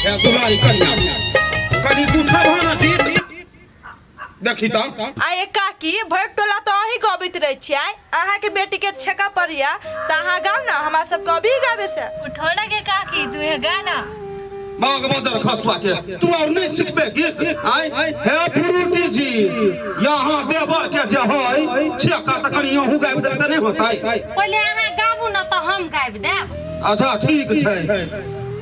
हे दुलारी कन्या, कनी उठब ना गीत देखी त। आ ये काकी, भरि टोला तऽ अहीं गबैत रहै छियै। अहाँके बेटी के छेका पड़िया तऽ अहाँ गाउ ने, हमरा सबके अभी गाबै से। उठो ना के काकी, तू हे गाना। बाग बदर खसुआ के तू और नहीं सिखबे गीत? आय हे फ्रूटी जी, यहाँ देवर के जे है छेका त कनी अहूँ गाबि देबै त नहीं होतै? पहिले अहाँ गाबू न तऽ हम गाबि देब। अच्छा ठीक छै,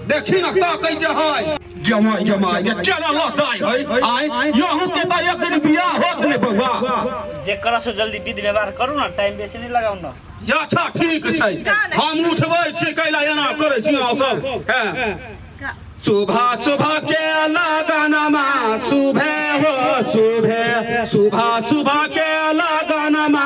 देखी न ताकै जे है। गेमाय गेमाय गे, केना लचाइ है? आय यहूँ के त एक दिन बियाह होत ने बौआ। जे करब से जल्दी विध व्यवहार करू ना, टाइम बेसी नहीं लगाउ ना। अच्छा ठीक छै, हम उठबै छी। कैला एना करै छी अहाँ सब? हैं सुबह सुबह के लगनमा सुबह हो सुबह, सुबह सुबह के लगनमा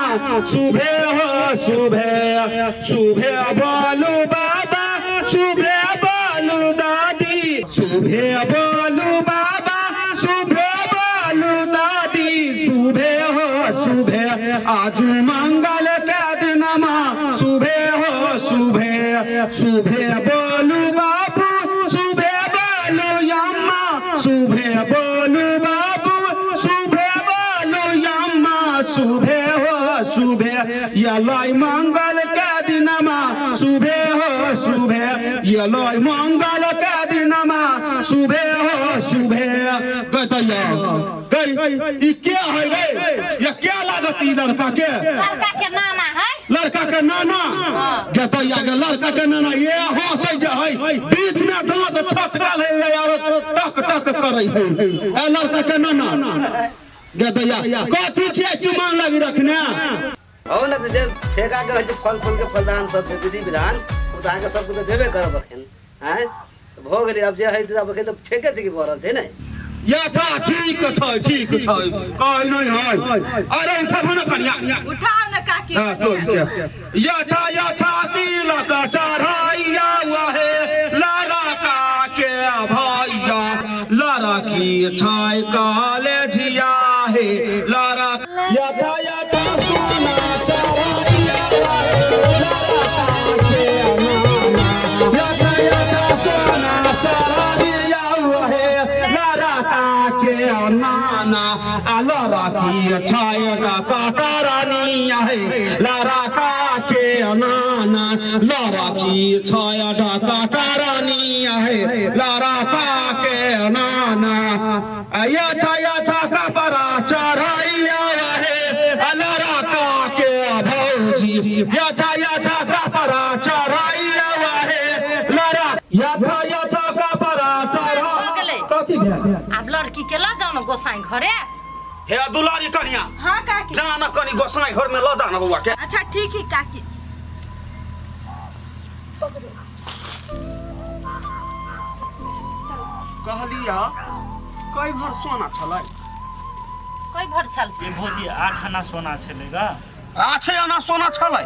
सुबह हो सुबह, सुबह बोलू बाबा, सुबह बोलू दादी, सुबह बोलू बाबा, सुबह बोलू दादी, सुबह हो सुबह, आजू मंगल के दिनमा सुबह हो सुबह, सुबह बोलू बाबू, सुबह बोलू यम्मा, सुबह बोलू बाबू, सुबह बोलू यम्मा, सुबह हो सुबह, यलय मंगल के दिनमा सुबह हो सुबह, यलय मंगल के दिनमा सुबह हो सुबह। गतैया गई, ई क्या है गे? ये क्या लागत ई लड़का के? लड़का के नाना है। लड़का के नाना? गतैया के लड़का के नाना। ये हंसै जे है, बीच में दांत ठटकल है यार, टक टक करै है। ए लड़का के नाना, गतैया कथी छियै चुमान लगी रखने? हो ने तऽ जे ठेका के होइ छै, फल फूल के फलदान सब जे विधि विधान, ओ तऽ अहाँके सब कुछ देबे करब अखन। आँय, तऽ भऽ गेलै। आब जे हइ तऽ आब अखन तऽ ठेके छै कि भऽ रहल छै ने। यथा ठीक छै, ठीक छै, कहै नहीं है। अरे उठब न कनिया। उठाओ न काकी। हाँ तोड़ के यथा यथा तिलक चढ़ैया वहे लड़का के भैया, लड़की छै कॉलेजिया हे लड़का। यथा यथा सोना चढ़ैया वहे लड़का के नाना, यथा यथा सोना चढ़ैया वहे लड़का के नाना, आ लड़की छै ककरानी है लड़का के नाना, लड़की छै ककरानी है लड़का के नाना। यथा यथा कपड़ा चढ़ैया है लड़का के भौजी, यथा यथा कपड़ा चढ़ैया है लड़का, यथा यथा कपड़ा चढ़ा। भऽ गेलै। कथी भेल? आब लड़की के लऽ जाउ ने गोसाई घरे। हे दुलारी कनिया। हाँ काकी। जा न कनी गोसाई घर में लऽ जा न बौआ के। अच्छा ठीक है काकी। कहलिया कई भर सोना छलै? कई भर छल? ये भौजी, 8 आना सोना छलै गा। 8 आना सोना छलै?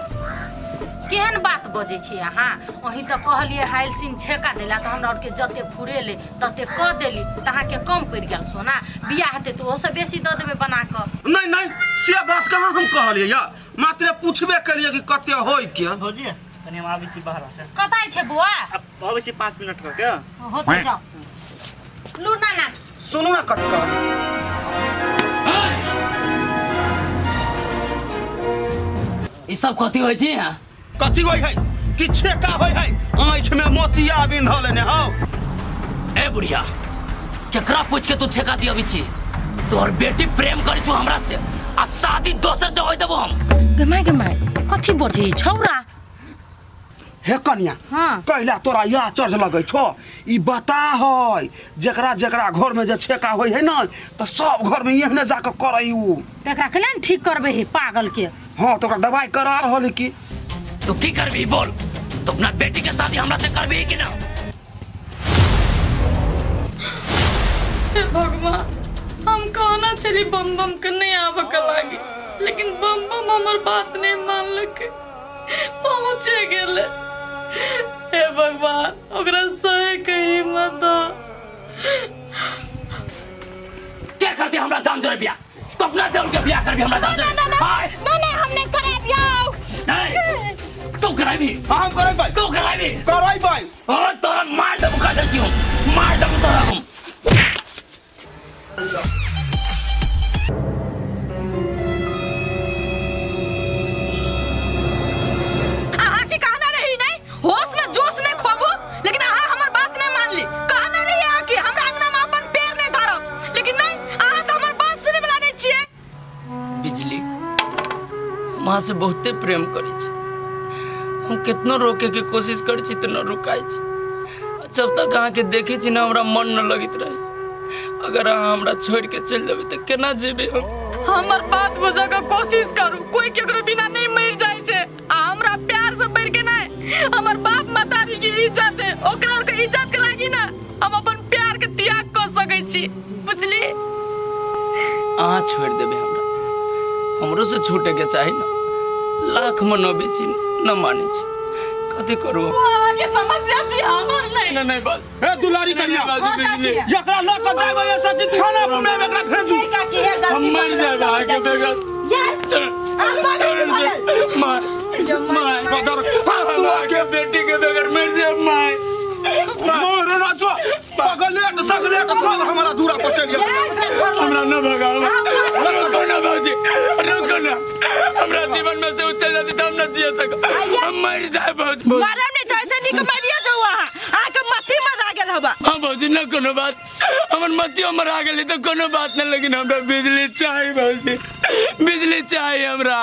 केहन बात बजै छी अहाँ? अहीं तऽ कहलियै हाइल सिन छेका देला तऽ हमरा आरके जते फुरेले तते कऽ देली, तऽ अहाँके कम पड़ि गेल सोना। बियाह हेतै तऽ ओहोसँ बेसी दऽ देबै बना कऽ। नहीं नहीं, से बात कहाँ हम कहलियै या, मात्र पूछबे केलियै कि कते होय के। भौजी, कनी हम आबै छी बाहर से। कतऽ छै बौआ? आब आबै छी 5 मिनट कऽ के। हो तऽ जाउ। लू नाना। सुनू ने कथी कहली। ई सब कथी होइ छै यहाँ? कथी होइ है कि छेका होइ है, आँखि में मोतिया बिंधल ने हौ। ए बुढ़िया, केकरा पूछ के तू छेका दियबी छी? तोहर बेटी प्रेम करै छौ हमरा से आ शादी दोसर से होय देबो हम। गे माय, गे माय, कथी बजै छौरा? हे कन्या। हाँ। पहला तोरा यह आश्चर्य लगै छौ? ई बता है, जेकरा जेकरा घर में जे छेका होइ है न, तऽ सब घर में एहने जाके करै उ। तऽ एकरा केना ने ठीक करबै हे पागल के? हाँ, तऽ ओकरा दवाई करा रहल है की। तू की करबी बोल? तू अपना बेटी के शादी हमरा से करबी कि ना? हे भगवान, हम कहना छली बम बम के नहीं आबऽ के लागी, लेकिन बम बम हमर बात नहीं मानलकै, पहुँचे गेलै। हे भगवान, ओकरा सहे के हिम्मत दो। क्या करती हमरा जान जोरे बियाह? तो अपना देवर के बियाह करबी हमरा जान जोरे? हाय। नहीं नहीं, हम नहीं कराबी यौ। नहीं, तू कराबी। हाँ, हम करबै। तू कराबी। करबै। और तोरा मार देबो, का दे छियो, मार देबो तोरा हम। अहाँ के कहना रही नहीं होश में जोश नहीं खोबू, लेकिन अहाँ हमर बात नहीं मानली। कहना रही अहाँ के हमरा अंगना में अपन पैर नहीं धरब, लेकिन नहीं, अहाँ तो हमर बात सुने वाला नहीं छियै। बिजली, हम अहाँ से बहुते प्रेम करै छी। हम कितनो रोके के कोशिश करै छी तऽ न रुकाइ छी। जब तक अहाँके देखै छी ने, हमरा मन न लगैत रहे। अगर अहाँ हमरा छोड़ि के चलि जेबै तऽ केना जेबै हम? हमर बात बुझऽ के कोशिश करू, कोई केकरो बिना नहीं मर जाइ छै। आ हमरा प्यार से बढ़ के नहीं हमर बाप महतारी के इज्जत है, ओकरा के इज्जत के लागी ना हम अपन प्यार के त्याग कर सकै छी, बुझली? अहाँ छोड़ि देबै हमरा, हमरो से छूटे के चाही ने। लाख मनबै छी, न मानै छी। कथी करू हम? अहाँके समस्या छी, हमर नहीं। नहीं नहीं बस। हे दुलारी कन्या, हाँ, काकी। एकरा लऽ कऽ जायब एहिसँ कि थाना में एकरा भेजू? काकी हे, हम गलती मर जाए अहाँके बगैर। यार, चल, अहाँ पागल छोड़ दे माय, माय। बदर सासुआ के बेटी के बगैर मर जाए माय। मोर ना जो पगलेट सगलेट सब हमारा दूरा पर चलि गेल। हमरा न भगाओ, रुको ना भौजी, रुको ना। हमरा जीवन में से उचल जाती तो हम न जिए सक, हम मर जाए भौजी। मरब नहीं तो ऐसे निक मरिए जाऊ अहाँ, अहाँके मती मरा गेल हवा। हाँ भौजी, न कोनो बात, हमर मतियो मरा गेली तो कोनो बात न, लेकिन हमरा बिजली चाहिए भौजी, बिजली चाहिए हमरा।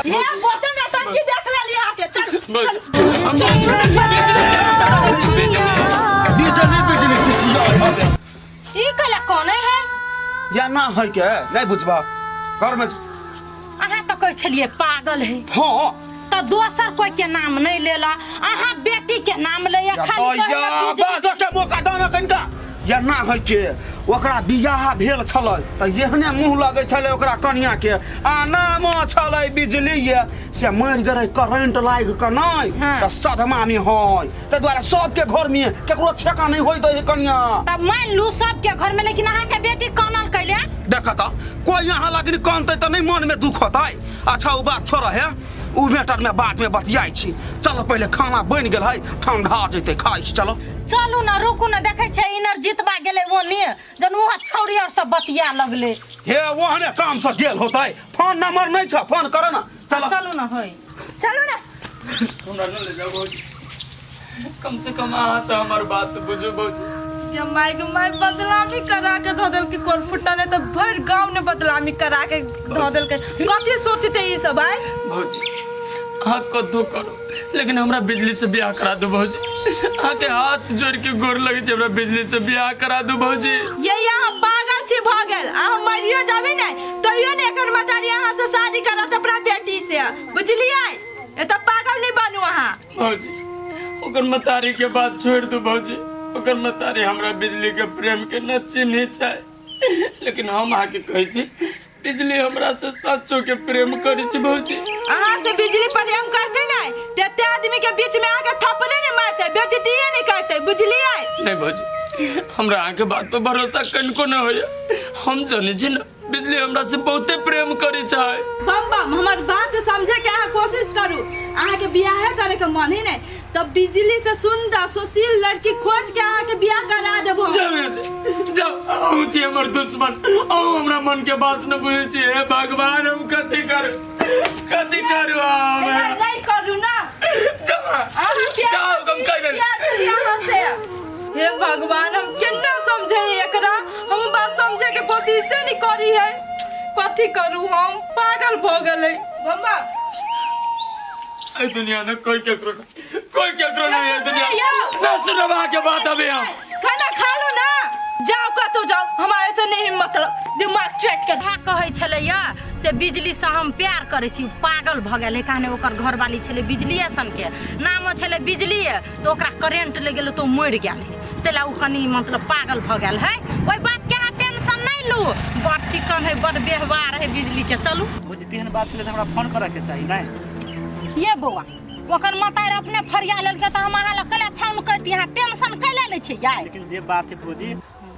हे बोतल में टंकी देख लेली अहाँके, चल। हम बिजली बिजली बिजली चिचिया हवे। ई कला कौन है? या ना है के नहीं बुझबा घर में। अहाँ तऽ कहै छलियै पागल है। हाँ। तऽ दोसर कोई के नाम नहीं लेला, अहाँ बेटी के नाम लैया खाली। या कहैया बिजली। बाजऽ के मौका दाना कनिका। या ना है के ओकरा बियाह भेल छलै तऽ एहने मुँह लगै छलै ओकरा कनिया के, आ नाम छलै बिजली, ये से मरि गेलै करेंट लागि कऽ नहि। हाँ। तऽ सदमा में है, ताहि दुआरे सबके घर में केकरो छेका नहि होइत है कनिया। तब मान लू सबके घर में, लेकिन अहाँ के बेटी कानल कैले। देख तऽ कोई यहाँ लगनी कानतै तऽ नहि मन में दुख होतै? अच्छा ओ बात छोड़ है, उ मैटर में बाद में बतियाइ छी। चलो, पहिले खाना बनि गेल है, ठंडा जेतै, खाइ छी, चलो। चलू ना, रुकू ना, देखै छै इनर जितबा गेलै ओने, जन वहाँ छौड़ी और सब बतिया लगले। हे ओहने काम से गेल होतै, फोन नंबर नहीं छ, फोन कर ना, चलो। चलू ना, होय चलू ना। हमरा न ले जाओ भौजी, कम से कम अहाँ तऽ हमर बात बुझू भौजी। ये माय के माय, बदनामी करा के धो देलकै। कोर फुट्टा ने तऽ भरि गाँव ने बदनामी करा के धो देलकै। कथी सोचते ई सब आय? भौजी, अहाँ कतहु करू, लेकिन हमरा बिजली से बियाह करा दू भौजी। अहाँके हाथ जोड़ के गोर लगै छै, हमरा बिजली से बियाह करा दू भौजी। ये अहाँ पागल छी भऽ गेल? अहाँ मरियो जाबे ने तैयो ने एकर मतारी अहाँ से शादी करत अपना बेटी से, बुझलियै? एतऽ पागल नहीं बनू अहाँ। भौजी, ओकर मतारी के बात छोड़ दू भौजी। ओकर मतारी हमरा बिजली के प्रेम के न चिन्हे छै, लेकिन हम अहाँके कहै छी, बिजली हमरा से सचो के प्रेम करै छै भौजी। अहाँ से बिजली प्रेम करते ने तेते आदमी के बीच में आके थप्पड़े ने मारते, बेइज्जतिये नहीं करते, बुझलियै? नहीं भौजी, हमरा अहाँके बात पर भरोसा कनिको न होइया। हम जनै छी ने, बिजली हमरा से बहुते प्रेम करै छै। बम बम, हमर बात समझे के अहाँ कोशिश करू। अहाँ के बियाहे करे के मन ही नहीं तब बिजली से सुंदर सुशील लड़की खोज के अहाँ के बियाह करा देबो हम। जाओ यहाँ से, जाओ। अहूँ छी हमर दुश्मन, अहूँ हमरा मन के बात न बुझै छी। हे भगवान, हम कथी करू, कथी करू हम? एना नहीं करू ना। जाओ, अहाँ प्यार जाओ, हम कहि देली। प्यार करी अहाँ से। हे भगवान, हम केना समझे एकरा? हम बात समझे के कोशिशे नहीं करी है। कथी करू हम? पागल भ गेलै बम्बा। एहि दुनिया में कोई केकरो नहीं, कोई केकरो नहीं है दुनिया। यौ। ना सुनब अहाँके बात अभी हम। खाना खा लो ना, जाओ कतौ जाओ, हमरा ऐसे नहीं मतलब दिमाग चट के। इएह कहै छलैया से बिजलीसँ हम प्यार करै छी। पागल भऽ गेल है कहने। ओकर घरवाली छलै बिजलिए सनके, नामो छलै बिजलिए, तऽ ओकरा करेंट लागि गेलै तऽ ओ मरि गेल है, ताहि लए ओ कनि मतलब पागल भऽ गेल है। ओहि बातके अहाँ टेंशन नहि लू, बड़ चिकन है, बड़ व्यवहार है बिजलीके। चलू। भौजी, तेहन बात छलै तऽ हमरा फोन करऽके चाही नहि? ये बौआ, ओकर मतारि अपने फरिया लेलकै तऽ हम अहाँ लग कैला फोन करती? अहाँ टेंशन कैला लै छियै यार? लेकिन जे बात है भौजी,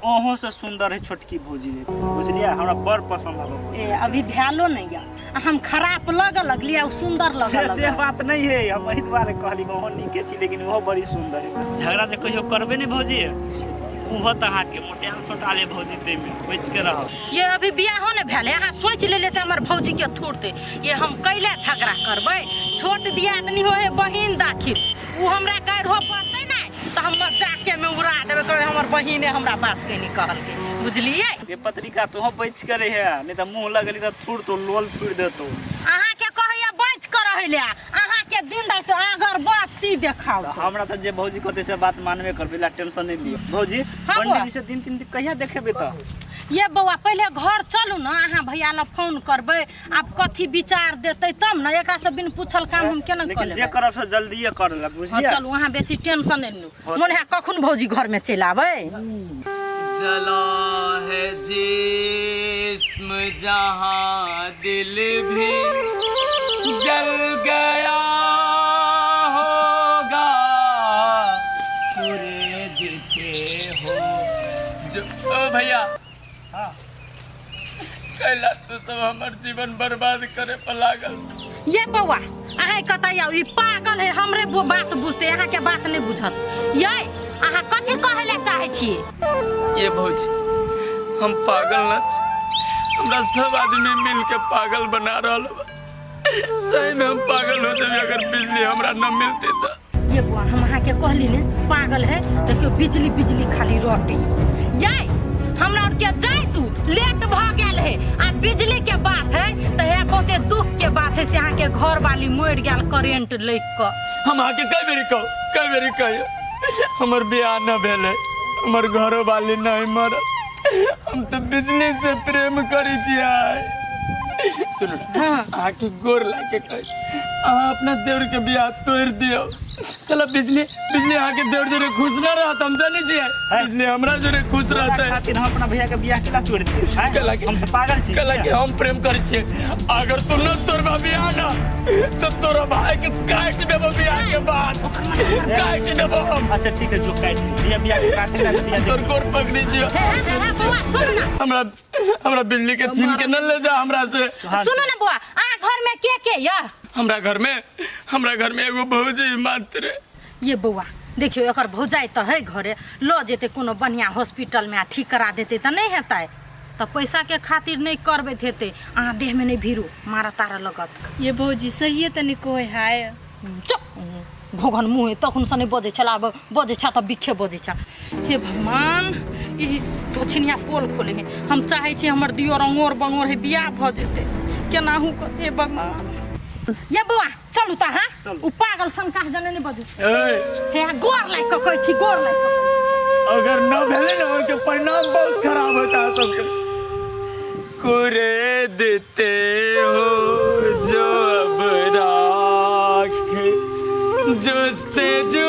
ओहो से सुंदर है छोटकी भौजी रे बुझलियै हमरा बड़ पसंद आबल ए अभी भेलो नहीं या आ हम खराब लग लगली आ उ सुंदर लग से से लगल बात नहीं है हम एहि दुआरे कहली ओहो नीके छी लेकिन ओहो बड़ी सुंदर है झगड़ा जे कहियो करबे नहीं भौजी ओहो तऽ अहाँके मोटियाल सोटाले भौजी ताहिमे बचि के रहब ये अभी बियाहो ने भेले अहाँ सोच लेले से हमर भौजी के थोड़ते ये हम कैले झगड़ा करबै छोट दियादनी हो है बहिन दाखिल उ हमरा गारि पड़तै ने तऽ हम मजाके में उड़ा देबै कहबै हमर बहिने हमरा बात के नहीं कहलकै बुझलियै ये पत्रिका तोहो बचि के रहे नहीं तऽ मुँह लगली तऽ थूर तो लोल थूर देतो अहाँके कहैया बचि के रहै ले अहाँके दिन राति अगरबत्ती देखाउ तऽ हमरा तऽ जे भौजी कहतै से बात मानबे करबै ला टेंशन नहि लिअ भौजी हाँ, पंडित जी से दिन तीन दिन कहिया देखेबै तऽ ये बौआ पहिले घर चलू ने अहाँ भैया लग फोन करबै आब कथी विचार देतै तब ने एकरा से बिन पूछल काम हम केना कऽ लेकिन जे लेबै करब से जल्दिए कर लब हाँ बुझलियै चलू अहाँ बेसी टेंशन नहि लू मोन है कखन भौजी घर में चलि आबै जला है जिस्म जहाँ दिल भी जल गया होगा पूरे दिखे हो जो ओ भैया कैला तू सब हमर जीवन बर्बाद करे पर लागल ये बौआ अहाँ कतऽ आउ ई पागल है हमरे बात बुझते अहाँके बात नहि बुझत ये अहाँ कथी कहै लए चाहै छियै ये भौजी हम पागल न छी हमरा सब आदमी मिल के पागल बना रहल बा सही में हम पागल हो जाबे अगर बिजली हमरा न मिलती तो ये बुआ हम अहाँके कहली ने पागल है देखियो बिजली बिजली खाली रोटी ये हमरा और के जाय तू लेट भ गेल है आ बिजली के बात है तो हे बहुते दुख के बात है से अहाँ के घर वाली मरि गेल करेंट लग के हम अहाँके कई बेरी कहू कई बेरी कहियो हमर बियाह न भेलै हमर घरो वाली नहीं मरल हम तो बिजली से प्रेम करै छियै सुनू ने अहाँके गोर लागे कहै छी, अहाँ अपना देवर के बियाह तोड़ि दियौ चलो बिजली बिजली अहाँके देवर जोरे खुश न रहत हम जानै छियै बिजली हमरा जोरे खुश तोरा रहतै खातिर हम अपना भैया के बियाह केला तोड़ दिए हैं? कला के हम सब पागल छी कला के हम प्रेम करै छियै अगर तू न तोड़बा बियाह ना तो तोरा भाई के काट देबो बियाह के बाद काट देबो हम अच्छा ठीक है जो काट दिया बियाह के काटे ला दिया तोर गोर पकड़ी जियो हे हे हे बौआ सुन ना हमरा हमरा बिजली के छीन के न ले जा हमरा से सुनो ना बौआ अहाँ घर में के के या हमरा घर में एगो भौजी मात्र ये बौआ देखियो एकर भौजाइ तऽ है घरे लऽ जेतै कोनो बढ़िआँ हॉस्पिटलमे आ ठीक करा देतै तऽ नहि हेतै तऽ पैसाके खातिर नहि करबैत हेतै अहाँ देहमे नहि भिरू मारऽ तारऽ लगत ये भौजी सहिए तनी कहै हाय चुप घोघन मुँह तखन से नहि बजै छल आब बजै छ तऽ बिखे बजै छ हे भगवान ई दक्षिणिया पोल खोले है हम चाहै छी हमर दियोर अंगोर बंगोर है बियाह भऽ जेतै केनाहु कऽ हे भगवान ये बौआ चलू तऽ अहाँ ओ पागल सन कहाँ जने नहि बजू ए हे गोर लागि कऽ कहै छी गोर लागि कऽ अगर न भेलै ने ओहिके परिणाम बहुत खराब होता है सबके कुरे देते हो जो अब राख जस्ते जो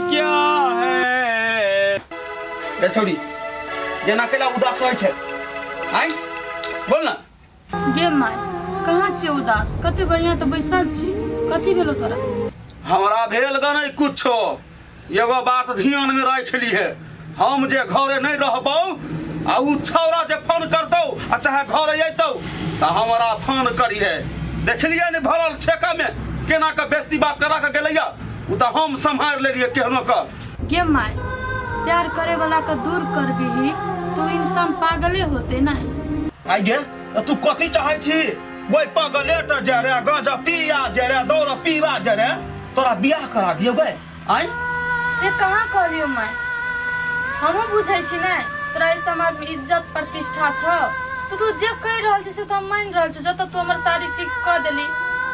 क्या है रे छौड़ी जेना कैला उदास रहै छै आइ बोल ना गे माय कहाँ छियै उदास कते बढ़िया तऽ बैसल छी कथी भेलो तोरा हमरा भेल ग नहीं कुछो एगो बात ध्यान में राख लीहे हम जे घरे नहीं रहबौ आ उ छौड़ा जे फोन करतौ आ चाहे घरे अयतौ तऽ हमरा फोन करिहे देखलियै ने भरल छेका में केना के बेस्ती बात करा के गेलैया उ तऽ हम सम्हारि लेलियै केहनो के गे माय प्यार करे वाला के दूर करबीही तो इंसान पागले होते ना आइ गे तऽ तू कथी चाहै छी ओहि पगलेट जे रे गज पिया जे रे दौड़ पीवा जे रे तोरा बियाह करा दियौ गे आइ से कहाँ कहलियौ माय हमहूँ बुझै छी ने तोरा एहि समाजमे इज्जत प्रतिष्ठा छौ तऽ तू जे कहि रहल छी से तऽ हम मानि रहल छी जतऽ तू हमर शादी फिक्स कऽ देली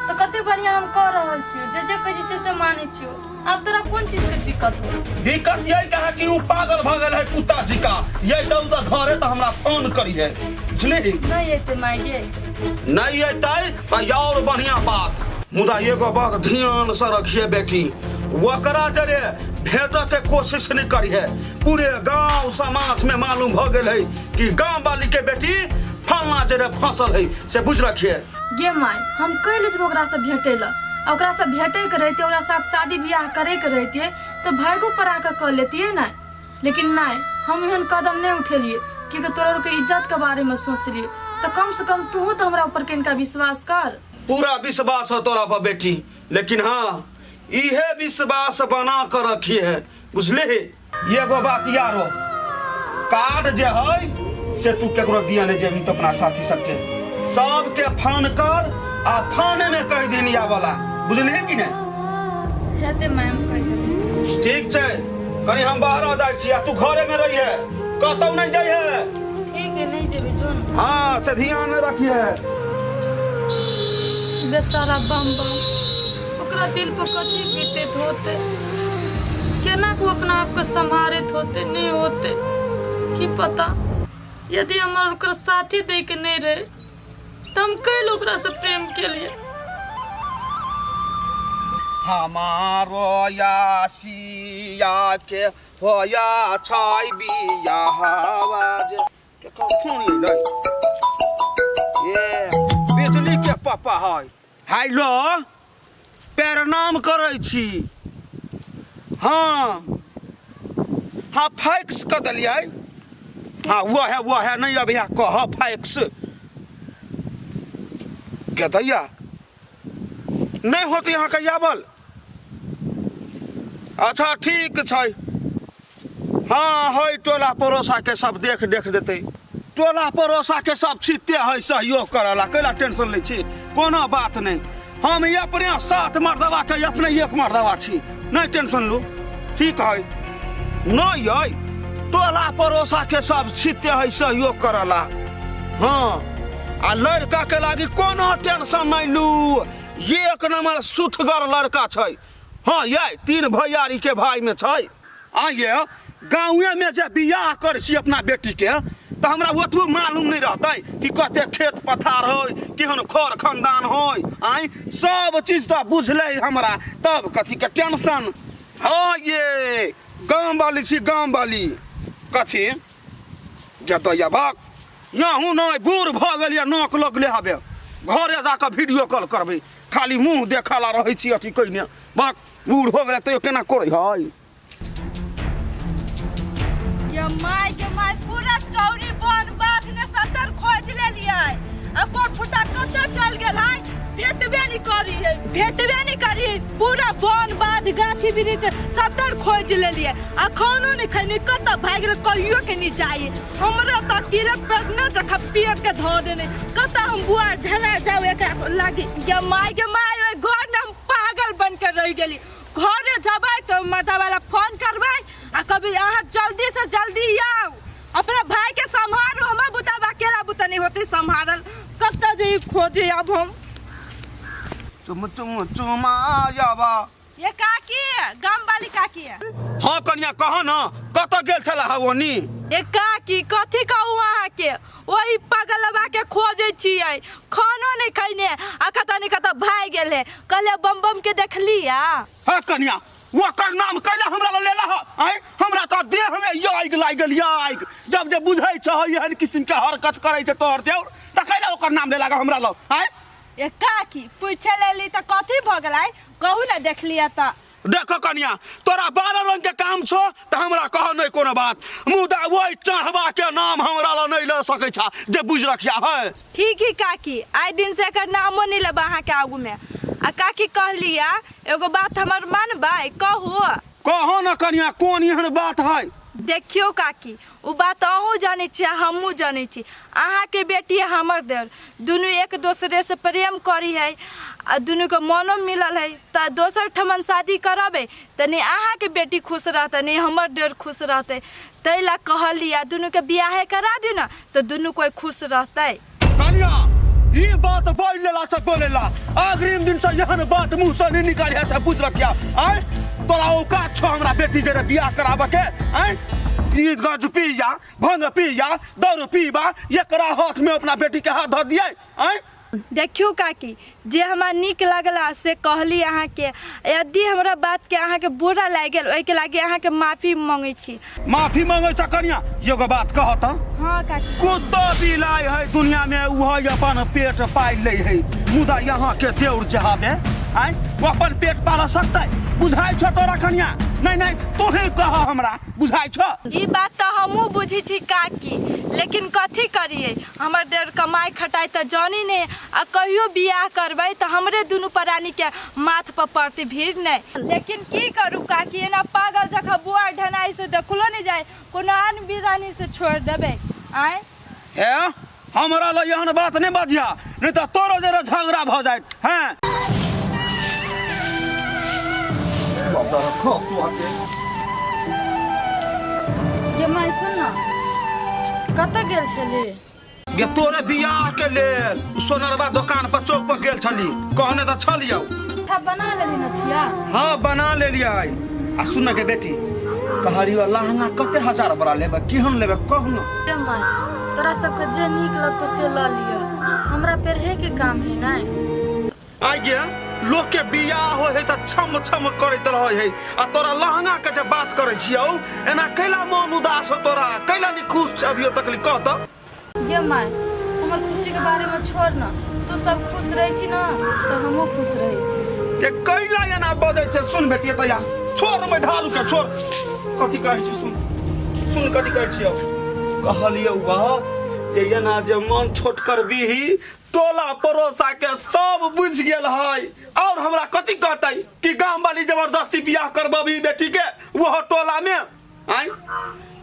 तऽ कते बढ़िआँ हम कऽ रहल छियौ जे जे कहै छी से से मानै छियौ आब तोरा कोन चीजके दिक्कत हो दिक्कत यही कहा कि उ पागल भऽ गेल है कुत्ता जिका यही तऽ उ तऽ घरे तऽ हमरा फोन करी है बुझली नहि एतै माय गे नहीं अयतै तऽ और बढ़िया बात मुदा एगो बात ध्यान से रखिए बेटी ओकरा जरे भेट के कोशिश नहीं करिहे पूरे गांव समाज में मालूम भ गेल है कि गांव वाली के बेटी फलना जरे फसल है से बुझ रखिए गे माय हम कैले जेबै ओकरासँ भेटै लए आ ओकरासँ भेटैके रहितै ओकरा साथ शादी बियाह करैके रहितै तऽ भागो पड़ा कऽ कऽ लेतियै ने लेकिन नहि हम एहन कदम नहि उठेलियै किएकि तोरा आरके इज्जतके बारेमे सोचलियै तऽ कमसँ कम तूहो तऽ हमरा ऊपर कनिका विश्वास कर। पूरा विश्वास हो तोरा पर बेटी, लेकिन हाँ इहे विश्वास बना कर रखी है, बुझली? एगो बात यारो, कार्ड जे है से तू केकरो दिया नहीं जेबही, तो अपना साथी सबके सबके फोन कर आ फोने में कह दिन आबला, बुझलिही कि नहीं? हेतै मैम, कहि देबै। ठीक छै, कनी हम बाहर जाइ छी आ तू घरे में रही है, कतौ नहीं जाइ है। ठीक है, नहीं जेबै, जो न। हाँ से ध्यान में रखिए। बेचारा बम बम, ओकरा दिल पर कथी बीतैत होते, केना को अपना आपके सम्हारैत होते, नहीं होते की पता। यदि हमर ओकरा साथी दै के नहीं रहे तऽ हम कैल ओकरा से प्रेम केलिए। हमारो यासिया के होया छै बियाहवा जे केकर फोन एलै? ये बिजली के पापा है। हेलो, प्रणाम करै छी। हाँ हाँ, फैक्स कऽ देलियै। हाँ वो है, वो है नहीं, अब यहाँ कह फैक्स के दैया नहीं होती यहाँ के याबल। अच्छा ठीक छै। हाँ है, टोला पड़ोसा के सब देख देख देते, टोला पड़ोसा के सब छिते है सहयोग करला, कैला टेंशन लै छी, कोनो बात नहीं। हम अपने सात मर्दवा के अपने एक मर्दवा छी, नहीं टेंशन लू, ठीक है। नहीं है, टोला पड़ोसा के सब छिते है सहयोग करला। हाँ आ लड़का के लागी कोनो टेंशन नहीं लू, एक नंबर सुथगर लड़का छै। हाँ ये तीन भैयारी के भाई में छै। आ ये गाँवे में जे बियाह करै छी अपना बेटी के, तऽ हमरा ओतबो मालूम नहीं रहतै कि कते खेत पथार होय, केहन खर खानदान होय। आय सब चीज तऽ बुझलै हमरा, तब कथी के टेंशन। हाँ ये गाम वाली छी, गाम वाली कथी गेतैया बाक यहूँ नहीं, बूढ़ भऽ गेलियै, नाक लगले हबे, घरे जाकऽ वीडियो कॉल करबै, खाली मुँह देखऽ ला रहै छी अथी कइने। बाक बूढ़ हो गेलै तैयो केना करै है। ये my के my, पूरा चौरी बन बाध ने सतर खोज लेलियै, आ कोन फुटा कतऽ चल गेल है, भेटबे नहीं करी है, भेटबे नहीं करी है। पूरा बन बाध गाछी वृक्ष सतर खोज लेलियै, आ खानो नहीं खैनी, कतऽ भागि गेल कहियो के नहीं जाई। हमरा तऽ किले पर न जखा पेट के धऽ देने, कतऽ हम बुआ झला जाऊ एकरा लागी। ये my के my, ओहि घर में हम पागल बन के रह गेली। घरे जबै तो माता वाला फोन करबै आ कभी अहाँ जल्दी से जल्दी आउ, अपना भाई के सम्हारू, हमर बुता अकेला बुता नहीं होते सम्हारल, कतऽ जे खोजे अब हम। चुम चुम चुमायावा। ये काकी, गाम वाली काकी। हाँ कनिया कह न, कतऽ गेल छला हा ओनी? ए काकी, कथी कहू अहाँके, ओही पगलवा के खोजै छियै, खानो नहीं खैने आ कतऽ नहीं कतऽ भागि गेल है। कहलियै बम बम के देखलिया। हाँ कनिया, ओकर नाम कैला हमरा लग लेला ह? आँय, हमरा तऽ देह में आगि लागि गेल, आगि। जब जे बुझै छह एहन किस्म के हरकत करै छै तोहर देउर, तऽ कैला ओकर नाम लेला हमरा लग? आँय ए काकी, पूछे लेली तऽ कथी भऽ गेलै, कहू ने देखलियै तऽ। देखो कनिया, तोरा 12 रंग के काम छो तऽ हमरा कह नहीं कोनो बात, मुदा वही चढ़वा के नाम हमरा लग नहीं ले सकै छा, जे बुझ रखिया है। ठीक है काकी, आइ दिन से एकर नामो नहीं लेब अहाँके आगू में। आ काकी कहलिया एगो बात हमर मानबै? कहू। कहो न कनिया, कोन एहन बात है? देखियौ काकी, ओ बात अहूँ जानै छी आ हमहूँ जानै छी, अहाँके बेटी आ हमर देवर दुनू एक दोसरेसँ प्रेम करी है आ दुनूके मनो मिलल है, तऽ दोसर ठमन शादी करबै तऽ नहि अहाँके बेटी खुश रहतै, नहि हमर देवर खुश रहतै। ताहि लए कहली आ दुनूके बियाहे करा दियौ ने तऽ दुनू कोइ खुश रहतै। कनिया, ई बात बोल लेला से बोलेला, अग्रिम दिन से एहन बात मुंह से नहीं निकालिया से बुझ रखिया। आय तोरा औकात छो हमरा बेटी जरे बियाह कराबे के? आय ई गज पिया, भंग पिया, दारू पीबा, एकरा हाथ में अपना बेटी के हाथ धऽ दियै? आय देखियौ काकी, जे हमरा नीक लगला से कहली अहाँके, यदि हमरा बातके अहाँके बुरा लागि गेल ओहिके लागि अहाँके माफी मांगै छी। माफी मांगै छ कनिया, एगो बात कह त। हाँ काकी। कुत्तो बिलाइ है दुनिया में उ है अपन पेट पालि लै है, मुदा यहाँ के देउर जे हबे आय वो अपन पेट पाल सकतै? बुझाइ छ तोरा कनिया? नहीं नहीं तोहे कह हमरा बुझाइ छ। ई बात तऽ हमहूँ बुझै छी काकी, लेकिन कथी करियै, हमर देर कमाइ खटाइ तऽ जानी नहि, आ कहियो बियाह करबै तऽ हमरे दुनू प्राणीके माथ पर पड़तै भीड़ नहि। लेकिन की करू काकी, एना पागल जकाँ बुआ ढनाइ से देखलो नहि जाय, कोनो आन बिरानी से छोड़ि देबै आँय? हे, हमरा लग एहन बात नहि बजिया, नहीं तऽ तोरो जरे झगड़ा भऽ जायत। हैं ये माय सुन ना, कतऽ गेल छली? गे तोरे बियाह के लेल सोनरबा दोकान पर चौक पर गेल छली, कहने तऽ छलियौ। अच्छा बना लेली नथिया? हाँ बना लेलियै। आ सुन के बेटी, कहलियौ लहंगा कते हजार बड़ा लेबै, केहन लेबै कह न। ए माय, तोरा सबके जे नीक लगतौ से लऽ लिअ, हमरा पेरहे के काम है नै। आइ गे लोक के बियाह होइ है तऽ छम छम करैत रहै है, आ तोरा लहंगा के जे बात करै छियौ एना कैला मन उदास हो तोरा, कैला नहीं खुश छै अभियो तकली कह तऽ। गे माय, हमर खुशी के बारे में छोड़ न, तू सब खुश रहै छी न तऽ हमहूँ खुश रहै छी। के कैला एना बजै छै? सुन बेटी तैया छोड़ मैधालू के छोड़, कथी कहै छी सुन सुन कथी कहै छियौ। कहलियौ बा जे एना जे मन छोट करबीही टोला पड़ोसा के सब बुझि गेल है, और हमरा कथी कहतै कि गाम वाली जबरदस्ती बियाह करबी बेटी के वह टोला में। आय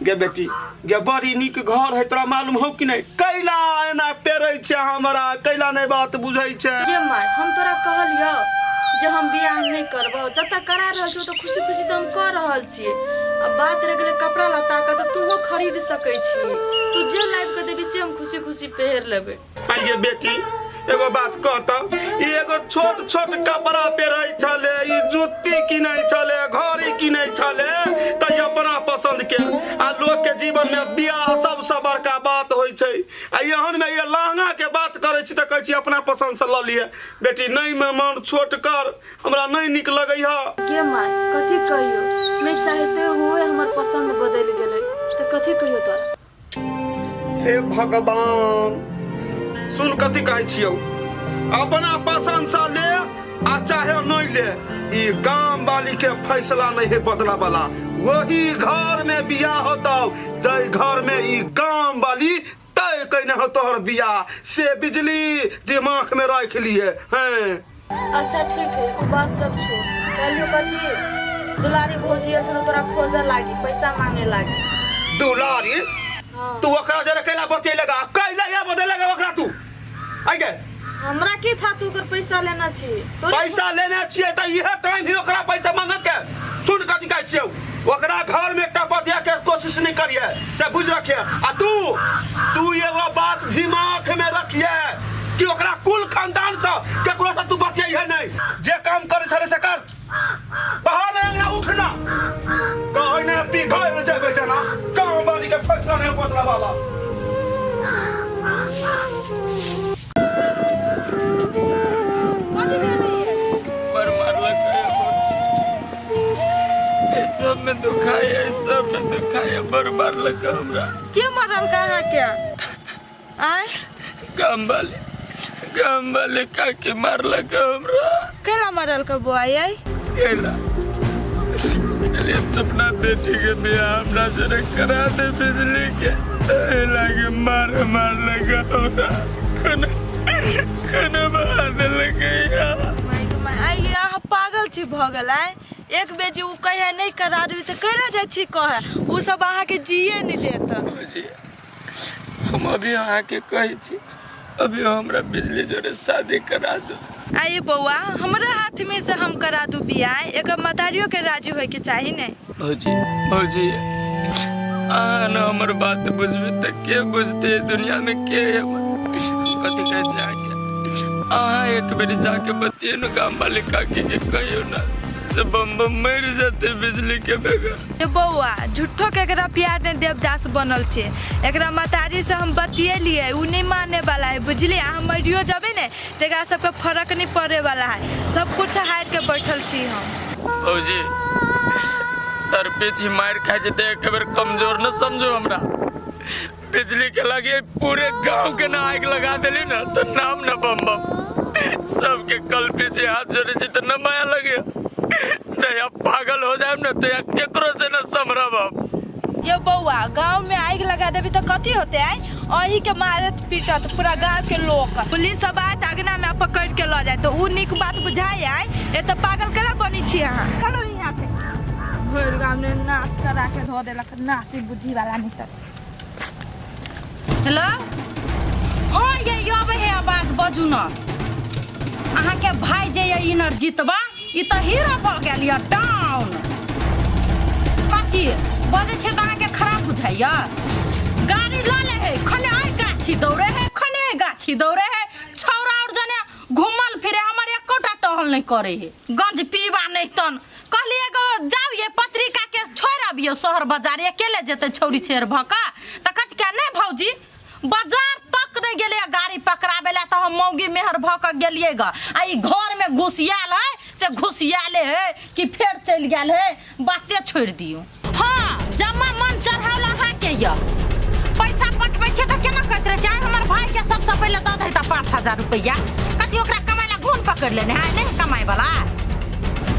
गे बेटी गे, बड़ी नीक घर है तोरा मालूम हो कि नहीं? कैला एना पेरै छै हमरा, कैला नहीं बात बुझै छै? गे माय, हम तोरा कहलियौ जे हम बियाह नहि करबौ, जतऽ करा रहल छियौ तऽ खुशी खुशी तऽ हम कऽ रहल छियै। आ बात रहि गेलै कपड़ा लत्ता के तऽ तूहो खरीद सकै छी, तू जे लाबि कऽ देबी से हम खुशी खुशी पहिर लेबै। आइए बेटी एगो बात कहता, ई एगो छोट छोट कपड़ा पहिरै छले, ई जुत्ती किनै छले, घड़ी किनै छले, तऽ ई अपना पसंद के। आ लोक के जीवन में बियाह सबसँ बड़का बात होइ छै, आ एहन में ये लहंगा के बात करै छी तऽ कहै छी अपना पसंद से लऽ लिअ। बेटी नहीं में मन छोट कर, हमरा नहीं नीक लगै ह। गे माय कथी कहियो, नहीं चाहते हुए हमर पसंद बदलि गेलै, तऽ कथी कहियो तोरा। हे भगवान, सुन कथी कहै छियौ, अपना पसंद से ले आ चाहे नहीं ले, ई गाम वाली के फैसला नहीं है बदला वाला। वही घर में बियाह होतौ जै घर में ई गाम वाली तय कने हो तोहर बियाह, से बिजली दिमाग में राख लिए हैं। अच्छा ठीक है, ओ बात सब छोड़, कहलियो कथी दुलारी भौजी आयल छलो तोरा खोजऽ लागी, पैसा मांगे लागी। दुलारी? हाँ। तू ओकरा जरा कैला बतिये लगा, कैला या बदले लगा ओकरा तू आइ गे? हमरा की था तू ओकर पैसा लेना छी? तोरे पैसा लेने छियै तऽ इहे टाइम ही ओकरा पैसा मांगऽ के। सुन कथी कहै छियौ, ओकरा घर में एकटा बतिया के कोशिश नहीं करिए, से बुझ रखिए। आ तू तू एगो बात दिमाग में रखिए कि ओकरा कुल खानदान से केकरो से तू बतियाइहे नहीं। जे काम करे छले से कर, बाहर अंगना उठना कहै ने पिघल जेबै जना गाँव वाली के फैसला नहीं बदला वाला। कथी भेलैये? पर मारलक है भौजी, ए सब में दुखाय है, सब में दुखाय है, बड़ मारलक है हमरा। के मरल कहाँ के? आँय? गाम वाले, गाम वाले काकी मारलक है हमरा। केला मरल के बौआ यै? केला चलिए तो अपना बेटी के बियाह हमरा जरे करा दे बिजली के, एहि लागे मार मारलक है हमरा, खाना खाना बना देलक है। माय गे माय, आइ गे अहाँ पागल छी भऽ गेल आइ? एक बेर जे उ कहे नहि करा देबी तऽ कैला जाइ छी कहे, उ सब अहाँके जिए नहि देत। भौजी हम अभी अहाँके कहै छी, अभी हमरा बिजली जोड़े शादी करा दो। आइ बौआ हमरा हाथ में से हम करा दू बियाह, एकर मतारियो के राजी होय के चाही ने। भौजी भौजी अहाँ न हमर बात बुझबै तऽ के बुझतै दुनिया में के हमर? हम कथी कहै छी अहाँके, अहाँ एक बेर जाके बतियौ ने गाम वाले काकी के, कहियौ ना से बम बम मरि जेतै बिजली के बगैर। ए बौआ झूठो के एकरा प्यार ने देवदास बनल छे, एकरा मतारी से हम बतियेलिए उ नहीं माने वाला है बुझलिए। अहाँ मरियो जबे ने तऽ एकरा सबके फर्क नहीं पड़े वाला है, सब कुछ हार के बैठल छी हम। भौजी तर पीछे मार खा जेते एक बेर कमजोर न समझो हमरा, बिजली के लगे पूरे गांव के ना आग लगा देली ना तो नाम न बम बम, सबके कल पीछे हाथ जोड़े छी तो न माया लगे, जहिया पागल हो जाएब ने तहिया केकरो से न सम्हरब हम। ये बौआ, गांव में आग लगा देबी तो कथी होते आई? अही के मारत पीटत पूरा गांव के लोग। पुलिस सब आयत अगना में पकड़ के ल जाए तो ऊ निक बात बुझाई आय। ए तो पागल केला बनी छी अहाँ? चलो यहाँ से। भरि गांव ने नाश करा के धो देलक, नाशी बुद्धि वाला नहीं तर। हेलो, हाँ ये अबै है आवाज, बजू न। अहाँके भाई जे ये इनर जीतबा ई तऽ हीरो भऽ गेल यऽ डाउन। कथी बजै छै तऽ अहाँके खराब बुझाइया? गाड़ी लऽ ले है, खने आइ गाछी दौड़े है, खने आइ गाछी दौड़े है। छौड़ा और जने घूमल फिरे, हमर एकोटा टहल नहीं करे है। गंज पीबा नहीं तन कहलिए एगो जाउ ये पत्रिका के छोड़ि अबियौ शहर बाजार, अकेले जेतै छौड़ी छेड़ भऽ कऽ तऽ कथी के नहीं भौजी बाजार तक नहीं गेलै गाड़ी पकड़ाबै लए, तऽ हम मौगी मेहर भऽ कऽ गेलियै ग। आ ई घरमे घुसियाल है से घुसियाले है कि फेर चलि गेल है, बाते छोड़ि दियौ। हाँ जमा मन चढ़ावल अहाँके यऽ, पैसा पटबै छै तऽ केना कहैत रहै छै? आइ हमर भाईके सबसँ पहिले दऽ दै तऽ 5000 रुपैआ। कथी ओकरा कमाइ लए घून पकड़ि लेने है? नहि कमाइ वाला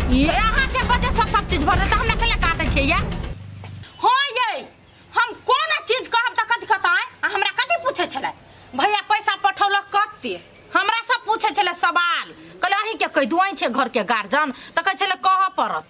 ई अहाँके वजहसँ सब चीज भऽ रहल तऽ हमरा कैला काटै छै ये? हाँ ये हम कोन चीज कहब तऽ कथी कहता? आ हमरा कथी पूछै छलै भैया पैसा पठौलक कते? हमरा सब पूछै छलै सवाल। कहले अहीँके कहि दू, अहीं छै घरके गार्जियन, तऽ कहै छलै कहऽ पड़त।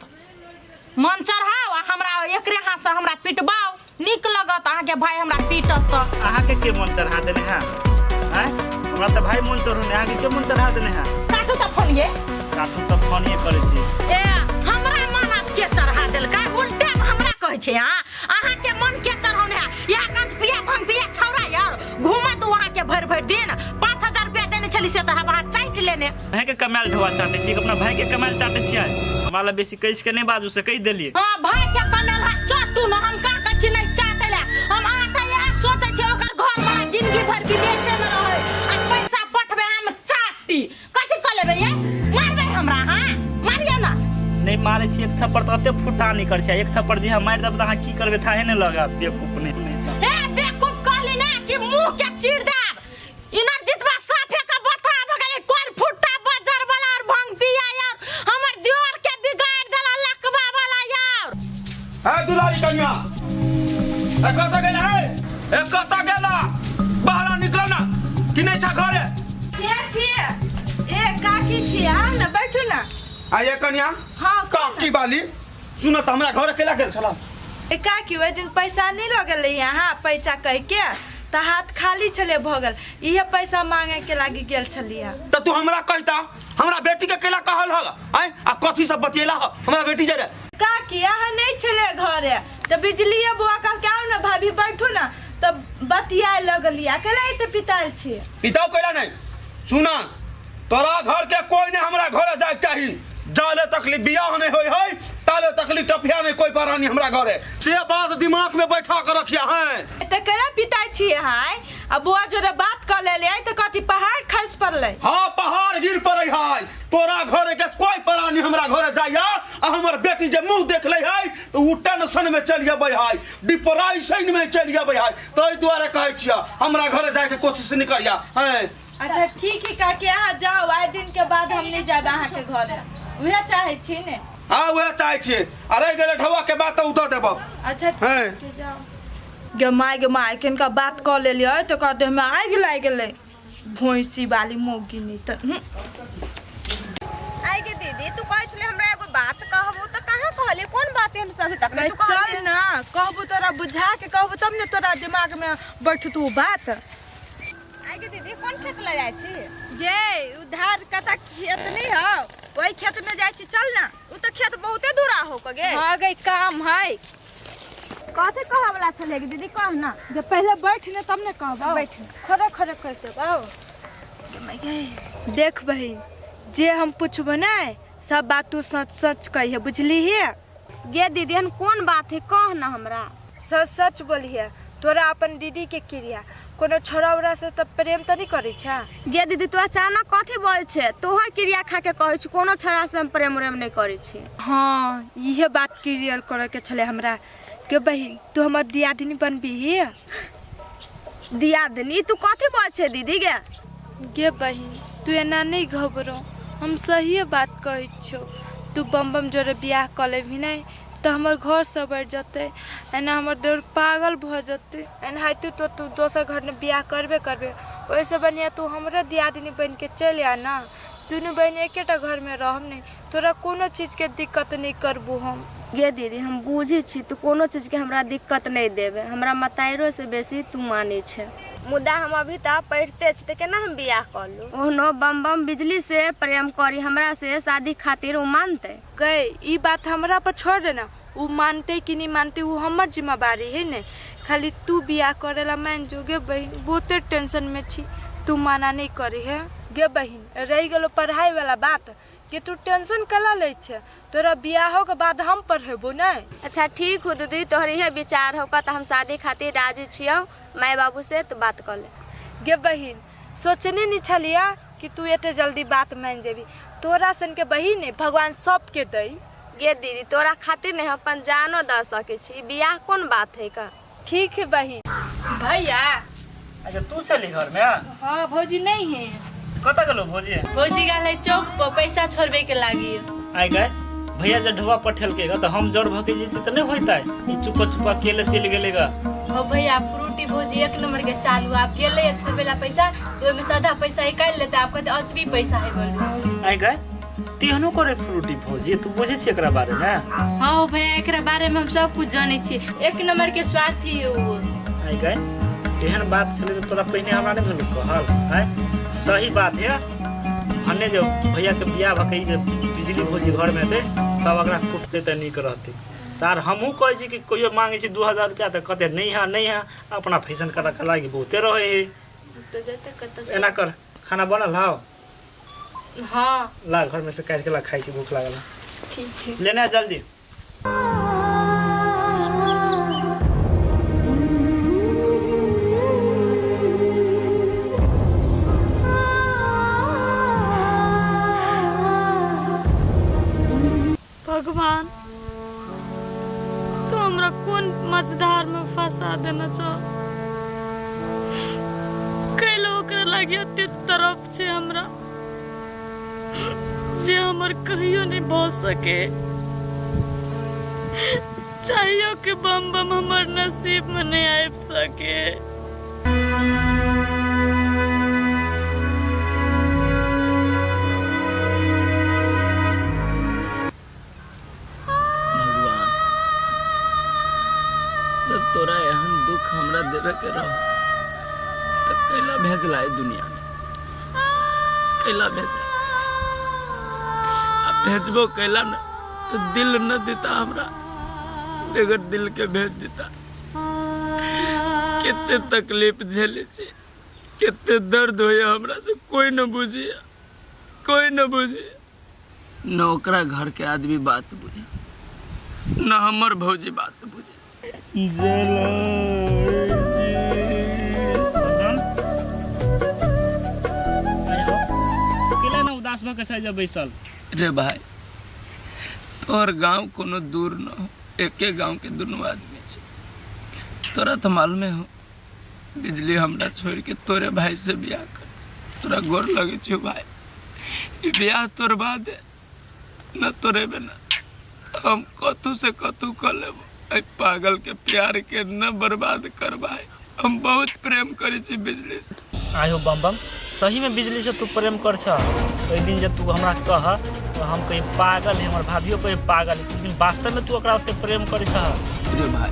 मन चढ़ाउ आ हमरा एकरे हाथसँ हमरा पिटबाउ, नीक लगत अहाँके भाई हमरा पीटत तऽ। अहाँके के मन चढ़ा देने है? आँय, हमरा तऽ भाई मन चढ़ौने, अहाँके के मन चढ़ा देने है? काटू तऽ फोन ये। काटू तऽ फोन ये करै छी। ए हमरा मन आब के चढ़ा देलकै? उल्टे हमरा कहै छै अहाँ, अहाँके मन के चढ़ौने है? इएह गंज पिया भंग पिया छौड़ा यार घूमत अहाँके भरि भरि दिन। 5000 रुपया देने छली से तऽ अहाँ चाटि लेने। अहाँके कमायल ढोआ चाटै छी, अपना भाई के कमायल चाटै छियै? हमरा लए बेसी कहि के नहि बाजू से कहि देलियै। हाँ भाई के कमायल है चाटू न, हम का कहै छी नहि चाटै लए। हम अहाँके इएह सोचै छी ओकर घर वाला जिंदगी भरि विदेशे में रहै आ पैसा पठबै हम चाटी। कथी कऽ लेबै ये? मारबै हमरा? अहाँ मारियौ ना। नहि मारै छी एक थप्पड़ तऽ एते फुटा नहि करै छै। एक थप्पड़ जे हम मारि देब तऽ अहाँ की करबै थाहे नहि लगत। बेवकूफ नहि। ए बेवकूफ कहली ना कि मुंह के चीर देब। इनर जितबा साफे के बता भ गेलै कोर फुट्टा बजर वाला और भंग पिया यार हमर दियोर के बिगाड़ देला लकवा वाला यार। ए दुलारी कन्या, ए कतऽ गेला? है ए कतऽ गेला? बाहर निकल ना कि नहीं छा घरे? के छियै? ए काकी छियै, आउ ने बैठू ना। आ ये कन्या। हाँ, काकी बाली सुन त, हमरा घर अकेला गेल छला। ए काकी, ओहि दिन पैसा नहीं लगल यहाँ पैसा कह के तऽ हाथ खाली छले भऽ गेल, इहे पैसा मांगे के लागी गेल छलियै। त तू हमरा कहता, हमरा बेटी के केला कहल ह? आय आ कथी सब बतियेला ह हमरा बेटी जरे? काकी अहाँ नहीं छले घरे तऽ बिजलिए बौआ कहलकै आउ ने भाभी बैठू ना, तऽ बतियाए लगलियै। अकेला एते पितायल छियै? पिताओ कैला नहीं। सुना, तोरा घर के कोई नहीं हमरा घरे जाए चाही। जाले तकलीफ बियाह नहीं होई है ताले तकलीफ टपिया नहीं कोई परानी हमरा घरे। से बात दिमाग में बैठा के रखिया है। तऽ केना पिताय छियै हाय? आ बौआ जोरे बात कऽ लेलियै तऽ कथी पहाड़ खसि पड़लै? हाँ पहाड़ गिर पड़ै है। तोरा घरे के कोई परानी हमरा घरे जाइया आ हमर बेटी जे मुंह देख ले है तो उ टेंशन में चलि अबै है, डिप्रेशन में चलि अबै है। ताहि दुआरे कहै छियै हमरा घरे जाए के कोशिश नहीं करिया है। अच्छा ठीक है काकी, अहाँ जाओ, आइ दिन के बाद हम नहीं जाब अहाँ के घरे, उहे चाहे छी ने? हाँ उहे चाहे छी। अरे गेले ढौआ के बात तऽ उतर देबो। अच्छा हैं। ठीक है, जाओ। गे माय गे माय, किनका बात कऽ लेलियै तऽ कहते हमरा आगि लागि गेलै। भैंसी वाली मौगी नहीं तऽ। आइ गे दीदी, तू कहै छले हमरा एगो बात कहबू तऽ कहाँ कहली? कोन बात एहन अभी तक नहीं तू कहली? चल ना कहबू, तोरा बुझा के कहबू तब ने तोरा दिमाग में बैठतू बात। आइ गे दीदी, कोन खेत लए जाइ छी? गे उधार कता खेत नहीं हौ, ओहि खेत में जाइ छी, चल ना। उ तऽ खेत बहुते दूरा हो गे। हाँ गे काम है। कथी कहऽ वाला छलै गे दीदी, कह ना। जे पहले बैठ ने तब ने कहबौ। बैठ। खड़े खड़े कर देबौ। देख बहिन, जे हम पूछबो ने सब बात तू सच सच कहिए, बुझली हे? गे दीदी, एहन कोन बात है, कह ना हमरा। सच सच बोलिहे। तोरा अपन दीदी के क्रिया, कोनो छोड़ा उड़ा से तऽ प्रेम तऽ नहीं करै छै? गे दीदी, तू अचानक कथी बोल छे? तोहर क्रिया खा के कहै छी, कोनो छोड़ा से हम प्रेम उरेम नहीं करै छी। हाँ इहे बात क्लियर करे के छले हमरा। के बहिन, तू हमर दियादिनी बनबी हे? दियादिनी? तू कथी बोल छे दीदी गे? गे बहिन, तू एना नहीं घबरो, हम सही बात कहै छौ। तू बम बम जोरे बियाह कऽ लेबही नहि तऽ हमर घर सवरि जेतै, एना हमर देवर पागल भऽ जेतै। एनाहिते तो तू दोसर घरमे बियाह करबे करबे, ओहिसँ बढ़िआँ तू हमरे दियादिनी बनिके चलि आ ने, दुनू बहिन एकेटा घरमे रहब ने, तोरा कोनो चीजके दिक्कत नहि करबो हम। गे दीदी, हम बुझै छी तू कोनो चीजके हमरा दिक्कत नहि देबे, हमरा मताइरोसँ बेसी तू मानै छे। मुदा हम अभी तऽ पढ़िते छी तऽ केना हम बियाह कऽ लू? ओहनो बम बम बिजली से प्रेम करी, हमरा से शादी खातिर ओ मानतै? गै, ई बात हमरा पर छोड़ दे ना, ओ मानतै कि नहि मानतै ओ हमर जिम्मेवारी है ने। खाली तू बियाह करे ला मान जो गे बहिन, बहुते टेंशन में छी, तू मना नहीं करी है गे बहिन। रहि गेलो पढ़ाई वाला बात कि तू टेंशन कला लै छे, तोरा बियाहो के बाद हम पढ़ेबो नहीं। अच्छा ठीक हो दीदी, तोहर इहे विचार होगा तो हम शादी खातिर राजी छियौ, माय बाबू से तू बात कर ले। गे बहिन, सोचने नहीं छलिया कि तू एते जल्दी बात मान जेबी, तोरा सन के बहिन ने भगवान सबके दई। गे दीदी, तोरा खातिर नहीं हम अपन जानो दऽ सकै छी, बियाह कोन बात है का? ठीक है बहिन। भैया। अच्छा तू चली घर में? हाँ भौजी नहीं है। कतऽ गेलो भौजी? भौजी गेल है चौक पर पैसा छोड़बे के लागी। आइ गए भैया जे ढोआ पठेलकै ग तऽ हम जर भके जेती तऽ नहि होइतै, ई चुपा चुपा अकेले चलि गेलै ग। हो भैया फ्रूटी भौजी एक नंबर के चालू, आप गेलै छोड़बे ला पैसा तो ओहिमे से आधा पैसा निकालि लेतै, आप कहते अतबी पैसा है बोलू। आइ गए तेहनो करे फ्रूटी भौजी, तू बुझै छी एकरा बारे में? हाँ हो भैया एकरा बारे में हम सब कुछ जानै छी, एक नंबर के स्वार्थी है वो। आइ गए एहन बात छलै तऽ तोरा पहिने हमरा नहि भेल कहल? आइ सही बात है, भन्ने जे भैया के बियाह भऽ के ई जे बिजली भौजी घर में हेतै तब ओकरा कुटतै तऽ नीक रहतै। सार हमहूँ कहै छी कि कहियो मांगै छी 2000 रुपया तऽ कहतै नहीं है नहीं है, अपना फैशन करऽ के लागी बहुते रहै है। तऽ जतऽ कतऽ एना कर, खाना बनल हौ? हाँ। ला घर में से काटि के ला, खाइ छी, भूख लागल है। ठीक है। लेने आ जल्दी। भगवान तू हमरा कोन मझधार में फंसा देने छौ, कैलो ओकरा लागी एते तरफ छै हमरा जे हमर कहियो नहीं भऽ सके। चाहियो कि बम बम हमर नसीब में नहीं आबि सके। भगवान जब तोरा एहन दुख हमरा देवे के रहो तो कैला भेजला है दुनिया में, कैला भेजला? आ भेजबो कैला न तो दिल न देता हमरा, बगैर दिल के भेज देता। कितने तकलीफ झेले छी, कितने दर्द होया हमरा से, कोई न बुझिया, कोई न बुझिया। न ओकरा घर के आदमी बात बुझे, न हमर भौजी बात बुझे। केला ना उदास भऽ के छै जे बैसल? रे भाई, तोहर गांव कोनो दूर न हो, एके गांव के दुनू आदमी छै। तोरा तो मालूमे हो, बिजली हमरा छोड़ के तोरे भाई से बियाह कर। तोरा गोर लगे छियो भाई, ई बियाह तोड़बा दे, न तोड़ेबे न हम कतू से कतू कर लेबो। एहि पागल के प्यार के न बर्बाद कर भाई, हम बहुत प्रेम करै छी बिजली से। आयो बम बम, सही में बिजली से तू प्रेम कर छ? ओहि दिन जब तू हमरा कह तो हम कही पागल है, हमर भाभियो कही पागल है, लेकिन वास्तव में तू ओकरा ओते प्रेम करै छ? रे भाई,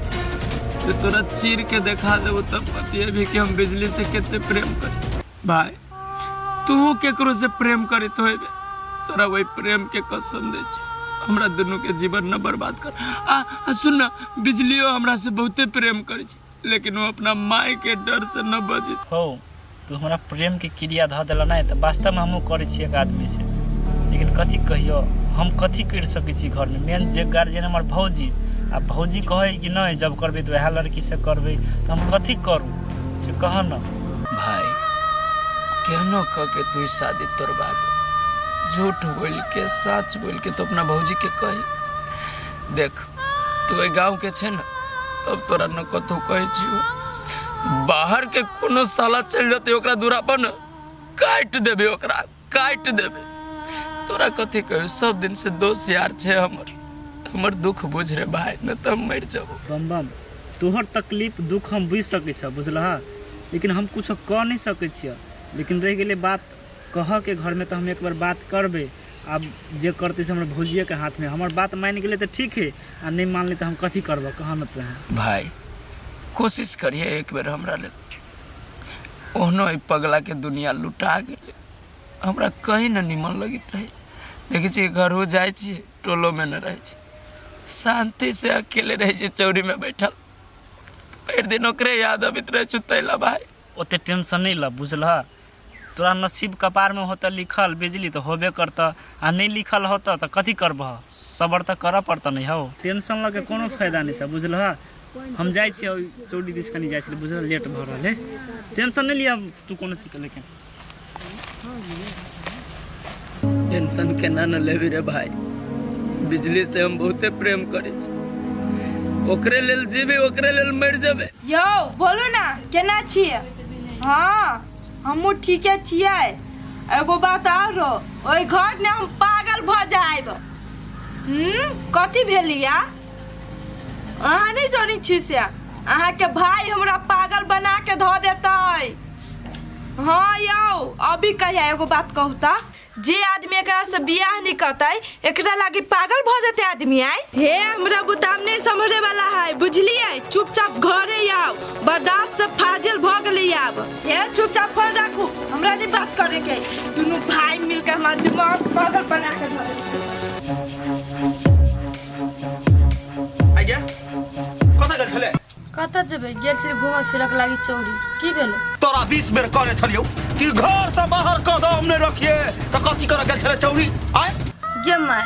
जे तोरा चीर के देखा देबो तब पतिए भी कि हम बिजली से कते प्रेम करी। भाई तू केकरो से प्रेम करत होइबे, तोरा वही प्रेम के कसम दे छी, हमरा दुनू के जीवन न बर्बाद कर। आ, आ सुन न, बिजलियो हमरा से बहुते प्रेम करै छै, लेकिन वो अपना माय के डर से न बजे। हो तू हमरा प्रेम के क्रिया धऽ देला नहि तऽ वास्तव में हमहूँ करै छियै एक आदमी से, लेकिन कथी कहियो हम कथी करि सकै छी घरमे? मेन जे गार्जियन हमर भौजी, आ भौजी कहै कि नहि जब करबै तऽ वएह लड़की से करबै, तऽ हम कथी करू से कह न। भाई केहनो कह के तू ई शादी तोड़बा दे, झूठ बोल के सच बोल के तो अपना भौजी के कही। देख तू एहि गांव के छे न, तब तोरा न कतहु कहै छियो, बाहर के कोनो साला चलि जेतै ओकरा दूरा पर न काटि देबै, ओकरा काटि देबै। तोरा कथी कहियो सब दिन से दोस्त यार छै हमर हमर दुख बुझ रे भाई न तऽ हम मरि जबो बम बम तोहर तकलीफ दुख हम बुझि सकै छह बुझलह लेकिन हम कुछो कऽ नहि सकै छियह लेकिन रहि गेलै बात कहऽके घरमे तऽ हम एक बार बात करबै आब जे करतै से हमर भौजिएके हाथमे हमर बात मानि गेलै तऽ ठीक है आ नहि मानलै तऽ हम कथी करबऽ कह ने तोहें भाई कोशिश करिए एक बेर हमरा लेल ओहनो एहि पगलाके दुनिया लुटा गेलै हमरा कहीं न निमन लगैत रहे देखै छियै घरो जाइ छियै टोलोमे न रहै छी शान्ति से अकेले रहै छियै चौरीमे बैठल भरि दिन ओकरे याद अबैत रहै छै तैला भाई ओते टेंशन नहि लऽ बुझलह तोरा नसीब कपारमे होतऽ लिखल बिजली तऽ होबे करतऽ आ नहि लिखल होतऽ तऽ कथी करबह सबर तऽ करऽ पड़तऽ नहि हौ टेंशन लऽ के कोनो फायदा नहि छै बुझलह हम जाइ छियै ओहि चौरी दिस कनि जाइ छलियै बुझलह लेट भऽ रहल है टेंशन नहि लिअ तू कोनो चीजके लेकिन टेंशन केना न लेबी रे भाई बिजली से हम बहुते प्रेम करै छी ओकरे लेल जीबी ओकरे लेल मरि जेबै यौ बोलू ने केना छियै हँ हमहूँ ठीके छियै एगो बात आरो ओहि घर ने हम पागल भऽ जायब कथी भेलिया अहाँ नहि जनै छी से अहाँके भाय हमरा पागल बना के धऽ देतै हाँ यौ अभी कहिया एगो बात कहू तऽ जे आदमी एकरा से बियाह नहीं करतै एकरा लागी पागल भऽ जेतै आदमी आय हे हमरा बुताम नहीं समझे वाला है बुझलियै चुपचाप घरे आउ बर्दाश्त से फाजिल भऽ गेलै आब हे चुपचाप फोन राखू हमरा नहीं बात करे के दुनू भाई मिलके हमार दिमाग पागल बना के धऽ देलकै। आज्ञा कतऽ गेल छलै कतऽ जेबै गेल छली घूमऽ फिरऽ के लागी चौरी की भेलो तोरा 20 बेर कहने छलियौ कि घर से बाहर कदम नहि रखिए तऽ कथी करऽ गेल छलै चौरी आय गे माय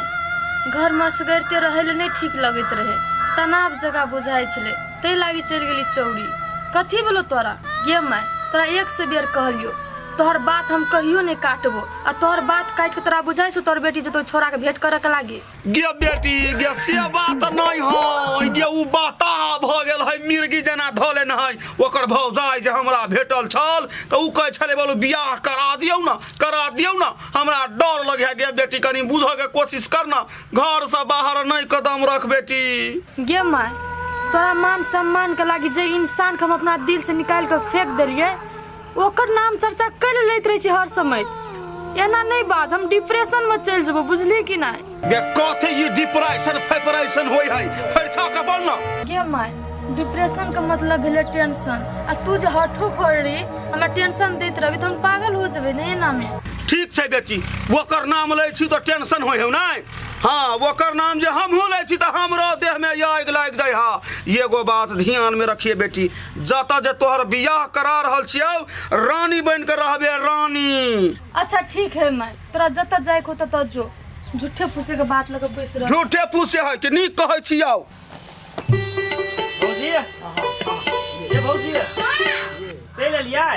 घरमे असगरते रहै लए नहि ठीक लगैत रहै तनाव जकाँ बुझाइ छलै ताहि लागी चलि गेली चौरी कथी भेलो तोरा गे माय तोरा एक से बेर कहलियो तोहर बात हम कहियो नहि काटबो आ तोहर बात काटि के तोरा बुझाइ छौ तोहर बेटी जेतौ छोरा के भेंट करऽ के लागी गे बेटी गे से बात नहि है गे उ बताह भऽ गेल है मिर्गी जेना धऽ लेने है ओकर भौजाइ जे हमरा भेटल छल तऽ उ कहै छलै बोलू बियाह करा दियौ ने करा दियौ ने हमरा डर लगे है गे बेटी कनि बुझऽके कोशिश कर ने घरसँ बाहर नहि कदम रख बेटी गे माय तोरा मान सम्मान के लागी जे इंसान के हम अपना दिल से निकालि के फेंक देलियै ओकर नाम चर्चा कर लैत रहै छी हर समय एना नहि बाज हम डिप्रेशन में चलि जेबो बुझलियै कि नहि गे कथी ई डिप्रेशन फेपरेशन होइ है फरिछा के बोल ना गे माय डिप्रेशन के मतलब भेलै टेंशन आ तू जे हठो कर रही हमरा टेंशन दैत रहबी तऽ हम पागल हो जेबै ने एना में ठीक छै बेटी ओकर नाम लै छी तऽ टेंशन होइ हौ नहि हाँ ओकर नाम जे हमहूँ लै छी तऽ हमरो देहमे आगि लागि जाइ हा एगो बात ध्यानमे रखिए बेटी जतऽ जे तोहर बियाह करा रहल छियौ रानी बनि कऽ रहबे रानी अच्छा ठीक है माय तोरा जतऽ जाइके हो ततऽ जो झूठे फूसे के बात लऽ कऽ बैस रह झूठे फूसे है कि नीक कहै छियौ भौजी ये भौजी चलि एलियै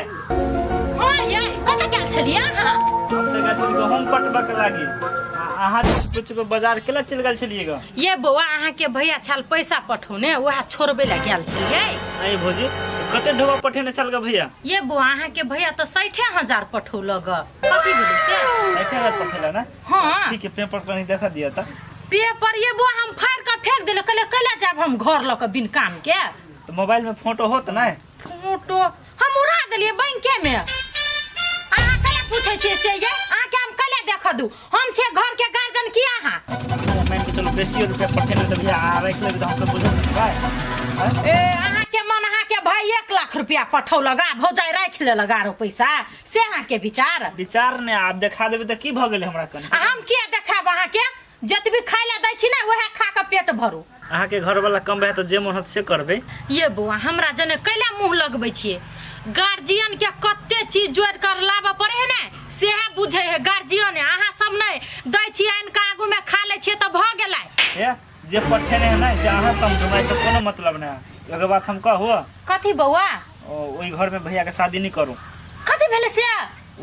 हाँ ये कतऽ गेल छलियै अहाँ हम तऽ गेल छलियै गहूँम पटबऽ के लागी आ अहाँ चुप चुप बाजार केला चलि गेल छलियै ग ये बौआ अहाँके भैया छल पैसा पठौने वएह छोड़बै लए गेल छलियै अरे भौजी कते ढोबा पठेने छल ग भैया ये बौआ अहाँके भैया तऽ 60,000 पठौलक ग कथी भेलै से 60,000 पठेला ना हाँ ठीक है पेपर कहीं देखा दिया था पेपर ये बौआ हम फाड़ कऽ फेंक देले कहले कैला जायब हम घर लऽ कऽ बिन काम के तो मोबाइल में फोटो होत ना फोटो हम उड़ा देलियै बैंके में अहाँ कैला पूछै छियै से ये अहाँके हम कैला देखऽ दू हम छियै घर के गार्जियन की अहाँ मान के चलो बेसी रुपया पठेने तऽ भैया आ राखि लेबै तऽ हमसब बुझल सकबै ए अहाँके मन अहाँके भाई 1 लाख रुपया पठौलक आ भौजाइ राखि लेलक आरो पैसा से अहाँके विचार विचार नहि आब देखा देबै तऽ की भऽ गेलै हमरा कनि आ हम किया देखायब अहाँके जतबी खाय लए दै छी ने वएह खा कऽ पेट भरू अहाँके घरवाला कम रहै तऽ जे मन होत से करबै ये बौआ हमरा जने कैला मुँह लगबै छियै गार्जियन के कते चीज जोड़ कर लाबऽ पड़े है ने सेहे बुझे है गार्जियन अहाँ सब नहि दै छियै आनि कऽ आगू में खा लै छियै तऽ भऽ गेलै हे जे पठेने है ने से अहाँ समझू हमरा एहिसँ कोनो मतलब नहि है एगो बात हम कहू कथी बौआ ओ ओहि घरमे भैयाके शादी नहि करू कथी भेलै से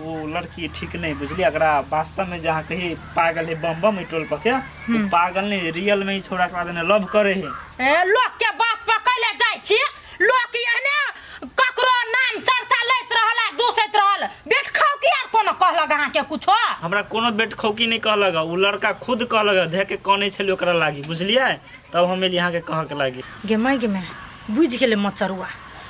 ओ लड़की ठीक नहीं बुझलियै एकरा वास्तव में जहाँ कही पागल है बम बम टोल पर के ओ पागल नहीं रियल में ही छोड़ा के बाद ने लव करे है ए लोक के बात पर कैले जाइ छी लोक एहने ककरो नाम चर्चा लैत रहल आ दूसैत रहल बेट खाउ की आर कोनो कहलक कहलक अहाँके कुछो? हमरा कोनो बेट खौकी नहि कहलक, ओ लड़का खुद कहलक, धे के कनै छलै ओकरा लागी, बुझलियै? तब हम एलियै अहाँके कहऽ के लागी। गे माय गे माय, बुझि गेलै मचरुआ,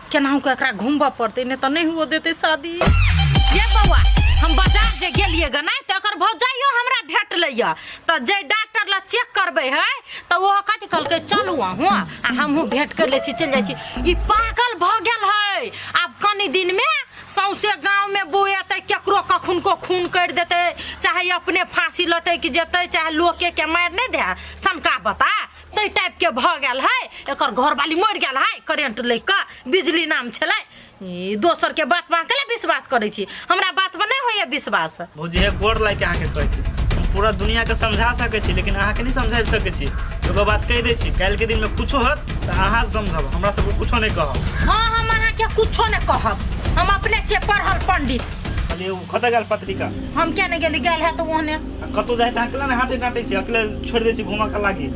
केनाहु कऽ एकरा घुमबऽ पड़तै, नहि तऽ नहि हुअ देतै शादी। ये बौआ, हम बाजार जे गेलियै ग नहि तऽ एकर भौजाइयो हमरा भेटलै यऽ, तऽ जे डॉक्टर लग चेक करबै है तऽ ओहो कथी कहलकै, चलू अहूँ आ हमहूँ भेंट कर लै छी, चलि जाइ छी। ई पागल भऽ गेल है, आब कनि दिनमे सौंसे गाँवमे बुएतै, केकरो कखुनको खून करि देतै, चाहे अपने फांसी लटकि जेतै, चाहे लोकेके मारि नहि दे सनका बता तै टाइपके भऽ गेल है। एकर घरवाली मरि गेल है करेंट लागि कऽ, बिजली नाम छलै। ई दोसरके बात पर अहाँ कैला विश्वास करै छी? हमरा बात पर नहि होइए विश्वास। भौजी हे, गोर लागि अहाँके कहै छी, हम पूरा दुनियाके समझा सकै छी लेकिन अहाँके नहि समझाबि सकै छी। एगो बात कहि दै छी, काल्हिके दिनमे कुछो होत तऽ अहाँ समझब, हमरा सबके कुछो नहि कहब। हँ, हम अहाँके कुछो नहि कहब, हम अपने छियै पढ़ल पंडित। कहलियै ओ कतऽ गेल पत्रिका? हम किया नहि गेली, गेल है तऽ ओहने। आ कतौ जाइ तऽ अहाँ केना नहि हाथे डाँटै छी, अकेले छोड़ि दै छी घूमऽ के लागी।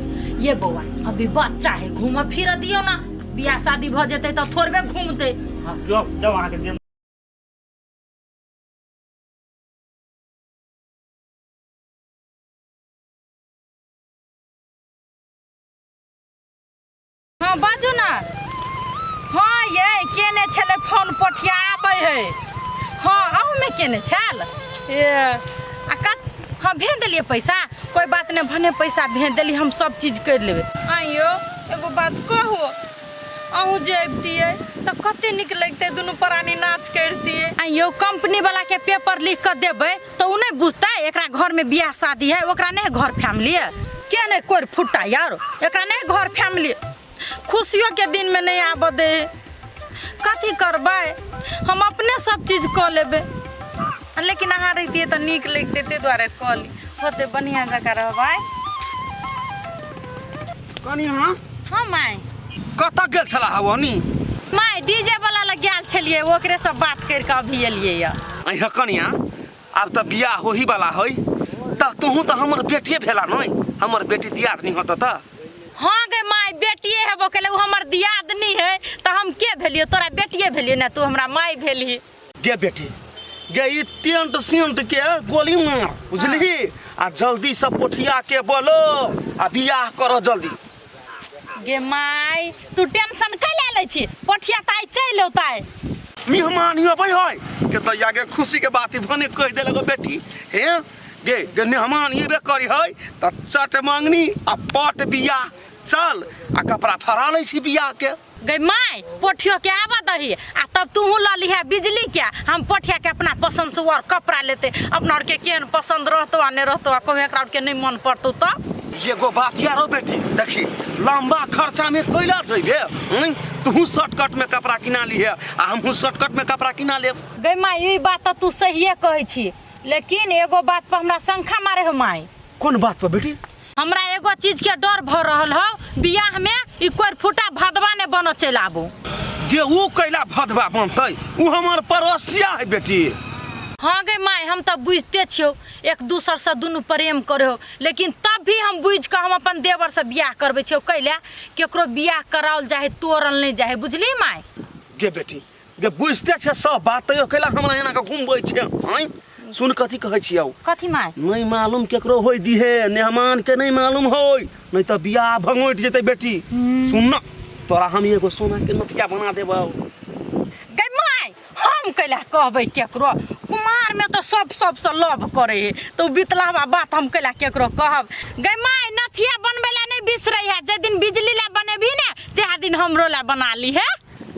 ये बौआ, अभी बच्चा है, घूमऽ फिरऽ दियौ ना, बियाह शादी भऽ जेतै तऽ थोड़बे घूमतै। हँ, जाउ जाउ, अहाँके जे हँ बाजू ना। हँ ये केने छलै फोन, पोठिया आबै है। हँ अहूँमे केने छल ए आ कत? हँ भेज देलियै पैसा, कोइ बात नहि, भने पैसा भेज देली, हम सब चीज करि लेबै। आइयो एगो बात कहू, अहूँ जे अबितियै तऽ कते नीक लगतै, दुनू प्राणी नाच करितियै। आइयो कंपनी वाला के पेपर लिख कऽ देबै तऽ ओ नहि बुझतै एकरा घरमे बियाह शादी है, ओकरा नहि घर फैमिली है, के नहि कोरि फुट्टा यार, एकरा नहि घर फैमिली, खुशियों के दिनमे नहि आबऽ दे। कथी करबै, हम अपने सब चीज कऽ लेबै, लेकिन अहाँ रहितियै तऽ नीक लगितै, ताहि दुआरे कहली। होतै बढ़िआँ जकाँ रहबै। कनी अहाँ हँ माय। कतऽ गेल छला हवनी? माय डीजे वाला लग गेल छलियै, ओकरे से बात करि कऽ अभी एलियै यऽ। अहाँ कनिया, आब तऽ बियाह होही वाला है, तऽ तोहू तऽ हमर बेटिए भेला नहीं, हमर बेटी दियादनी होत तऽ। हाँ गे माय, बेटिए हेबो केले, ओ हमर दियादनी है तऽ हम के भेलियै? तोरा बेटिए भेलियै ने, तू हमरा माय भेलही। गे बेटी गे, ई टेंट सेंट के गोली मार, बुझलिही? आ जल्दी से पोठिया के बोलो आ बियाह करो जल्दी। गे माय, तू टेंशन कैला लै छी, पोठिया तऽ आइ चलि औतै। मेहमान अबै है के दैया गे, खुशी के बात भने कहि देलक बेटी। हे गे गे, मेहमान एबे करी है तऽ चट मंगनी आ पट बियाह। चल आ कपड़ा फड़ा लै छी बियाह के। गई माय, पोठियो के आबऽ दही आ तब तूहू लऽ लिहे बिजली के, हम पोठिया के अपना पसंद से और कपड़ा लेते, अपना और के केहन पसंद रहतो आ नहीं रहतो, आ कहूँ एकरा और के नहीं मन पड़तो तब। एगो बात यारो बेटी, देखी लंबा खर्चा में कैला जइबे, तू शॉर्टकट में कपड़ा किना लिहे आ हमहूँ शॉर्टकट में कपड़ा किना लेब। गई माय, ई बात तऽ तू सहिए कहै छी, लेकिन एगो बात पर हमरा शंखा मारे हो माय। कोन बात पर बेटी? हमरा एगो चीज के डर भ रहल हो, बियाह में ई कोर फूटा भदवा ने बन चलि आबू। गे ऊ कैला भदवा बनतै, ऊ हमर पड़ोसिया है बेटी। हाँ गे माय, हम तऽ बुझते छियौ एक दूसर से दुनू प्रेम करे हो, लेकिन तब भी हम बुझि कऽ हम अपन देवर से बियाह करबै छियौ, कैला केकरो बियाह कराओल जाहे तोड़ल नहि जाहे, बुझली माय? गे बेटी गे, बुझते छै सब बात, तैयो कैला हमरा एना के घुमबै छै? आँय सुन, कथी कहै छियौ? कथी माय? नहीं मालूम केकरो होय दिहे, मेहमान के नहीं मालूम होय, नहीं तऽ बियाह भंगोटि जेतै। बेटी सुन न, तोरा हम एगो सोना के नथिया बना देबौ। गै माय, हम कैला कहबै केकरो? कुमार में तो सब सबसे लव करे है, तो बितलावा बात हम कैला केकरो कहब? गै माय, नथिया बनबै ला नहीं बिसरै है, जे दिन बिजली ला बनेबही ने तेहा दिन हमरो ला बना ली है।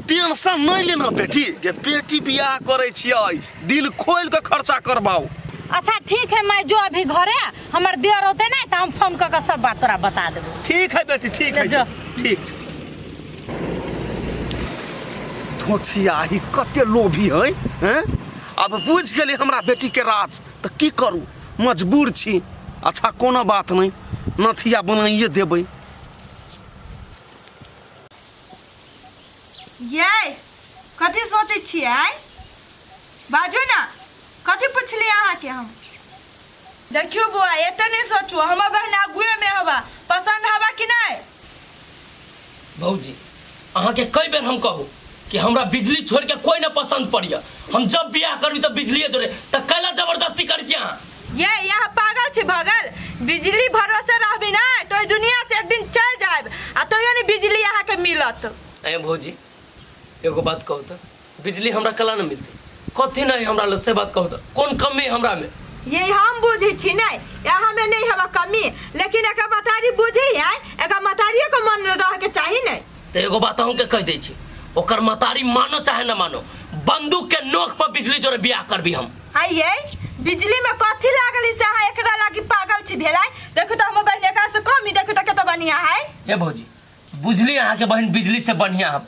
टेंशन नहीं लेना बेटी गे, बेटी बियाह करे छियै, दिल खोल के खर्चा करबाओ। अच्छा ठीक है माय, जो अभी घरे हमर देर होते ना तो हम फोन कऽ के सब बात तोरा बता देबो। ठीक है बेटी, ठीक है, जो। ठीक छै। धोछिया ही कते लोभी है, हैं? अब बुझ गेली हमरा बेटी के राज, तऽ की करू, मजबूर छी। अच्छा कोनो बात नहीं, नथिया बनाइए देबै। यै कथी सोचै छियै? बाजू ने, कथी पुछलियै अहाँके हम? देखियौ बौआ, एते नहि सोचू, हमर बहन आगुएमे हवा पसन्द हवा कि नहि? भौजी, अहाँके कई बेर हम कहू कि हमरा बिजली छोड़ के कोई ना पसंद पड़िया, हम जब बियाह करबी तब बिजलिए जोड़े, त कैला जबरदस्ती करी बिजली भरोसे रहबी ना तो ई दुनिया से एक दिन चल जाएब आ तैयो नहीं बिजली अहाँ के मिलत। ए भौजी एगो बात कहू तो बिजली हमरा कला न मिलते कथी नहीं हमरा लग से बात कहू तो कौन कमी हमरा में? ये हम बुझी छी नहीं यहाँ में नहीं हवा कमी, लेकिन एक मतारी बुझी है, एक मतारियों के मन रह के चाही नहीं। तो एगो बात अहूँ के कह दै छी, ओकर मतारी मानो चाहे न मानो बंदूक के नोक पर बिजली जोरे बियाह करबी हम। आइए बिजली में कथी लागल से अहाँ एकरा लागी पागल छी भेलै? देखू तो हमर बहन एकरा से कम ही, देखू तो कते बढ़िया है। ए भौजी बुझली अहाँ के बहन बिजली से बढ़िया है,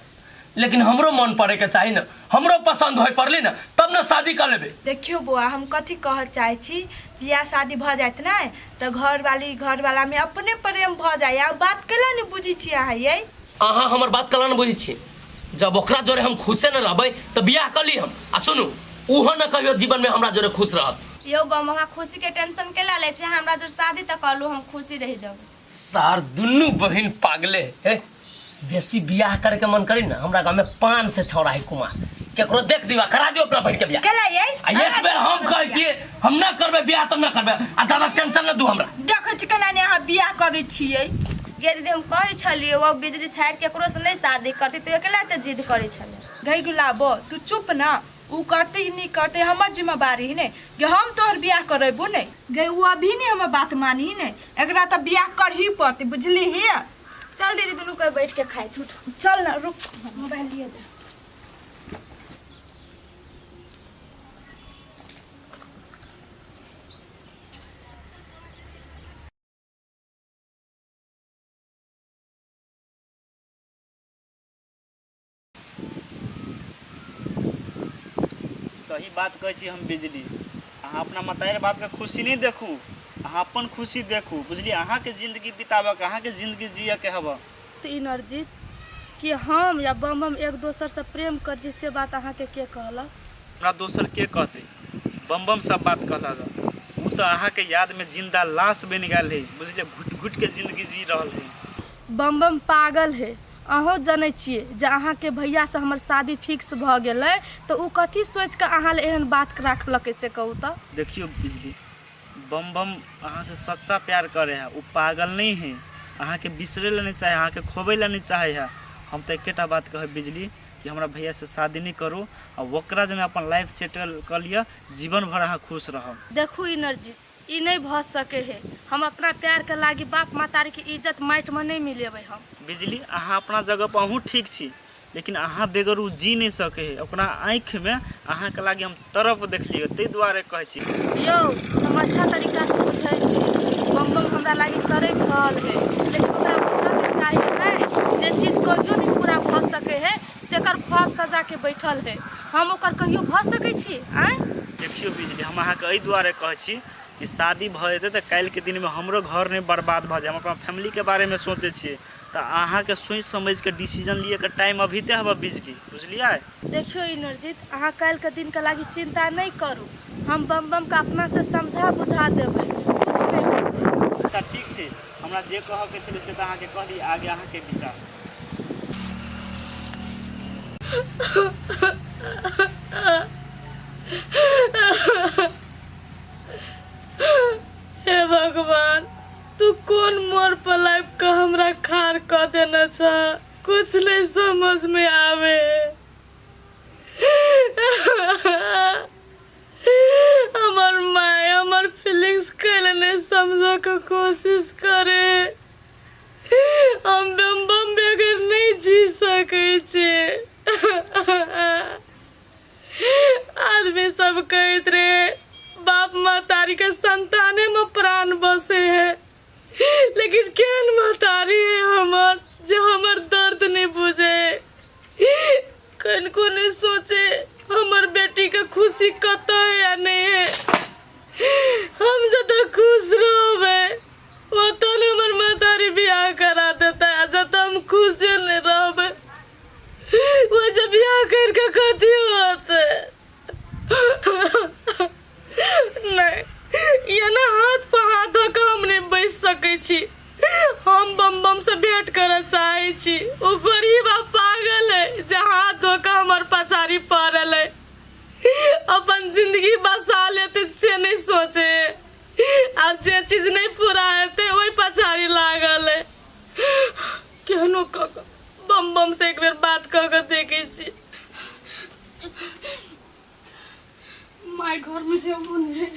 लेकिन हमरो मन पड़े के चाही ना, हमरो पसंद होय पड़ली ना तब ना शादी कर लेबे। देखियो बौआ हम कथी कहऽ चाहै छी, बियाह शादी भऽ जायत ने तऽ घर वाली घर वाला में अपने प्रेम भऽ जाय। आ बात केला ने बुझी छी अहाँ यै? अहाँ हमर बात केला ने बुझी छी? जब ओकरा जोरे हम खुशे न रहबै तऽ बियाह कर ली हम। आ सुनू उहो न कहियो जीवन में हमरा जोरे खुश रहत। यौ बम अहाँ खुशी के टेंशन केला लै छी, हमरा जोर शादी तऽ कर लू हम खुशी रहि जाब। सार दुनू बहिन पागले है, बेसी बियाह करे के मन करी ना हमरा गांव में 5 से छौड़ा है कुमार, केकरो देख दिवा करा दियो अपना बहिन के बियाह। केला यै? आ एक बेर हम कहै छियै हम ना करबै बियाह त ना करबै, आ दादा टेंशन न दू हमरा। देखै छी केना ने अहाँ बियाह करै छियै। गे दीदी हम कहै छलियै ओ बिजली छाड़ि केकरो से नहीं शादी करती तो अकेला तऽ जिद करै छलै। गई गुलाबो तू चुप ना, उ करते नहीं करते हमर जिम्मेवारी है नहीं कि हम तोहर बियाह करेबो नहीं। गई उ अभी नहीं हमर बात मानी नहीं, एकरा तो बियाह करही पड़ते बुझली ही। चल दीदी दुनू कोई बैठ के खाए छूट। चल ना रुक मोबाइल लिए दे। सही बात कहै छी हम बिजली, अहाँ अपना मतारि बापके खुशी नहि देखू, अहाँ अपन खुशी देखू बुझलियै। अहाँके जिंदगी बिताबऽके अहाँके जिंदगी जियऽके हबऽ। तऽ इनरजीत कि हम या बम बम एक दोसरसँ प्रेम करै छी से बात अहाँके के कहलक? हमरा दोसर के कहतै, बम बम सब बात कहलक। ओ तऽ अहाँके यादमे जिंदा लाश बनि गेल है बुझलियै, घुटि घुटिके जिंदगी जी रहल है। बम बम पागल है, अहूँ जनै छियै जे अहाँके भैयासँ हमर शादी फिक्स भऽ गेलै तऽ ओ कथी सोचिकऽ अहाँ लए एहन बात राखलकै से कहू तऽ। देखियौ बिजली, बम बम अहाँसँ सच्चा प्यार करै है, ओ पागल नहि है, अहाँके बिसरै लए नहि चाहै है, अहाँके खोबै लए नहि चाहै है। हम तऽ एकेटा बात कहब बिजली कि हमरा भैयासँ शादी नहि करू आ ओकरा जेना अपन लाइफ सेटल कऽ लिअ, जीवन भरि अहाँ खुश रहब। देखू इनरजी, ई नहि भऽ सकै है, हम अपना प्यारके लागी बाप महतारीके इज्जत माटिमे नहि मिलेबै हम। बिजली, अहाँ अपना जगह पर अहूँ ठीक छी, लेकिन अहाँ बेगर ओ जी नहि सकै है। ओकरा आँखिमे अहाँके लागी हम तड़प देखलियै, ताहि दुआरे कहै छी। यौ हम अच्छा तरीकासँ बुझै छी, बम बम हमरा लागी तड़पि रहल है, लेकिन ओकरा बुझऽके चाही नहि जे चीज कहियो नहि पूरा भऽ सकै है तेकर ख्वाब सजाके बैठल है, हम ओकर कहियो भऽ सकै छी? आँय? देखियौ बिजली, हम अहाँके एहि दुआरे कहै छी कि शादी भऽ जेतै तऽ काल्हिके दिनमे हमरो घर नहि बर्बाद भऽ जाय, हम अपना फैमिलीके बारेमे सोचै छियै, तऽ अहाँके सोचि समझिके डिसीजन लियऽके टाइम अभीते हबऽ बिजली, बुझलियै? देखियौ इनरजीत, अहाँ काल्हिके दिनके लागी चिन्ता नहि करू, हम बम बमके अपनासँ समझा बुझा देबै, किछु नहि होतै। अच्छा ठीक छै, हमरा जे कहऽके छलै से तऽ अहाँके कहली, आगे अहाँके विचार। हे भगवान, तू कोन मोड़ पर लाबि कऽ हमरा खाड़ कऽ देने छह, कुछ नहीं समझ में आवे। हमर माय हमर फीलिंग्स कैले नहीं समझ के कोशिश करे, हम बम बम बगैर नहीं जी सकै छी। आदमी सब कहैत रहे बाप महतारी के संताने में प्राण बसे है, लेकिन केहन महतारी है हमर जे हमर दर्द नहीं बुझे, कनको नहीं सोचे हमर बेटी के खुशी कतऽ है या नहीं है। हम जतऽ खुश रहबै ओतऽ ने हमर महतारी बियाह करा देतै, आ जतऽ हम खुशे नहीं रहबै वो जब बियाह करके कथी होते। नहीं, ये ना हाथ पर हाथ धऽ कऽ हम नहीं बैस सकै छी, हम बम बम से भेंट करऽ चाहै छी। ओ गरीब आ पागल है जे हाथ धो कऽ हमर पछाड़ी पड़ल है, अपन जिंदगी चीज नहीं पूरा हेतै ओहि पछाड़ी लागल है। केहनो कऽ कऽ बम बम से एक बेर बात कऽ कऽ देखै छी। माय घर में हेबो नहीं।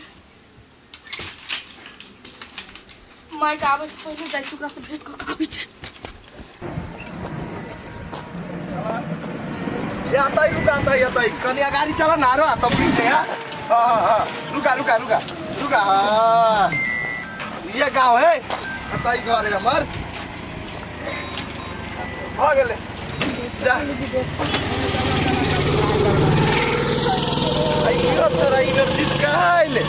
माय के आबै से पहिले जाइ छी ओकरा से भेंट कऽ कऽ आबै छी। आता ही रुका, आता ही, आता ही कनी अगाडि चल न आरो तब फिर हाँ हाँ हाँ रुका रुका रुका रुका। हाँ ये गाँव है, आता ही घर है हमार। भ गेलै जा। अइयो छोरा इनरजीत कहाँ अइले?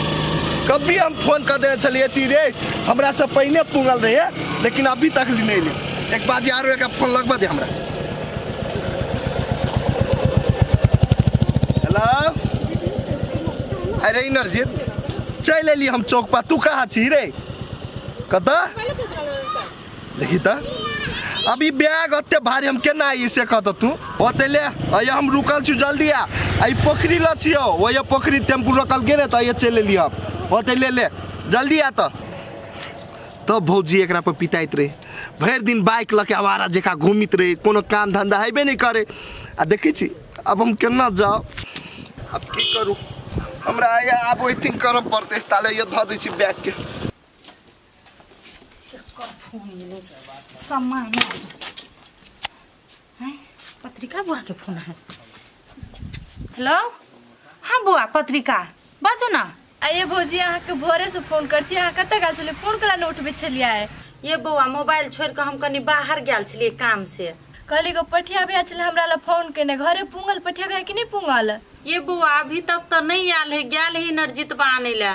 कभी हम फोन कर देने छलिए ती रे, हमरा से पहिने पुगल रहे लेकिन अभी तक नहीं अइले। एक बाजी आरो एक फोन लगबा दे हमरा। हेलो, अरे इनरजीत चलि एली हम चौक पर, तू कहाँ छी रे? कतऽ? देखी तऽ अभी बैग ओते भारी हम केना आई से कह तू। ओते ले अये हम रुकल छी, जल्दी आ। आई पोखरी ल छियो, ओये पोखरी टेम्पू रोकल गेले तऽ अये चलि एली हम। ओते ले ले जल्दी आ। तऽ तब भौजी एकरा पर पिताइत रहे, भरि दिन बाइक लऽ के आवारा जकाँ घूमित रहे, कोनो काम धंधा हेबे नहि करे। आ देखै छी अब हम केना जाउ, आब की करू, हमरा आब वेटिंग करऽ पड़तै। ताले ये धऽ दै छी बैग के। सामान हैं पत्रिका बुआ के फोन है। हेलो, हाँ बुआ पत्रिका बाजू ना। आइए भौजी, अहाँके भोरे से फोन कर छी, अहाँ कतऽ गेल छलियै? फोन केला नहि उठबै छलियै। ये बौआ मोबाइल छोड़ि कऽ हम कनि बाहर गेल छलियै काम से। कहली गो पठिया भैया छलै हमरा लए फोन केने, घरे पुंगल पठिया भैया कि नहि पुंगल? ये बौआ अभी तक तऽ नहि आयल है, गेल है नरजितबा आनै लए,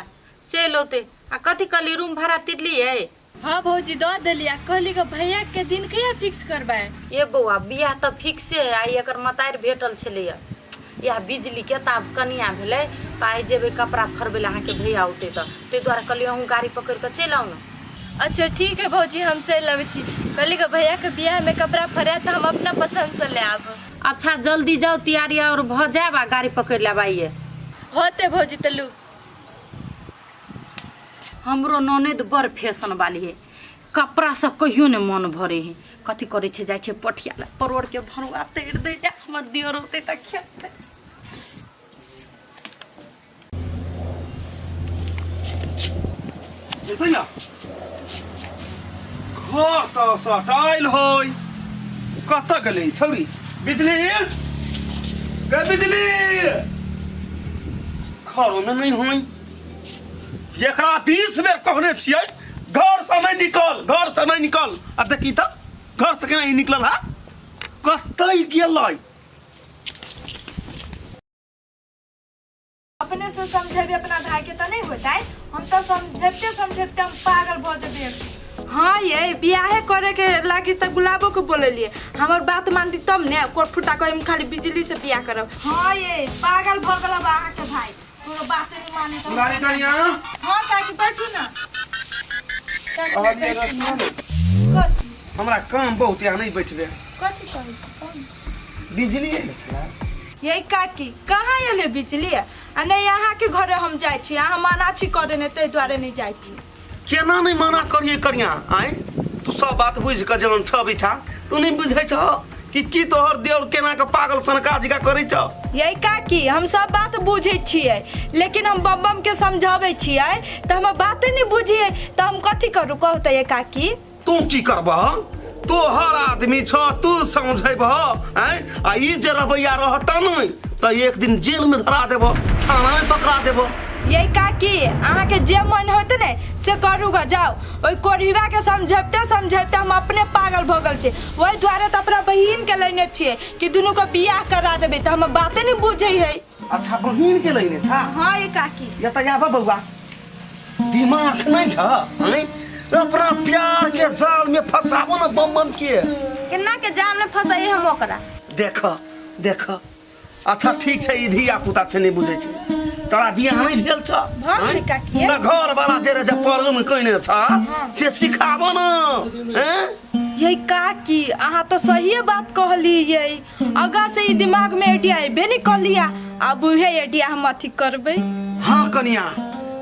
चलि औतै। आ कथी कहली रूम भाड़ा तिरलियै? हाँ भौजी दऽ देली। आ कहली गो भैया के दिन कहिया फिक्स करबै? ये बौआ बियाह तऽ फिक्से है, आइ एकर मतारि भेटल छलैया इएह बिजली के, तऽ आब कनिया भेलै तऽ आइ जेबै कपड़ा फरबै लए अहाँके भैया औतै तऽ ताहि दुआरे कहलियै अहूँ गाड़ी पकड़ि कऽ चलि आउ ने। अच्छा ठीक है भौजी, हम चलि अबै छी। कहली गो भैया के बियाह में कपड़ा फरियात तऽ हम अपना पसंद से ले आब। अच्छा जल्दी जाउ, तैयारी और भऽ जायब आ गाड़ी पकड़ि लेब आइए। होते भौजी तऽ लू। हमरो ननद बड़ फैशन वाली है, कपड़ा से कहियो ने मन भरे है। कथी करे छै, जाइ छै पठिया लए परोड़ के भरुआ तैर दै छै, हमर दियर औतै तऽ खेतै। देखै ना घर तऽ सटाइल होय, कतऽ गेलै ई छौड़ी? बिजली गे बिजली, घरोमे नहि होय। एकरा 20 बेर कहने छियै घर से नहि निकल, घर से नहि निकल, आ देखी तऽ घर से केना ई निकलल है, कतऽ गेलै? अपने से समझेबे अपना भाई के तो नहीं होता है, हम तो समझेबते समझेबते हम पागल भ जेबे। हाँ ये बियाहे करे के लागी त गुलाबो के बोलेलिए, हमर बात मानती तब ने कोट फुटा के हम खाली बिजली से बियाह करब। हाँ ये पागल भ गेल बा अहाँ के भाई, कोनो बात नहीं माने त। दुलारी कनिया। हाँ काकी बैठू ना। कहलियै रह सुनू ने। कथी? हमरा काम बहुत यहाँ नहीं बैठबे। कथी कहै छी कहू? बिजली एले छला। ये काकी कहाँ एले बिजली? आ नहीं अहाँ के घरे हम जाइ छी, अहाँ मना छी कऽ देने ताहि दुआरे नहीं जाइ छी। केना नहीं मना करिए करिया? आय तू सब बात बुझि कऽ जवन ठबी छा, तू नहीं बुझै छह कि की तोहर देवर केना के पागल सनका जका करै छह? ये काकी हम सब बात बुझै छियै, लेकिन हम बम बम के समझाबै छियै तऽ हमर बाते नहीं बुझियै तऽ हम कथी करू कहू तऽ ये काकी? तू की करबह, तोहर आदमी छ, तू समझेबह। आँय आ ई जे रवैया रहता नहीं तऽ एक दिन जेल में धरा देबह, थाना में पकड़ा देबह। ये काकी अहाँ के जे मन होते ने से करू ग, जाओ ओहि कोढ़िबा के समझेबते समझेबते हम अपने पागल भऽ गेल छी। ओहि दुआरे तऽ अपना बहिन के लेने छियै कि दुनू के बियाह करा देबै, तऽ हमर बाते नहीं बुझै है। अच्छा बहिन के लेने छा? हाँ ये काकी। ये तऽ आबऽ बौआ, दिमाग नहीं छ? हैं अपना प्यार के जाल में फंसाबो ना बम बम के। केना के जाल में फंसाई हम ओकरा? देख देख, अच्छा ठीक छै, ई धिया पुता छै नहीं बुझै छै, तोरा बियाह नहीं भेल छ? भऽ गेलै काकी। ना घर वाला जे रहे जे परम कइने छ से सिखाबो ना। हैं ये काकी अहाँ तऽ सहिए बात कहली, ये आगा से ई दिमाग में आइडिया अयबे नहीं कर लिया, अब उहे आइडिया हम अथी करबै। हाँ कनिया,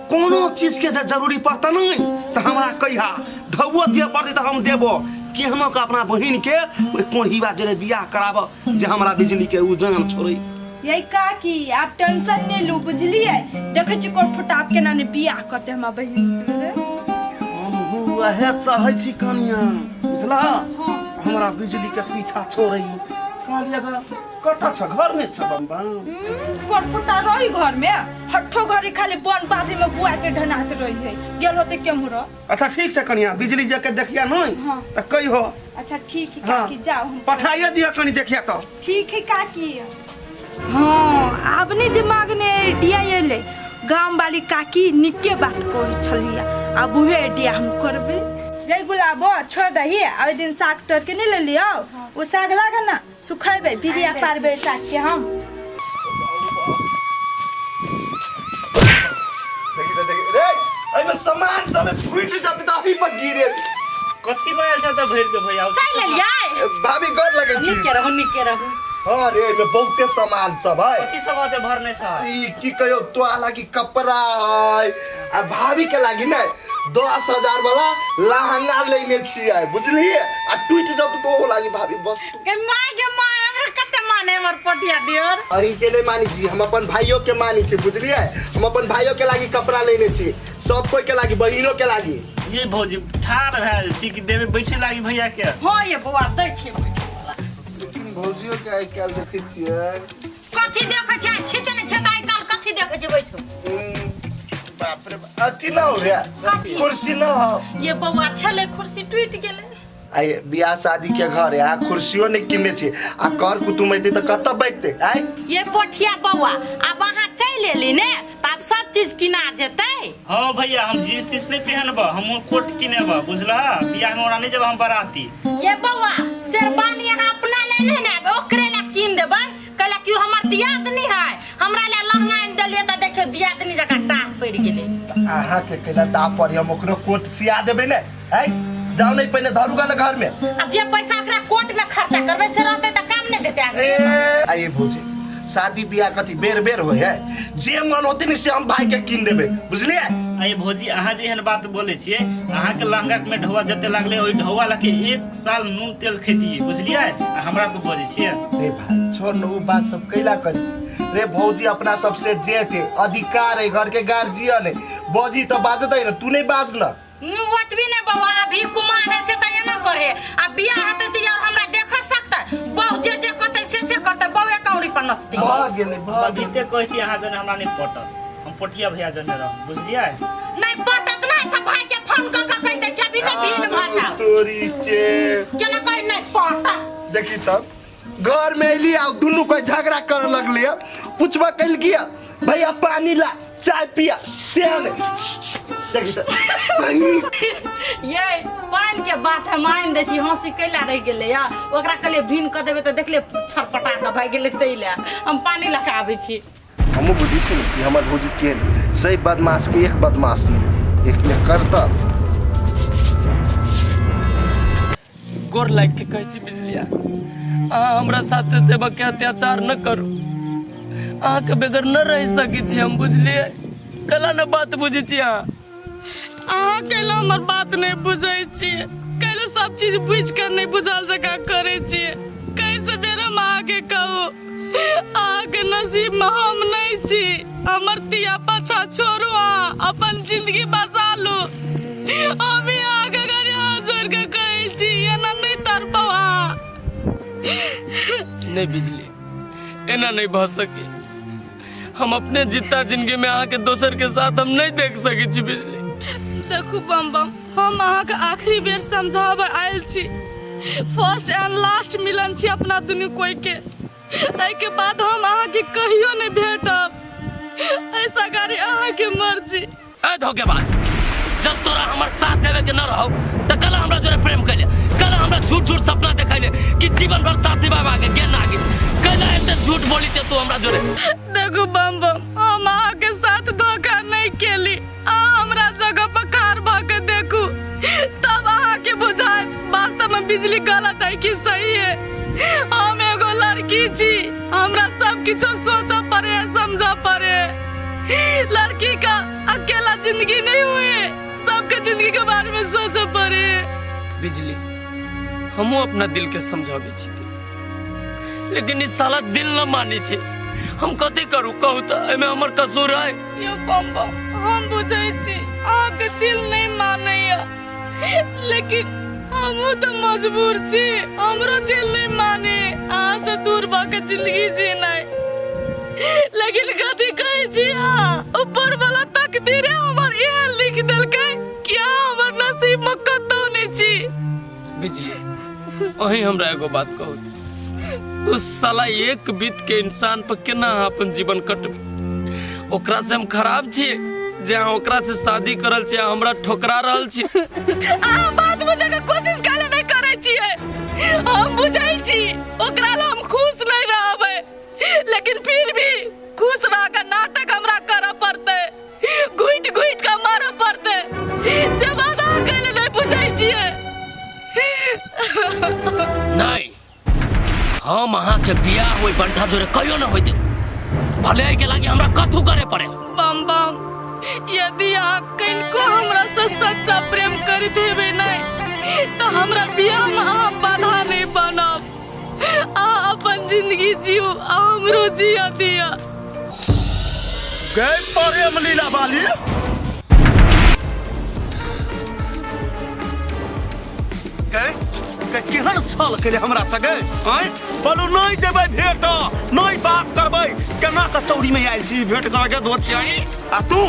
कोनो चीज के जे जरूरी पड़तै नहि तऽ हमरा कहिया ढौओ दिअ पड़तै तऽ हम देबो केहनो के अपना बहिन के ओहि कोढ़ीबा जरे बियाह कराब जे हमरा बिजली के उ जान छोड़ै। ये काकी आप टेंशन नहीं लू बुझलिए, देखे छी कोन फुटाप केना ने बियाह करते हमरा बहिन से। हमहूँ वएह चाहै छी कनिया, बुझला? हमरा बिजली के पीछा छोड़ै। कहलियै ग कतऽ छ? घर में छ बम बम? कोन फुटा रही घर में, हट्ठो घड़ी खाली बन बाधे में बुआ के ढनात रही है, गेल होते केम्हरो। अच्छा ठीक छै कनिया, बिजली जे के देखिया नहीं तऽ कहिहो। अच्छा ठीक है काकी, जाओ हम पठाइए दिअ कनी देखिया तऽ। ठीक है काकी। हाँ आब नहीं दिमाग ने आइडिया एलै, गाम वाली काकी निके बात कहै छलिया, आब उहे आइडिया हम करबै। गे गुलाबो छोड़ दही, ओहि दिन साग तोड़ के नहीं लेलियौ, ओ साग लागल ना सुखेबै, बिरिया पारबै साग के हम। देखी तऽ देखी रे, एहिमे सामान सब फूटि जेतै तऽ अही पर गिरे। कथी बनल छ तऽ भरि के भैया? चलि लेलियै भाभी, गोर लगै छी। नीके रहू, नीके रहू। हाँ रे, एहिमे बहुते सामान सब है। कथी सब होते भरने छ? ई की कहियो, तोरा लागी कपड़ा है आ भाभी के लागी ने 10,000 वाला लहंगा लेने छियै, बुझलियै? आ टूटि जत तो ओहो लागी भाभी बस। गे माय, गे माय, हमरा कते माने हमर पटिया दियर। अहीं के नहीं मानी छी, हम अपन भाइयों के मानी छी, बुझलियै? हम अपन भाइयों के लागी कपड़ा लेने छी, सब कोई के लागी, बहिनों के लागी। ये भौजी ठाढ़ भेल छी कि देवे बैठे लागी भैया के? हाँ ये बौआ दै छै बैठे वाला। लेकिन भौजियो के आइ काल्हि देखै छियै। कथी देखै छै? छिते नहि छै तऽ आइ काल्हि कथी देखै छै? बैसो। बाप रे बाप, अथी ना हो रे, कुर्सी ना हो। ये बौआ छलै कुर्सी टूटि गेलै। आइ बियाह शादी के घर है, आ कुर्सियो नहीं किनने छी, आ कर कुटुम एतै तऽ कतऽ बैठतै आइ? ये पोठिया बौआ, आब अहाँ चलि एली ने तऽ आब सब चीज किना जेतै। हाँ भैया, हम जींस तीस नहीं पहनब, हम कोट किनेब, बुझला? बियाह में ओना नहीं जब हम बराती। ये बौआ शेरवानी अहाँ अपना ले नहीं ने आबै, ओकरे ला कीन देबै, कहला कि हमर दियादनी है, हमरा ले लहंगा आनि देलियै तऽ देखियौ दियादनी जकाँ टाह पड़ि गेलै। अहाँ के केना दाम पर हम ओकरो कोट सिया देबै ने? आइ जाउ नहीं पहिने धरू गा ने घर में। आ जे पैसा ओकरा कोट में खर्चा करबै से रहतै तऽ काम नहि देतै अहाँके। ए आइए भौजी, शादी बियाह कथी बेर बेर होय है, जे मन होते ने से हम भाई के कीन देबै, बुझलियै? अरे भौजी, अहाँ जे एहन बात बोलै छियै, अहाँके लहंगा में ढौआ जते लागलै ओहि ढौआ लके 1 साल नून तेल खेतियै, बुझलियै? आ हमरा पर बजै छियै। रे भाई छोड़ न उ बात सब कैला करी रे। भौजी अपना सबसे जे थे अधिकार है, घर के गार्जियन है, बजी तो बाजतै न, तू नहीं बाज न। नु ओतबी ने बौआ, अभी कुमार है से तऽ एना करे, आ बियाह हेतै तऽ यार हमरा देख सकतै, बौ जे जे कहतै से से करतै, बौ एक औरी पर नचतै। भऽ गेलै, भऽ गेलै। बबीते कहै छी अहाँ जने हमरा नहि पटत, हम पोठिया भैया जने रहब, बुझलियै? नहि पटत नहि तऽ भाई के फोन कऽ कऽ कहि दै छै अभी तऽ भिन भऽ जाओ। तोरी के केना कहै नहि पटत। देखी तब घर में अली आ दुनू कोई झगड़ा करे लगली, पूछबा कैल किया भैया पानी ला चाय पिया से नहीं। देखी त ये पानि के बात हम आनि दै छी, हँसी कैला रहि गेलै या ओकरा कहलियै भिन कऽ देबै तऽ देखलियै छटपटा कऽ भागि गेलै, तै लए हम पानि लऽ कऽ आबै छी। हमहूँ बुझै छी ने कि हमर भौजी केहन सही बदमाश के एक बदमाशी एक एक करता। गोर लागि के कहै छी बिजलिया, अहाँ हमरा साथे सेवक के अत्याचार न करू, अहाँके बगैर न रहि सकै छी हम, बुझलियै? कला न बात बुझै छी अहाँ। अहाँ कैला हमर बात नहीं बुझै छियै? कैला सब चीज बुझि कऽ नहीं बुझल जकाँ करै छियै? कैसे बेर हम अहाँके कहू, अहाँके नसीब में हम नहीं छी। हमर तिया पाछा छोड़ू, अहाँ अपन जिंदगी बसा लू। हम ही अहाँके अगर यहाँ छोड़ के कहै छी, एना नहीं तड़पाउ अहाँ। नहीं बिजली, एना नहीं भऽ सके। हम अपने जितना जिंदगी में अहाँके दोसर के साथ हम नहीं देख सकै छी बिजली। देखू बम बम, हम अहाँके आखिरी बेर समझाबऽ आयल छी। फर्स्ट एंड लास्ट मिलन छी अपना दुनू कोई के। एहिके बाद हम अहाँके कहियो नहीं भेटब। ऐसा गाड़ी अहाँके मर्जी। ए धोखेबाज, जब तोरा हमर साथ देवे के न रहो त कल हमरा जोरे प्रेम कैले, कल हमरा झूठ झूठ सपना देखैले कि जीवन भर साथ निभावे के ना के, कल एते झूठ बोली छे तू हमरा जोरे। देखू बम बम, हम अहाँके साथ धोखा नहीं केली। अहाँ हमरा जगह पर ठाढ़ भऽ के देखू, तब अहाँके बुझायत वास्तव में बिजली गलत है कि सही है। हम एगो लड़की छी, हमरा सब किछो सोचऽ पड़े है, समझऽ पड़े है। लड़की का अकेला जिंदगी नहीं हुए, सबके जिंदगी के बारे में सोचे पड़े। बिजली, हमहूँ अपना दिल के समझाबै छी, लेकिन ई साला दिल न मानै छै। हम कथी करू कहू तऽ, एहिमे हमर कसूर है? यो बम बम, हम बुझै छी अहाँके दिल नहीं मानैया, लेकिन हमहूँ तऽ मजबूर छी। हमरो दिल नहीं माने अहाँ से दूर भऽ के जिंदगी जीनाइ, लेकिन कथी कहै छी अहाँ, ऊपर वाला तकदीरे हमर एहन लिख देलकै कि अहाँ हमर नसीब में कतौ नहीं छी। बिजली, अहीं हमरा एगो बात कहू, उस साला एक बीत के इंसान पर केना अहाँ अपन जीवन कटबै? ओकरा से हम खराब छियै जे अहाँ ओकरा से शादी करल छियै, हमरा ठोकरा रहल छी? अहाँ बात बुझै के कोशिश काहे नहीं करै छियै? हम बुझै छी ओकरा ला हम खुश नहीं रहबै, लेकिन फिर भी खुश रह के नाटक हमरा करऽ पड़तै, घुटि घुटि के मरऽ पड़तै, से बात अहाँ कैले नहीं बुझै छियै? नहीं, हम अहाँ के बियाह ओहि बंठा जोरे कहियो न होय देब, भले एहि के लागी हमरा कथू करे पड़े। बम बम, यदि अहाँ कनिको हमरा से सच्चा प्रेम कर देबै नहीं तो हमरा बियाह में अहाँ बाधा नहीं बनब। अहाँ अपन जिंदगी जियो आ हमरो जिया दिया। गए प्रेम लीला वाली गए के केहन छल केले हमरा सगे आँय? बोलू नहीं जेबै भेट, नहीं बात करबै, केना के चौरी में आयल छी भेंट करे के दोस्त छियै? आ तू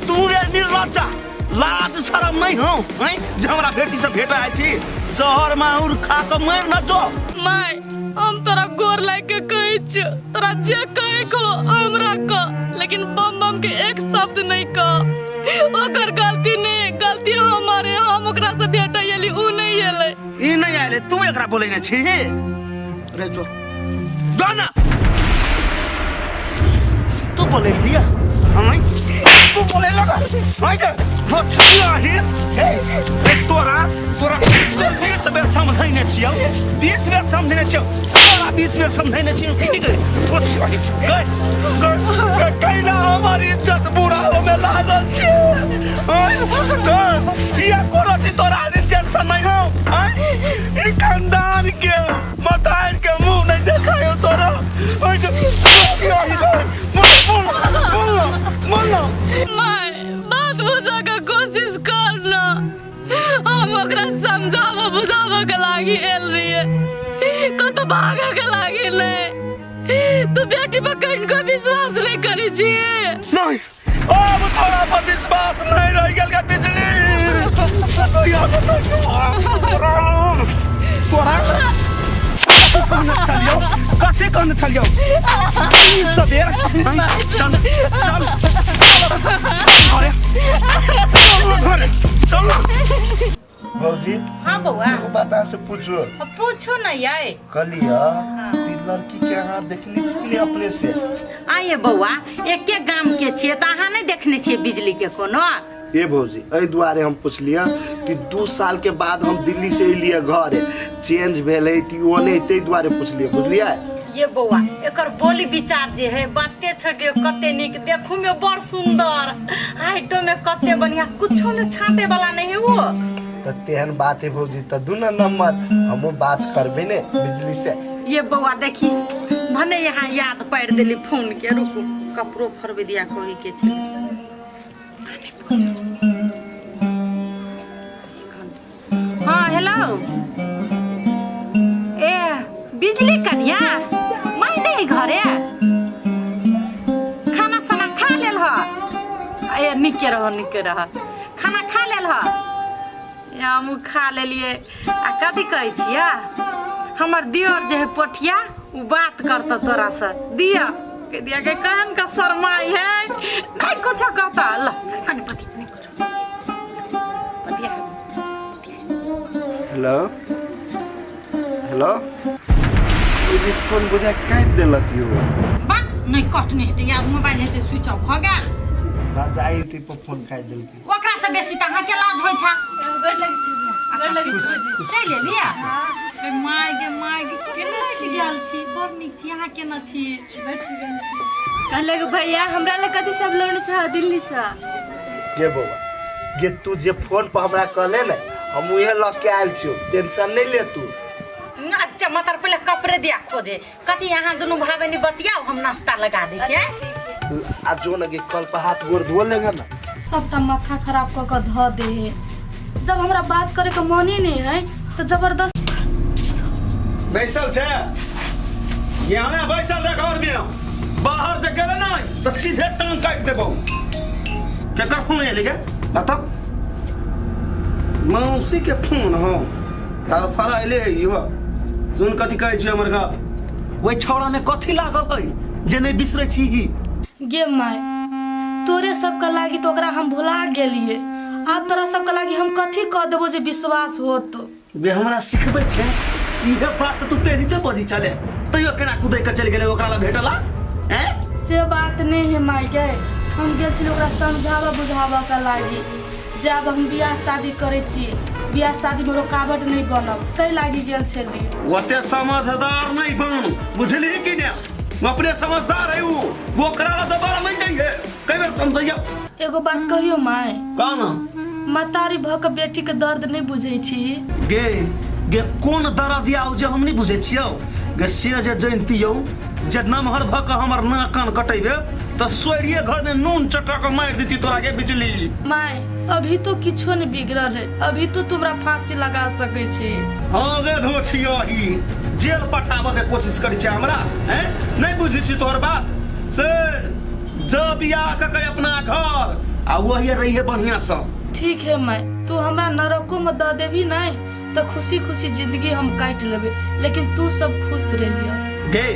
तू रे निर्लज्जा, लाज शरम नहीं हौ आँय जे हमरा बेटी से भेट आयल छी? जहर माहुर खा के मरि न जो। माय, हम तोरा गोर लागि के कहै छियौ, तोरा जे कहै को हमरा कह, लेकिन बम बम के एक शब्द नहीं कह। ओकर गलती नहीं, गलती हमारे, हम ओकरा से भेट एली, ऊ नहीं एलै। ई नहीं आयले, तू एकरा बोलै ने छी रे? जो जो ना, तू बोले लिया आँय? तू बोले लगा आँय रे ही ए तोरा तोरा 20 बेर समझैने छियौ, 20 बेर समझैने छियौ तोरा, 20 बेर समझैने छियौ की गए गए गए कैला हमर इज्जत बुरा होमे लागल छै आँय? गए किया करत तोरा टेंशन नहीं हो आँय? ई खानदान के मतार के मुंह नहीं देखायो तोरा। आँय गे, बोल बोल बोल बोल। माय, बात बुझा के कोशिश कर ना। हम ओकरा समझाबऽ बुझाबऽ के लागी एल रहिए, कतौ भागऽ के लागी नहीं। तू बेटी पर कनिको विश्वास नहीं करै छियै? नहीं, अब तोरा पर विश्वास नहीं रह गेल गे बिजली। तोरा कथी कहने छलियौ ई सबेर? चल चल घरे, चल घरे चल। भौजी। हाँ बौआ। एगो बात अहाँ से पूछू? पूछू न यै। कहलियै ती लड़की के अहाँ देखने छी कि नहीं अपने से? आइए बौआ, एके गाम के छियै तऽ अहाँ नहि देखने छियै बिजली के कोनो? ए भौजी, एहि दुआरे हम पुछलियै कि 2 साल के बाद हम दिल्ली से एलियै घर, चेंज भेलै कि ओ नहि, ताहि दुआरे पुछलियै, बुझलियै? ये बौआ, एकर बोली विचार जे है बाते छोड़ दियौ, कते नीक, देखू में बड़ सुंदर, हाइटो में कते बढ़िया, कुछो में छाटे वाला नहीं है वो। तऽ तेहन बात है भौजी तऽ दू ना नंबर, हमहूँ बात करबै ने बिजली से। ये बौआ देखी, भने यहाँ याद पारि देली फोन के, रुकू कपड़ो फरबे दिया कही के छे। हाँ हेलो, ए बिजली कनिया माय नहीं घरे? खाना साना खा लेल ह? ए निके रह, निके रह। खाना खा लेल ह? ए, हमहूँ खा लेलिए। आ कथी कहै छियै, हमर दियर जे है पोठिया, उ बात करता तोरा से। दिया के दिया के कहन का शर्माई है, नहीं कुछ कहता। ल कनी पति नहीं कुछ पतिया। हेलो हेलो, ई फोन बुझा काटि देलक यौ। बात नहीं कटने हेतै यार, मोबाइल हेतै स्विच ऑफ भऽ गेल। ना जाइ ते पर फोन काटि देलकै। ओकरा से बेसी तऽ अहाँके लाज होइ छै। गोर लगै छी भैया, गोर लगै छी। चलि एलियै? गे माय गे माय गे, केना छी गेल छी? बड़ नीक छी, अहाँ केना छी? कहलक भैया हमरा लए कथी सब लोन छह दिल्ली से? गे बौआ गे, तू जे फोन पर हमरा कहले ने हम उहे लऽ के आयल छियौ, टेंशन नहीं ले तू। अच्छा मतलब पहिले कपड़े दिया खोजे कथी, अहाँ दुनू भाई बहिनी बतियाओ, हम नाश्ता लगा दै छियै। आ जो न गे कल पर हाथ गोर धो लेगा ना। सबटा माथा खराब कऽ कऽ धऽ दे है। जब हमरा बात करे के मने नहीं है तो जबरदस्त बैसल छै यहाँ, बैसल रह घर में, बाहर जे गेले नहीं तो सीधे टांग काटि देबौ। केकर फोन एली गे? बताओ। मौसी के फोन हो तार फरा एले इहो सुन, कथी कहै छी हमर गप? ओहि छौड़ा में कथी लागल है जे नहीं बिसरै छी? गे माय, तोरे सबके लागी तो ओकरा हम भुला गेलिए, आब तोरा सबके लागी हम कथी कह देबो जे विश्वास होत? बे हमरा सिखबै छै? इहे बात तऽ तू पहिनते बजै छले, तैयो केना कुदै के चलि गेलै ओकरा लग भेटला हैं? से बात नहीं है माय गे, हम गेल छलियै ओकरा समझाबऽ बुझाबऽ के लागी जे आब हम बियाह शादी करै छी, बियाह शादीमे रुकावट नहीं बनब, ताहि लागी गेल छलियै। ओते समझदार नहीं बन, बुझलिही कि ने? वो अपने समझदार है, वो ओकरा ला दोबारा नहीं जाइए। कई बेर समझैया। एगो बात कहियो माय? का ना। मतारी भऽ कऽ बेटीके दर्द नहि बुझै छी? गे गे, कोन दर्द आउ जे हम नहीं बुझै छियौ गे? से जे जनितियौ जे नमहर भऽ कऽ हमर नाक कान कटेबे तऽ सोरिये घर में नून चटा कऽ मारि देती तोरा के बिजली। माय, अभी तो किछो नहीं बिगड़ल है, अभी तो तुमरा फांसी लगा सकै छी। हाँ गे धोछियो, ही जेल पठाबऽ के कोशिश करै छै हमरा हैं? नहीं बुझै छी तोहर बात से। जब बियाह कऽ के अपना घर आ वही रहिए बढ़िया से। ठीक है माय, तू हमरा नरको में दऽ देबी नहीं तो खुशी खुशी जिंदगी हम काटि लेबै, लेकिन तू सब खुश रहिए। गे,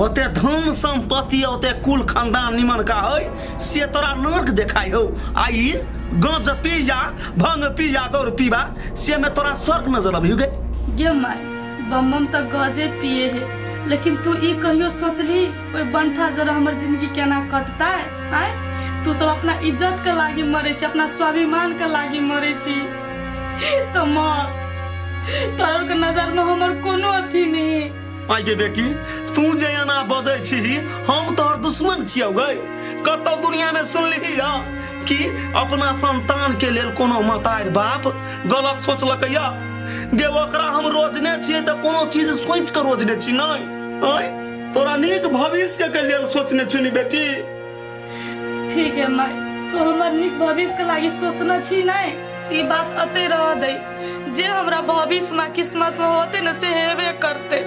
ओते धन संपत्ति ओते कुल खानदान निमन का है से तोरा नर्क देखाई हो, आ ई गंज पिया भंग पिया दौड़ पीबा से में तोरा स्वर्ग नजर अभी गे? गे माय, बम बम तऽ गजे पिए है, लेकिन तू ई कहियो सोचली ओहि बंठा जरा हमर जिंदगी केना कटतै? आँय, तू सब अपना इज्जत के लागी मरे छी, अपना स्वाभिमान के लागी मरे छी, तऽ मर, तोहर के नजर में हमर कोनो अथी नहीं। आइ गे बेटी, तू जे एना बजै छी, हम तोहर दुश्मन छियौ गै? कतौ दुनिया में सुनलिही या कि अपना संतान के लेल कोनो मतारि बाप गलत सोचलकै या? गे, ओकरा हम रोजने छियै तऽ कोनो चीज सोचि कऽ रोजने छी नहि। आँय, तोरा नीक भविष्य के लेल सोचने छी नी बेटी। ठीक है माय, तू हमर नीक भविष्य के लागी सोचना छी नहीं त ई बात अते रह दे, जे हमरा भविष्य में किस्मत में होते न से हेबे करते।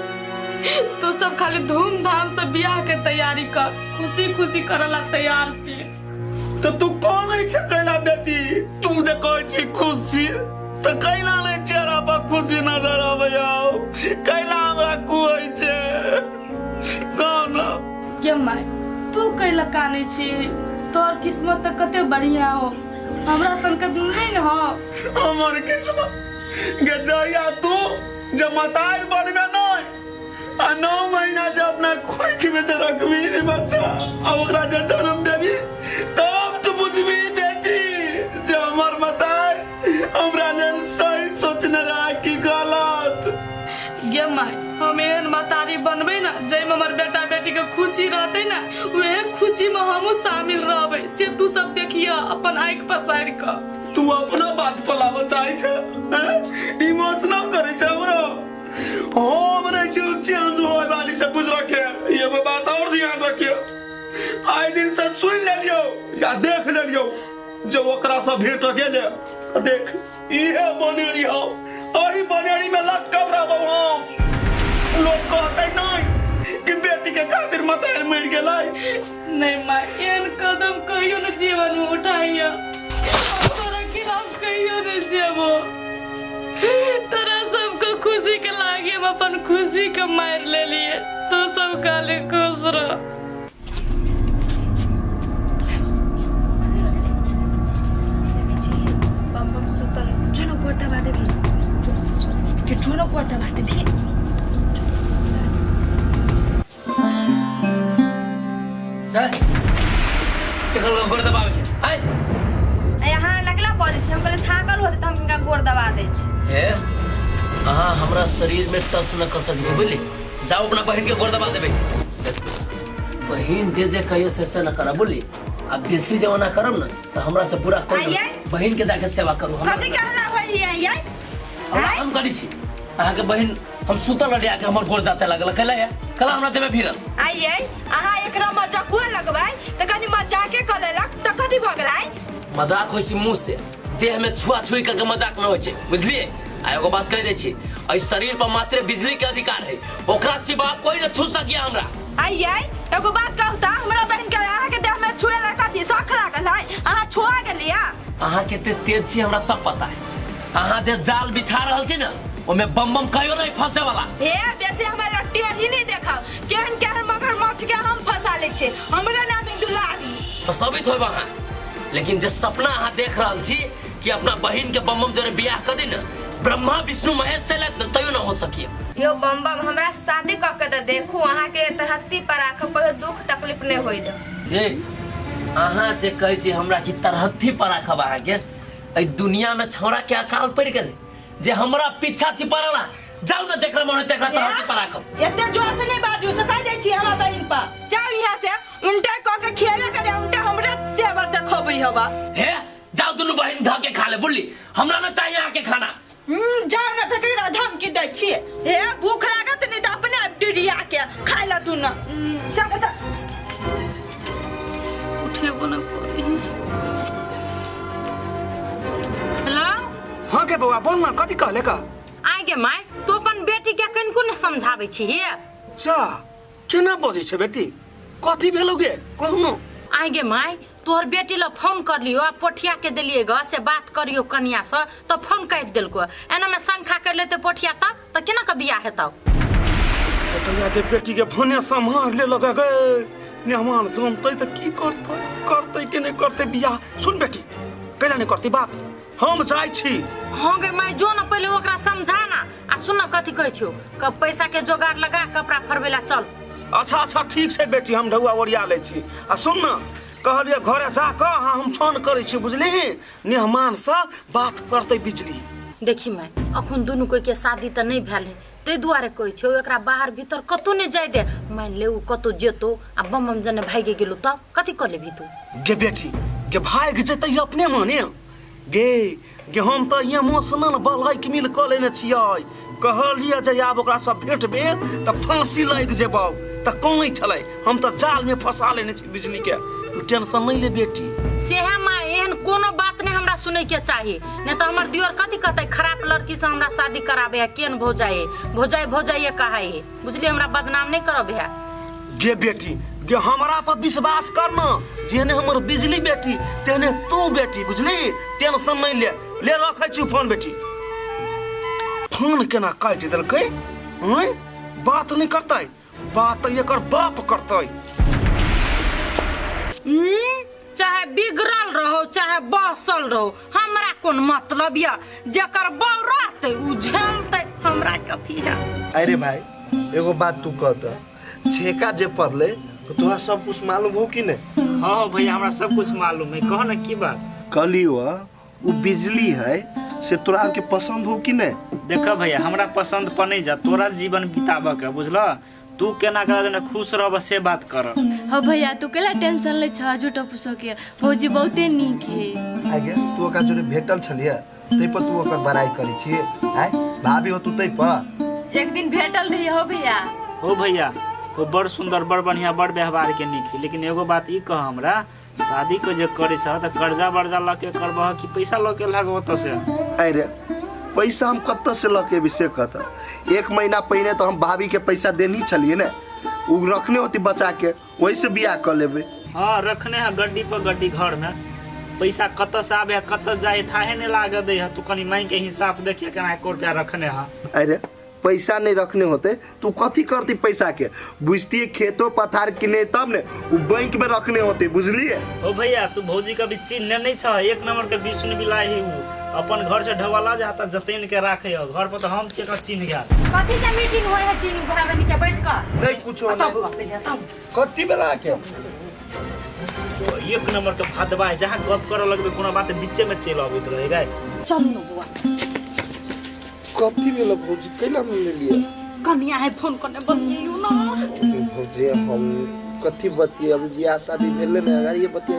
तू सब खाली धूमधाम से बियाह के तैयारी कर, खुशी खुशी करे ला तैयार छी। तो तू कौन छै कैला बेटी? तू जे कहै छी खुश छी, तऽ कैला नहि चेहरा पर खुशी नजर आबै? कैला हमरा कुहै छै, कह न। गे माय, तू कैला कानै छी? तोहर किस्मत तऽ कते बढ़िया हो, हमरा सन के नहीं न हो। हमर किस्मत गे, जहिया तू जब मतार बनबे नहीं आ 9 महीना जब अपना कोख में जे रखबी रे बच्चा आ ओकरा जे जन्म देबी, तब तू बुझबी बेटी जे हमर मतार हमरा लेल सही सोचने रहा कि गलत। गे माय, हम एहन महतारी बनबै ने जाहिमे हमर बेटा बेटी के खुशी रहतै ने, उहे खुशी में हमहूँ शामिल रहबै, से तू सब देखिय अपन आँखि पसारि कऽ। तू अपना बात पलाबऽ चाहै छै, इमोशनल करै छै हमरा। हम रहै छी चेंज होय वाली से बुझ रखे। एगो बात और ध्यान रखियो, आइ दिन से सुन लेलियो या देख लेलियो जब ओकरा से भेंट गेले, तऽ देख इहे बनेरी हो, एही बनेरी में लटकल रहबो हम। लोग कहते नहीं कि बेटी के खातिर मतार मर गेलै। नहीं माँ, एहन कदम कहियो न जीवन में उठाइया, हम तोरा खिलाफ कहियो न जेबो। तोरा सबके खुशी के लागी हम अपन खुशी के मार लेलिए, तू सब खाली खुश रह। बम बम सुतल, चलो गोड़ दबा देबी के, चलो गोड़ दबा देबी। केकर गोड़ दबाबै छै आय? यहाँ लगला पड़ै छै, हम कहलियै थाकल होतै तऽ हम हिनका गोड़ दबा दै छी। हे, अहाँ हमरा शरीर में टच न कर सकै छी, बुझली? जाओ, अपना बहिन के गोड़ दबा देबै। बहिन जे जे कहियो से से न करब, बुझली? आ बेसी जमाना करब ना तो हमरा से बुरा कोई आइए। नहीं। बहिन के जाके सेवा करू हमरा कथी कहला होई है ये हम करी छी अहाँके बहिन हम सुतल रहली आके हमर गोर जाते लागल कैला या कला हमरा देबे फिरत आइए अहाँ एकरा मजाकुआ लगबै तऽ कनि मजाके कऽ लेलक तऽ कथी भऽ गेलै मजाक होइ छै मुंह से देह में छुआ छुई करके मजाक न होइ छै बुझलिए आ एगो बात कहि दै छी एहि शरीर पर मात्र बिजली के अधिकार है ओकरा सिवा कोई न छू सकिया हमरा आइए एगो बात कहू तऽ हमरा बहिन के अहाँके देह में छुए ला कथी शख लागल है अहाँ छुआ गेलियै अहाँ कते तेज छी हमरा सब पता है अहाँ जे जाल बिछा रहल छी ने ओमे बम बम कहियो नहीं फंसे वाला हे बेसी हमरा लट्टी अही नहीं देखब केहन केहन मगरमच्छ के हम फंसा लै छियै हमरा नाम ही दुलारी फसबित होब अहाँ लेकिन जे सपना अहाँ देख रहल छी कि अपना बहिन के बम बम जोरे बियाह कर दी ने ब्रह्मा विष्णु महेश चलत ने तैयो न हो सकिए यो बम बम हमरा से शादी कऽ के तऽ देखू अहाँके तरहत्ती पर राखब कहियो दुख तकलीफ नहि होइ दे ए अहाँ जे कहै छी हमरा कि तरहत्थी पर राखब अहाँके एहि दुनिया में छौड़ा के अकाल पड़ि गेलै जे हमरा पीछा छी पड़ला जाउ ने जकरा मन होय तकरा तरहत्थी पर राखब एते जोर से नहीं बाजू से कह दै छी हमरा बहिन पर जाउ यहाँ से उल्टा कऽ के खिएबे करे उल्टा हमरे तेवर देखबै हवा हे जाउ दुनू बहिन धऽ के खा ले बुझली हमरा न चाहिए अहाँके खाना जाउ ने तऽ केकरा धमकी दै छियै हे भूख लागत नहीं तऽ अपने डिरिया के खाय ला दुनू चल चल उठेबो न करी हेलो हाँ के बौआ बोल ना कथी कहले का आइ गे माय तू अपन बेटी के कनिको ने समझाबै छी हे जा केना बजै छै बेटी कथी भेलौ गे कहू न आइ गे माय तोहर बेटी ल फोन कर लियो आ पोठिया के देलिए ग से बात करियो कनिया से तो फोन काटि देलको एना में शंखा कर लेते पोठिया तब त केना के बियाह हेतौ केतलिया के बेटी के भने सम्हार ले लगा गे मेहमान जानतै तऽ की करतै करतै कि नहि करतै बियाह सुन बेटी कैला नहि करतै बात हम जाइ छी हाँ गे माय जो ना पहले ओकरा समझा ना आ सुन ना कथी कहै छियौ क पैसा के जोगाड़ लगा कपड़ा फरबै ला चल अच्छा अच्छा ठीक छै बेटी हम ढौआ ओरिया लै छी आ सुन न कहलियै घरे जा कऽ अहाँ हम फोन करै छी बुझलिही मेहमानसँ बात करतै बिजली देखी माय अखन दुनू कोई के शादी तऽ नहि भेल है ताहि दुआरे कहै छियौ एकरा बाहर भीतर कतौ नहि जाय दे मानि ले ओ कतौ जेतौ आ बम बम जने भागि गेलौ तब कथी कऽ लेबही तू गे बेटी गे भागि जेतै अपने मने गे गे हम तऽ इमोशनल ब्लैकमेल कऽ लेने छियै कहलियै जे आब ओकरासँ भेट भेल तऽ फाँसी लागि जेबौ तऽ कनै छलै हम तऽ जालमे फंसा लेने छी बिजलीके तू टेंशन नहि ले बेटी सेहे माँ एहन कोनो बात नहीं हमरा सुनै के चाही नहीं तो हमर दियोर कथी कहतै खराब लड़की से हमरा शादी कराबे है केहन भौजाई है भौजाई भौजाई कहाई है बुझलिए हमरा बदनाम नहीं करब है गे बेटी गे हमरा पर विश्वास कर न जेहने हमर बिजली बेटी तेहने तू बेटी बुझली टेंशन नहीं ले ले रखै छी फोन बेटी फोन केना काटि देलकै आँय बात नहीं करतै बात तऽ एकर बाप करतै चाहे बिगड़ल रहो चाहे बसल रहो हमरा कोन मतलब यऽ जेकर बौ रहतै उ झेलतै हमरा कथी है अरे भाई एगो बात तू कह तऽ छेका जे पड़ले तो तोरा सब कुछ मालूम हो कि नहीं हाँ हाँ भैया हमरा सब कुछ मालूम है कह ना की बात कहलियो वो बिजली है से तोरा आर के पसंद हो कि नहीं देख भैया हमरा पसंद पर नहीं जा तोरा जीवन बिताबऽ के बुझल तू केना कर देना खुश रहब से बात कर हो भैया तू केला टेंशन ले छह झूठो फूसो के भौजी बहुते नीक है आगे तू ओकरा जोरे भेटल छलिए तै पर तू ओकर बड़ाई करै छी आय भाभी हो तू तै पर एक दिन भेटल रही हो भैया हो भैया वो बड़ सुंदर बड़ बढ़िया बड़ व्यवहार के नीक है लेकिन एगो बात ई कह हमरा शादी के जे करे छह तऽ कर्जा वर्जा लऽ के करबह कि पैसा लऽ के लागब ओतऽ से अरे पैसा हम कतऽ से लऽ के एबै से कहत एक महीना पहिने तऽ हम भाभी के पैसा देनी छलिए ने उ रखने होती बचा के वही से बियाह कऽ लेबै हाँ रखने है गड्डी पर गड्डी घर में पैसा कतऽ से आबे है कतऽ जाए थाहे नहीं लागऽ दै है तू कनी मांगि के हिसाब देखिए केना एको रुपया रखने है अरे पैसा नहीं रखने होते तू कथी करती पैसा के बुझती खेतो पथार किने तब ने उ बैंक में रखने होते बुझलिए ओ भैया तू भौजी के अभी चिन्हने नहीं छह एक नंबर के विष्णु बिलाई है उ अपन घर से ढवाला जाता जतन के राखे है घर पर तो हम छियै एकरा चिन्ह गेल कथी के मीटिंग होय है तीनू भाई बहन के बैठ कर नहीं कुछो नहीं कथी बेला के एक नंबर के भदवा है जहाँ गप करऽ लगबे कोनो बात बीचे में चलि अबैत रहे गाय चलू न बौआ कथी भेल भौजी कैला हम लेलिए कनिया है फोन करने बतियौ न भौजी हम कथी बतिये अभी बियाह शादी भेलै ने अगर ये बतिये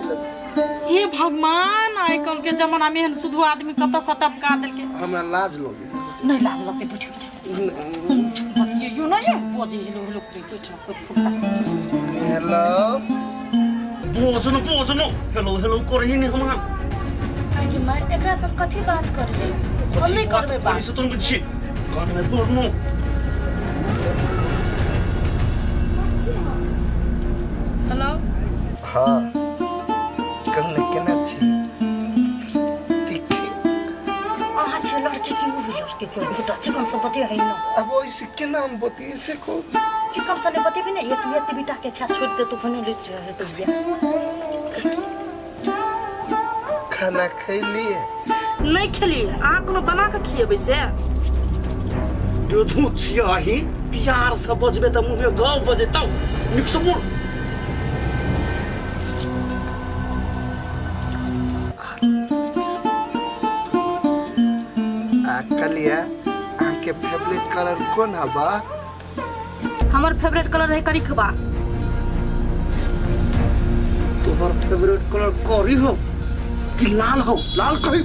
हे भगवान, आइ काल्हि के जमाना में एहन सुधु आदमी कतऽ से टपका देलकै। हमरा लाज लगे। नहीं लाज लगते बैठो बतियो नहीं बजे हेलो हेलो करे बैठो कोई फुटा। हेलो बोझनो बोझनो हेलो हेलो करही नहीं हमरा। आगे माय, एकरा सब कथी बात करबै? हम नहि करबै बात। से तुम छी कान में बोलनो। हेलो। हाँ कहू ने केना छी? ठीक छी। अहाँ छी लड़की की उ भी लड़की कोई बेटा चिकन सब बतिया है ना। अब ओइसे केना हम बतिये से को चिकन से नहीं बतेबी ना, एक ये बेटा के छा छोड़ दे तो भने ले रहे तो बिया। खाना खैलिए? नहीं खेलिए, अहाँ कोनो बना के खिएबै से? दूधू छियाही प्यार से बजबे त मुंह में गाव बजेतौ मिक्स बोल। आ कलिया, अहाँके फेवरेट कलर कोन हबा? हमर फेवरेट कलर है करिकबा। तोहर फेवरेट कलर करी हो कि लाल हो? लाल कही।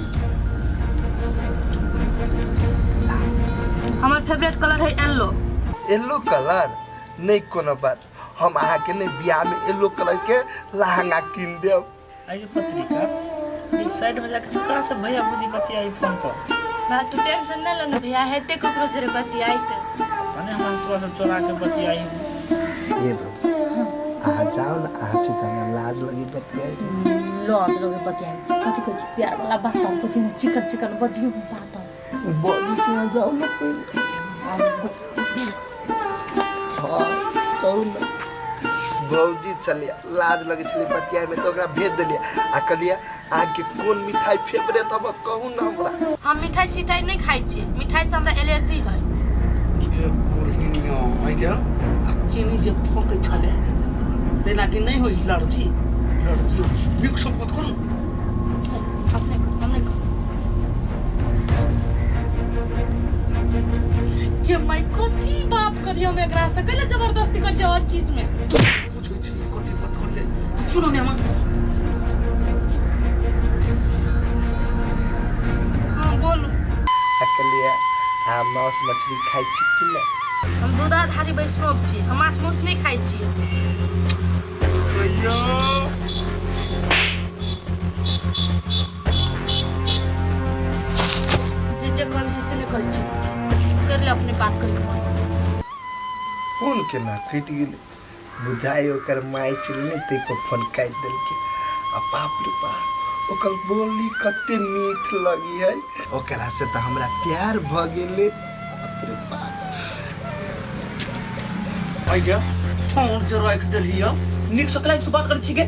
हमर फेवरेट कलर है येलो। येलो कलर? नहीं कोनो बात, हम अहाँके ने बियाह में येलो कलर के लहंगा कीन देब। आइए पत्रिका इस साइड में जाके ककरा से भैया बुझी बतियाई फोन पर? बा तू टेंशन न लो न भैया, हेते ककरो जरे बतियाई त तने हम तोरा से चोरा के बतियाई। ये भौजी अहाँ जाओ ना, अहाँ से त हमरा लाज लगी बतियाई। लाज लगे बतियाई कथी कहै छी? प्यार वाला बात हम बजियो ना, चिकन चिकन बजियो बात बजी छी। अहाँ जाओ ना पहिले। हाँ कहू ना भौजी, छलिए लाज लगे छलै बतियाई में तो ओकरा भेज देलिए आ कहलिए अहाँके कोन मिठाई फेवरेट हब कहू ना हमरा। हम मिठाई सिठाई नहीं खाइ छी, मिठाई से हमरा एलर्जी है। के कुरहिनिया आइ के आ चीनी जे फोकै छले तेना कि नहीं होई एलर्जी? एलर्जी मिक्स मत करू। अपने हम नहीं कहब के मैं कथी बात करी हम एकरा से? कैले जबरदस्ती करी हर चीज में? पूछै छी कथी बात करिए क्यों ने हम? हाँ बोलू। आ कहलिए अहाँ मांस मछली खाइ छी कि नहि? हम दूधाधारी वैष्णव छी, हम माछ मांस नहीं खाइ छी। भैया जे जे कहबै से नहीं करै छी, कर ले अपने बात करी। फोन केना कटि गेलै? बुझाइ ओकर माय छलै ने ताहि पर फोन काटि देलकै। आ बाप रे बाप, ओकर बोली कते मीठ लगी है, ओकरा से तऽ हमरा प्यार भऽ गेलै। बाप रे बाप। आइ के फोन जे राखि देलही नीक से कला बात करै छी गे?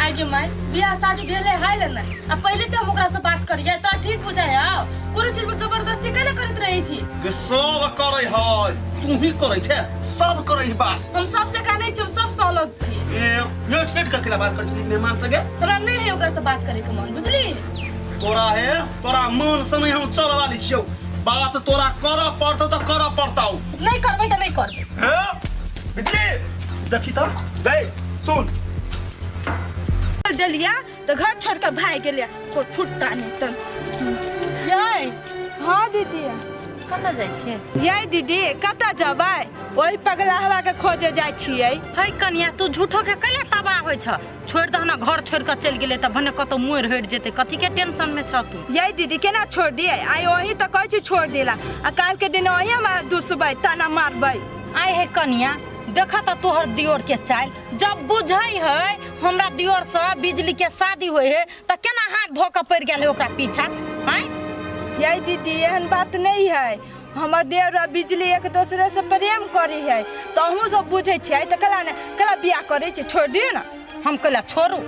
आइ गे माय, बियाह शादी भेले है ले ने आ पहिले तऽ हम ओकरा से बात करियै तो ठीक बुझाइ। आओ कोनो चीज में जबरदस्ती कैले करैत रहै छी? गे सब करै है, तू ही करै छे, सब करै है बात। हम सब जगह नहीं छी, हम सब से अलग छी। ए लेट लेट के केना बात करै छी मेहमान संगे? हमरा नहीं है ओकरा से बात करे के मन, बुझली? तोरा है तोरा मन से नहीं हम चल वाली छियौ, बात तोरा करऽ पड़तौ तऽ करऽ पड़तौ। नहीं करबै तऽ नहीं करबै। हे बिजली देखी तऽ गई सुन देलिया तऽ घर छोड़ के भागि गेलिया कोई फुट्टा नहीं तऽ। यै हाँ दीदी। कतऽ जाइ छियै? यै दीदी कतऽ जेबै, ओहि पगला हवा के खोजे जाइ छियै। है कनिया, तू झूठो के कैले तबाह होइ छ? छोड़ि दह ना, घर छोड़ि कऽ चलि गेलै तऽ भने कतौ मरि हटि जेतै, कथी के टेंशन में छ तू? यै दीदी केना छोड़ दियै? आइ ओही तऽ कहै छी छोड़ देला आ काल्हि के दिन ओही हम दुसबै, ताना मारबै। आइ हे कनिया, देख तऽ तोहर दियोर के चालि, जब बुझै है हमरा दियोर से बिजली के शादी होइ है तऽ केना हाथ धो कऽ पड़ि गेल है ओकरा पीछा? आँय यै दीदी एहन बात नहीं है, हमर देवर आ बिजली एक दोसरे से प्रेम करे है तऽ अहूँ सब बुझै छियै तऽ कला ने कला बियाह करै छै, छोड़ दियौ ना। हम कैला छोड़ू?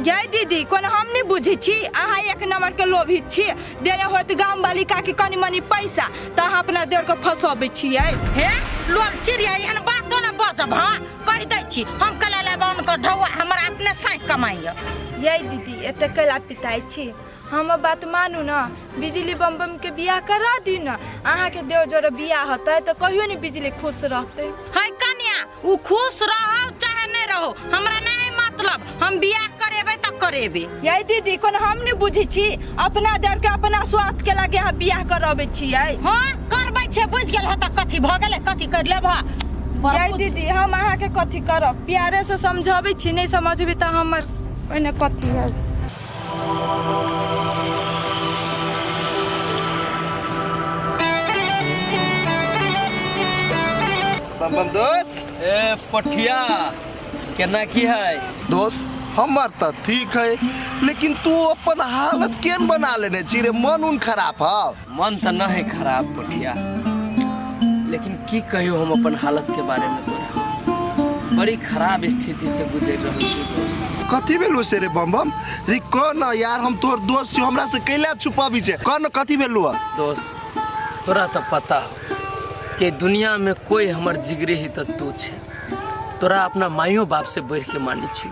यै दीदी कोनो हम नहीं बुझै छी, अहाँ एक नंबर के लोभी छी, देने होत गाम वाली काकी कनी मनी पैसा तऽ अहाँ अपना देवर के फंसबै छियै। हे लोल चिड़िया, एहन बात तो ने बजब। हाँ कहि दै छी, हम कैला लेब हुनकर ढौआ, हमर अपने साँखि कमाइया। यै दीदी एते कैला पिताइ छी? हमर बात मानू ना, बिजली बम बम के बियाह करा दी ना, अहाँ के देवर जोड़े बियाह होतै तऽ कहियो नहीं बिजली खुश रहतै। है कन्या, उ खुश रहौ चाहे नहीं। रहो, हमरा नहीं मतलब, हम बियाह करेबे त करेबे। यै दीदी कोन हम नहीं बुझै छी, अपना डर के अपना स्वार्थ के लागे अहाँ बियाह करबै छियै। हां करबै छै, बुझ गेल ह त कथी भ गेलै, कथी कर लेबह। यै दीदी हम अहाँके कथी करब, प्यारे से समझाबै छी, नहीं समझबी तऽ हमर ओहिने कथी है। बम बम दोस्त। ए पठिया केना की है? दोस्त हमर तऽ ठीक है, लेकिन तू अपन हालत केन बना लेने छी रे, मन उन खराब है? मन तऽ न है खराब पठिया, लेकिन की कहियो हम अपन हालत के बारे में, तोरा बड़ी खराब स्थिति से गुजर रहल छी दोस्त। कथी भेलो से रे बम बम रे? कह न यार, हम तोहर दोस्त छी, हमरा से कैला छुपाबी छे, कह न कथी भेलो है? दोस्त तोरा तऽ पता हो कि दुनिया में कोई हमर जिगरी ही तऽ तू छे, तोरा अपना माइयो बाप से बढ़ के मानी छी,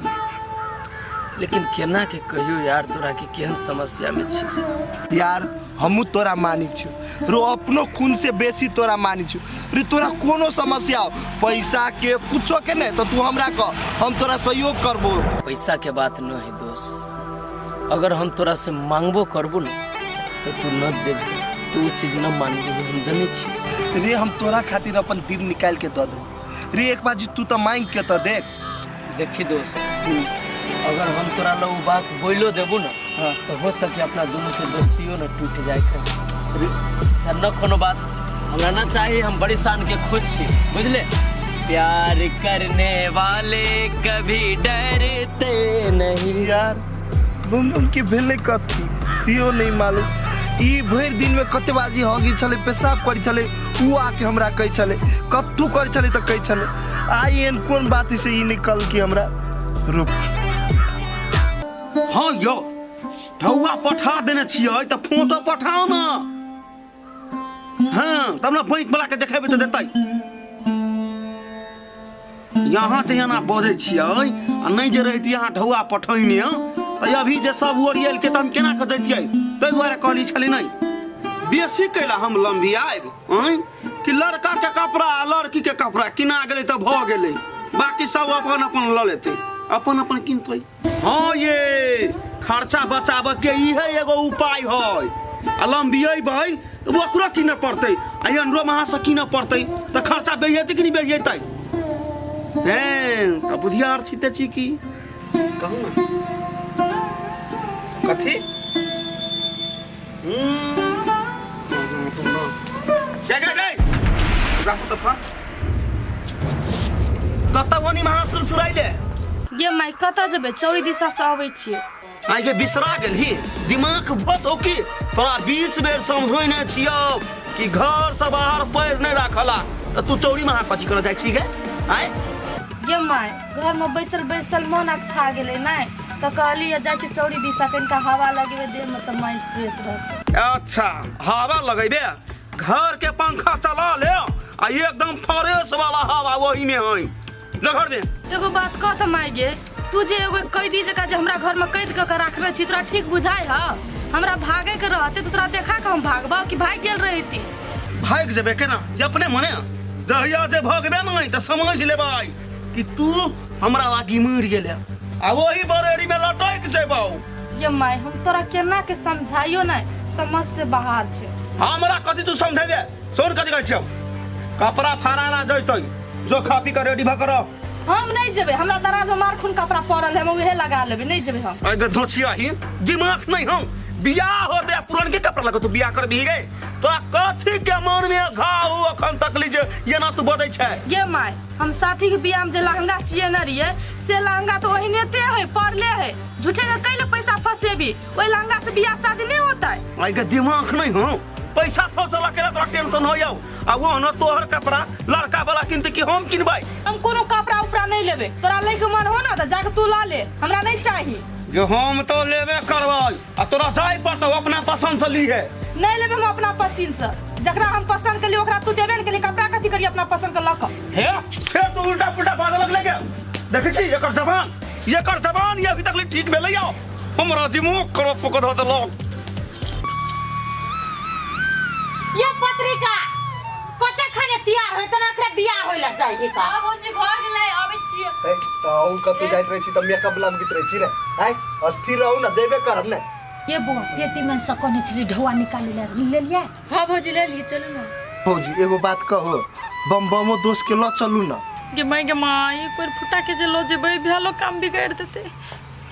लेकिन केना के कहियो यार तोरा के केहन समस्या में छी से। यार हमू तोरा मानी छी रो, अपनो खून से बेसी तोरा मानी छी रे, तोरा कोनो समस्या हो पैसा के कुछो के नहीं तो तू हमरा कह, हम तोरा सहयोग करबो। पैसा के बात न है दोस्त, अगर हम तोरा से मांगबो करबो न तो तू न देबी, तू उ चीज न मानबी, हम जनै छी रे। हम तोरा खातिर अपन दिल निकाल के दऽ देबो रे, एक बार जी तू तो मांग के तो देख। देखी दोस्त, अगर हम तोरा लग उ बात बोलो देबो न तो हो सके अपना दोनों के दोस्तियों न टूट जाए के। अच्छा न कोनो बात हमरा ना चाहिए, हम बड़ी शान के खुश छी, बुझले। प्यार करने वाले कभी डरते नहीं। यार बम बम के भेलै कथी सियो नहीं मालूम, ई भरि दिन में कते बाजी हगी छलै, पेशाब करै छलै, उ आके हमरा कहै छलै, कत्थू करै छलै तऽ कहै छलै, आइ एहन कोन बात से ई निकल कि हमरा रुक। हाँ यौ ढौआ पठा देने छियै तऽ फोटो पठाउ ने, हाँ तब ने बैंक वाला के देखेबै तऽ देतै। यहाँ तऽ एना बजै छियै आ नहि जे रहितियै अहाँ ढौआ पठैने तऽ अभी जे सब ओरियल के तऽ हम केना कऽ जैतियै, ताहि दुआरे कहली छली नहि बेसी कैला हम लम्बी आयब आँय कि लड़का के कपड़ा आ लड़की के कपड़ा किना गेलै तऽ भऽ गेलै, बाकी सब अपन अपन लऽ लेतै, अपन अपन किनतै। हाँ ये खर्चा बचाबऽ के इहे एगो उपाय है, आ लम्बियेबै तऽ ओकरो कीनऽ पड़तै आ एनरो अहाँ से कीनऽ पड़तै तऽ खर्चा बढ़ि जेतै कि नहि बढ़ि जेतै? हेँ तऽ बुधियार छी तऽ छी की कहू ने कथी। गए गए गए राखू तऽ फोन कतऽ ओनी महा सुरसुराइले। गे माय कतऽ जेबै, चौरी दिशा से अबै छियै। आइ के बिसरा गेलही, दिमाग भत हो की? तोरा 20 बेर समझौने छियौ कि घर से बाहर पैर नहीं राखला, तऽ तू चौरी महा कथी करऽ जाइ छी गे? आँय गे माय घर में बैसल बैसल मन अकछा गेलै नहि, तऽ कहली जाइ छी चौरी दिशा कनिका हवा लगेबै देह में तऽ माइंड फ्रेश रहतै। अच्छा हवा लगेबे, घर के पंखा चला ले आ एकदम फ्रेश वाला हवा वही में है घर में। एगो बात कह तऽ माय गे, तू जे एगो कैदी जकाँ जे हमरा घर में कैद कऽ के राखने छी, तोरा ठीक बुझाइ ह? हमरा भागे के रहते तऽ तोरा देखा के हम भागबह कि भागि गेल रहिती? भागि जेबे केना, जे अपने मने जहिया जे भगबे नहि तऽ समझ लेबै कि तू हमरा लागी मरि गेले आ वही बरेड़ी में लटकि जेबौ। ये माय हम तोरा केना के समझाइयो नहि, समझ से बाहर छै। हमरा कथी तू समझेबे? सुन कथी कहै छियौ, कपड़ा फराना जैतै, जो खा पी के रेडी भऽ के रह। हम नहीं जेबै, हमरा दराज में मारखुन कपड़ा पड़ल है, हम उहे लगा लेबै, नहीं जेबै हम। अरे धोछिया ही दिमाग नहीं हम, बियाह होते आ पुरन के कपड़ा लगा तू बियाह कर भी गए, तोरा कथी के मन में घाव हो अखन तक ली जे एना तू बजै छै? गे माय हम साथी के बियाह में जे लहंगा सियने रहियै से लहंगा तो ओहिनेते है पड़ले है, झूठे के कैले पैसा फसेबी, ओहि लहंगा से बियाह शादी नहीं होता है। आई के दिमाग नहीं हो, पैसा फसला के तोरा टेंशन हो जाओ, आ वो न तोहर कपड़ा लड़का वाला किनते कि हम किनबै? हम कोनो कपड़ा उपड़ा नहीं लेबे, तोरा ले के मन हो ना त जाके तू ला ले, हमरा नहीं चाही। जे हम तो लेबे करबै आ तोरा जाय पड़तौ अपना पसंद से लीहे। नहीं लेबे हम अपना पसंद से, जकरा हम पसंद के लिए ओकरा तू देबे न के लिए, कपड़ा कथी करी अपना पसंद के लक। हे फेर तू उल्टा पुल्टा बाजऽ लगले गे, देखै छी एकर जबान, एकर जबान ये अभी तक ले ठीक भेलै यौ, हमरा दिमाग खराब कऽ धऽ देलक। ये पत्रिका कते खाने तैयार होय तना एकरा बियाह होय ला जाय हे का। हां भौजी भऽ गेलै, अबै छियै। ए, तऽ अहूँ कतौ जाइत रहै छी तऽ मेकअप लगबैत रहै छी ने? आँय, अस्थिर रहू ने, जेबे करब ने। ये बौआ, पेटी में से कहने छली ढौआ निकाले ला, लेलियै? हां भौजी ले लिए, चलू ना। भौजी एगो बात कहो, बम बमो दोस्त के ल चलू ना। गे माय गे माय, एक बेर फुटा के जे ल जेबै भेलो काम बिगाड़ देते।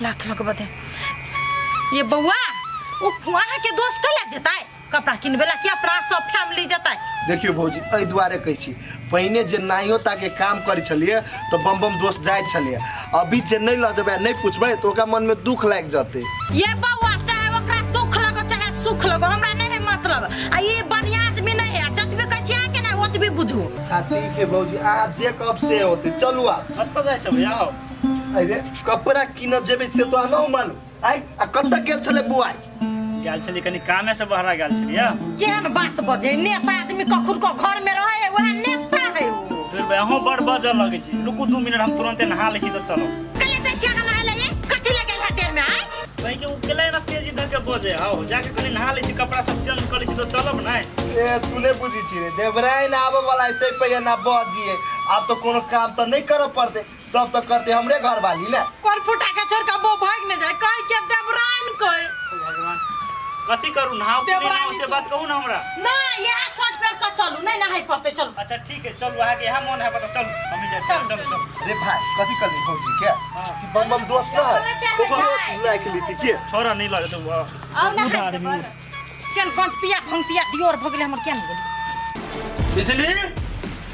लाथ लगबा दे। ये बौआ, ओ अहाँ के दोस्त कला जेतै कपड़ा किनबे ला कि अपना सब फैमिली जेतै? देखियो भौजी, एहि दुआरे कहै छी, पहिने जे नाइयो ताके काम करै छलियै तऽ बम बम दोस्त जाइत छलियै, अभी जे नहि लऽ जेबै आ नहि पुछबै तऽ ओकरा मनमे दुख लागि जेतै। ये बौआ, चाहे ओकरा दुख लगो चाहे सुख लगो, हमरा नहीं है मतलब। आ ई बढ़िया आदमी नहीं है, जतबी कहै छी अहाँके ने ओतबी बुझू। अच्छा ठीक है भौजी, अहाँ जे कहब से होतै। चलू आब। कतऽ जाइ छै भैया? अरे कपड़ा कीनऽ जेबै से तो अहाँ नहि मानू। आइ आ कतऽ गेल छलै बुआ? गेल छलियै कनि कामे से बहरा गेल छलियै। केहन बात बजै, नेता आदमी कखुर के घर में रहे है, वएह नेता है उ। दूर भाई, अहूँ बड़ बजऽ लगै छी। रुकू 2 मिनट, हम तुरंते नहा लै छी तऽ चलब। कले जाइ छी अहाँ नहाय ला? ये कथी लए गेल है देह में आइ? कहीं के उ गेलै ना तेजी धऽ के बजे। हाउ जाके कनि नहा लै छी, कपड़ा सब चेंज कऽ लै छी तऽ चलब नै। ए तू नहि बुझै छी रे, देवराइन आबऽ वाला है तै पहिने ना बजिए। आब तऽ कोनो काम तऽ नहि करऽ पड़तै, सब तऽ करते हमरे घर वाली ने। कोन फुटा के छोड़ के बो भाग ने जाए, कह के देवरान कह। भगवान, कथी करू, नहाउ कि नहि नहाउ से बात कहू ना हमरा। ना यह शर्ट पहन के चलू, नहीं नहाई पड़ते, चलू। अच्छा ठीक है चलू, अहाँके इएह मन है तऽ चलू, हम जाइ छी, चलू चलू। अरे भाई कथी करली भौजी के? कि बम बम दोस्त न है ओकरो राखि लीती के? छोड़ा नहीं लगत वो। आउ ना आदमी केन गंज पिया भंग पिया दियोर भऽ गेलै हमर, केन गेलै। बिजली,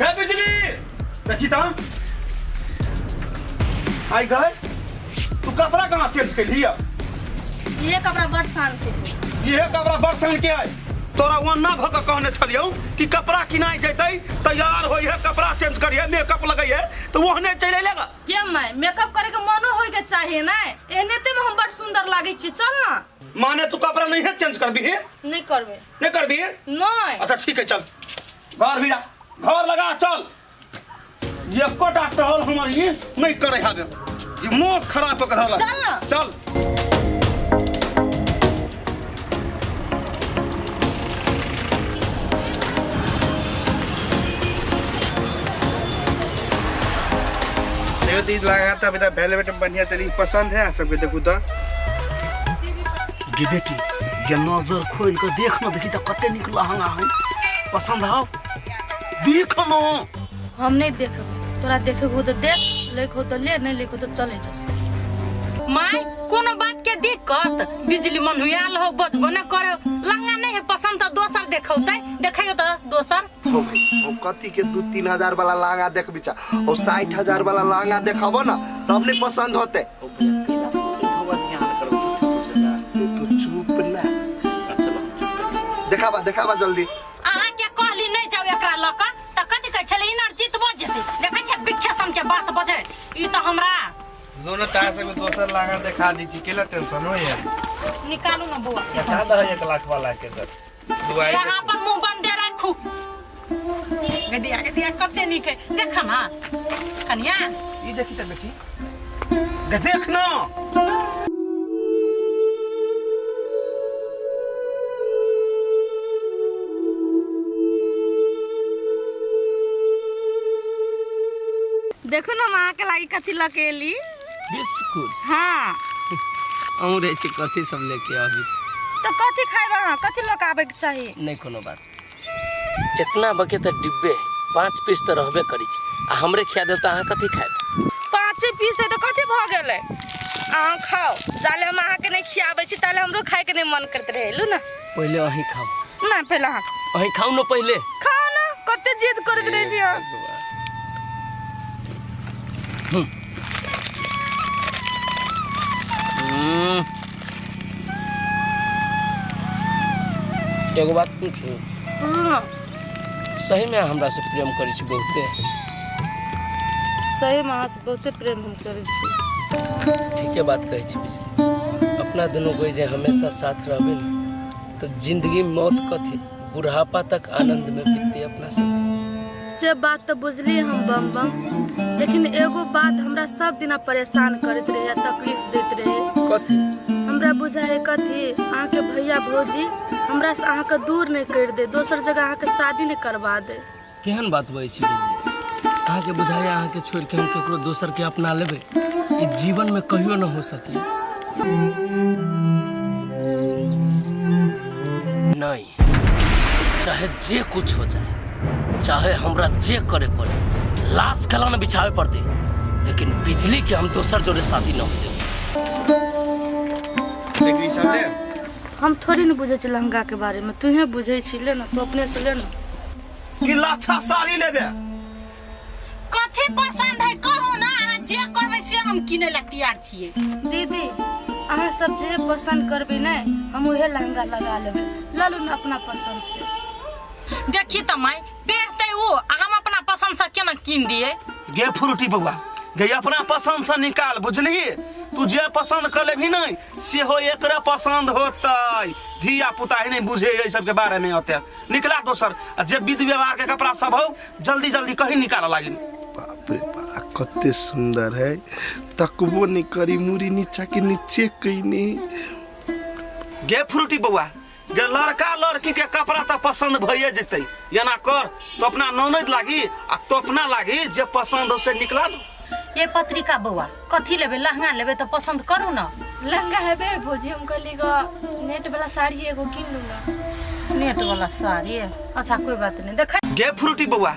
हे बिजली, देखी त आई गए, तू कपड़ा कहाँ चेंज कैली? ये कपड़ा बड़ शान के है। ये कपड़ा बड़ सन के है? तोरा वहाँ ना भऽ के कहने छलियौ कि कपड़ा किनाइ जैतै, तैयार होइ है, कपड़ा चेंज करिहे, मेकअप लगै है, तऽ ओहने चलि अयलेगा। के my, makeup करे के मनो होय के चाहिए ना, एहने ते में हम बड़ सुंदर लागै छी। चल ना। माने तू कपड़ा नहीं है चेंज करबी? नहीं करबे। नहीं करबी? नहीं। अच्छा ठीक है, चल घर भी घर लगा चल। एकोटा टहल हमर ई नहीं करे हाबे, ई मुंह खराब कर धरलक। चल ना। चल। देखो तो ई लगा था अभी तक वेलवेट में बढ़िया चली, पसंद है सबके। देखो तो गे बेटी गे, नजर खोल के देख न, देखी त कते निक लहंगा है, पसंद हाव देख न। हम नहीं देखब, तोरा देखे हो तो देख, लेके हो तो ले, नहीं लेके हो तो चले जस। माय कोनो बात के दिक्कत? बिजली मन हुआल हो, बजबो न करे, लहंगा नहीं है पसंद तो दोसर देखौतै, देखैयो तो दोसर। हो भाई, हो कथी के 2-3 हजार वाला लहंगा देखबी चा, और 60,000 वाला लहंगा देखबो ना तब नहीं पसंद होते। तू चुप ना। देखाबा देखाबा जल्दी। अहाँ के कहली नहीं जाओ एकरा लऽ कऽ तऽ कथी कहै छलै, इनर जीत बज जेतै। देखै छै बिख्या सन के बात बजै, ई तऽ हमरा लो ना तार से दोसर लहंगा देखा दी छी, केला टेंशन हो यार। निकालू ना बौआ। देखा दह 1 लाख वाला के दर। दुआई यहाँ अपन मुंह बंदे राखू। गदिया गदिया कते नीक है, देख ना कनिया। ई देखी त बेटी, गे देख ना। देखू ना हम अहाँके लागी कथी लऽ के एली। बिस्कुट? हाँ। अहूँ रहै छी कथी सब लेके अभी? तो कथी खाइब अहाँ, कथी लऽ के आबे के चाही? नहीं कोनो बात, इतना बके तऽ डिब्बे है, 5 पीस तऽ रहबे करै छै, आ हमरे खिया देब तऽ अहाँ कथी खायब? 5 पीस है तऽ कथी भऽ गेलै, अहाँ खाओ, जाले हम अहाँके नहीं खियाबै छी ताले हमरो खाइके नहीं मन करैत रहै। लू ना। पहिले अहीं खाओ। ना पहिले अहाँ खाओ। अहीं खाओ ना पहिले। खाओ ना, कते जिद करैत रहै छी अहाँ। एगो बात पूछू? सही में हमरा से प्रेम करै छी बहुते? सही में अहाँ से बहुते प्रेम हम करै छी। ठीके बात कहै छी बिजली, अपना दुनू कोई जे हमेशा साथ रहबे ने तो जिंदगी मौत कथी, बुढ़ापा तक आनंद में बीतते अपना सब। से बात तो बुझली हम बम बम, लेकिन एगो बात हमरा सब दिना परेशान करैत रहे, तकलीफ दैत रहे। कथी? हमरा बुझाए कथी, अहाँके भैया भौजी हमरा से अहाँके दूर नहीं कर दे, दोसर जगह अहाँके शादी नहीं करवा दे। केहन बात बजै छी बिजली? अहाँके बुझाइए अहाँके छोड़ि के हम ककरो दोसरके अपना लेबै? ई जीवनमे कहियो न हो सकी। नहीं, चाहे जे कुछ हो जाए, चाहे हमरा जे करे पड़े, लाश गला न बिछावे पड़ते, लेकिन बिजली के हम दोसर जोड़े शादी न हो देब। देखी सब ले। हम थोड़ी न बुझै छी लहंगा के बारे में, तूहे बुझै छी, ले न तू अपने से ले न। कि लाछा साड़ी लेबे? कथी पसंद है कहू ना, अहाँ जे कहबै से हम किनै ला तैयार छियै। दीदी अहाँ सब जे पसंद करबै ने हम उहे लहंगा लगा लेबै, लऽ लू ने अपना पसंद से। देखी तऽ माय, पहिरतै ओ आ हम अपना पसंद से केना कीन दियै? गे फ्रूटी बौआ गे, अपना पसंद से निकाल, बुझलिही? तू जे पसंद कर लेबही नहीं सेहो एकरे पसंद होतै। धिया पुता ही नहीं बुझे एहि सबके बारे में ओते। निकला दोसर आ जे विध व्यवहार के कपड़ा सब हो जल्दी जल्दी कहीं निकाल लागिन। बाप रे बाप, कते सुंदर है, तकबो नहीं करी, मुड़ी नीचा के नीचे कईने। गे फ्रूटी बौआ गे, लड़का लड़की के कपड़ा तो पसंद भइए जेतै, एना कर तो अपना ननद लागी आ तो अपना लागी जे पसंद हो से निकला न। ये पत्रिका बौआ कथी लेबै? लहंगा लेबै तऽ पसंद करू न। लहंगा हेबे भौजी, हम कहली ग नेट वाला साड़ी एगो किन लू ना। नेट वाला साड़ी? अच्छा कोई बात नहीं, देख। गे फ्रूटी बौआ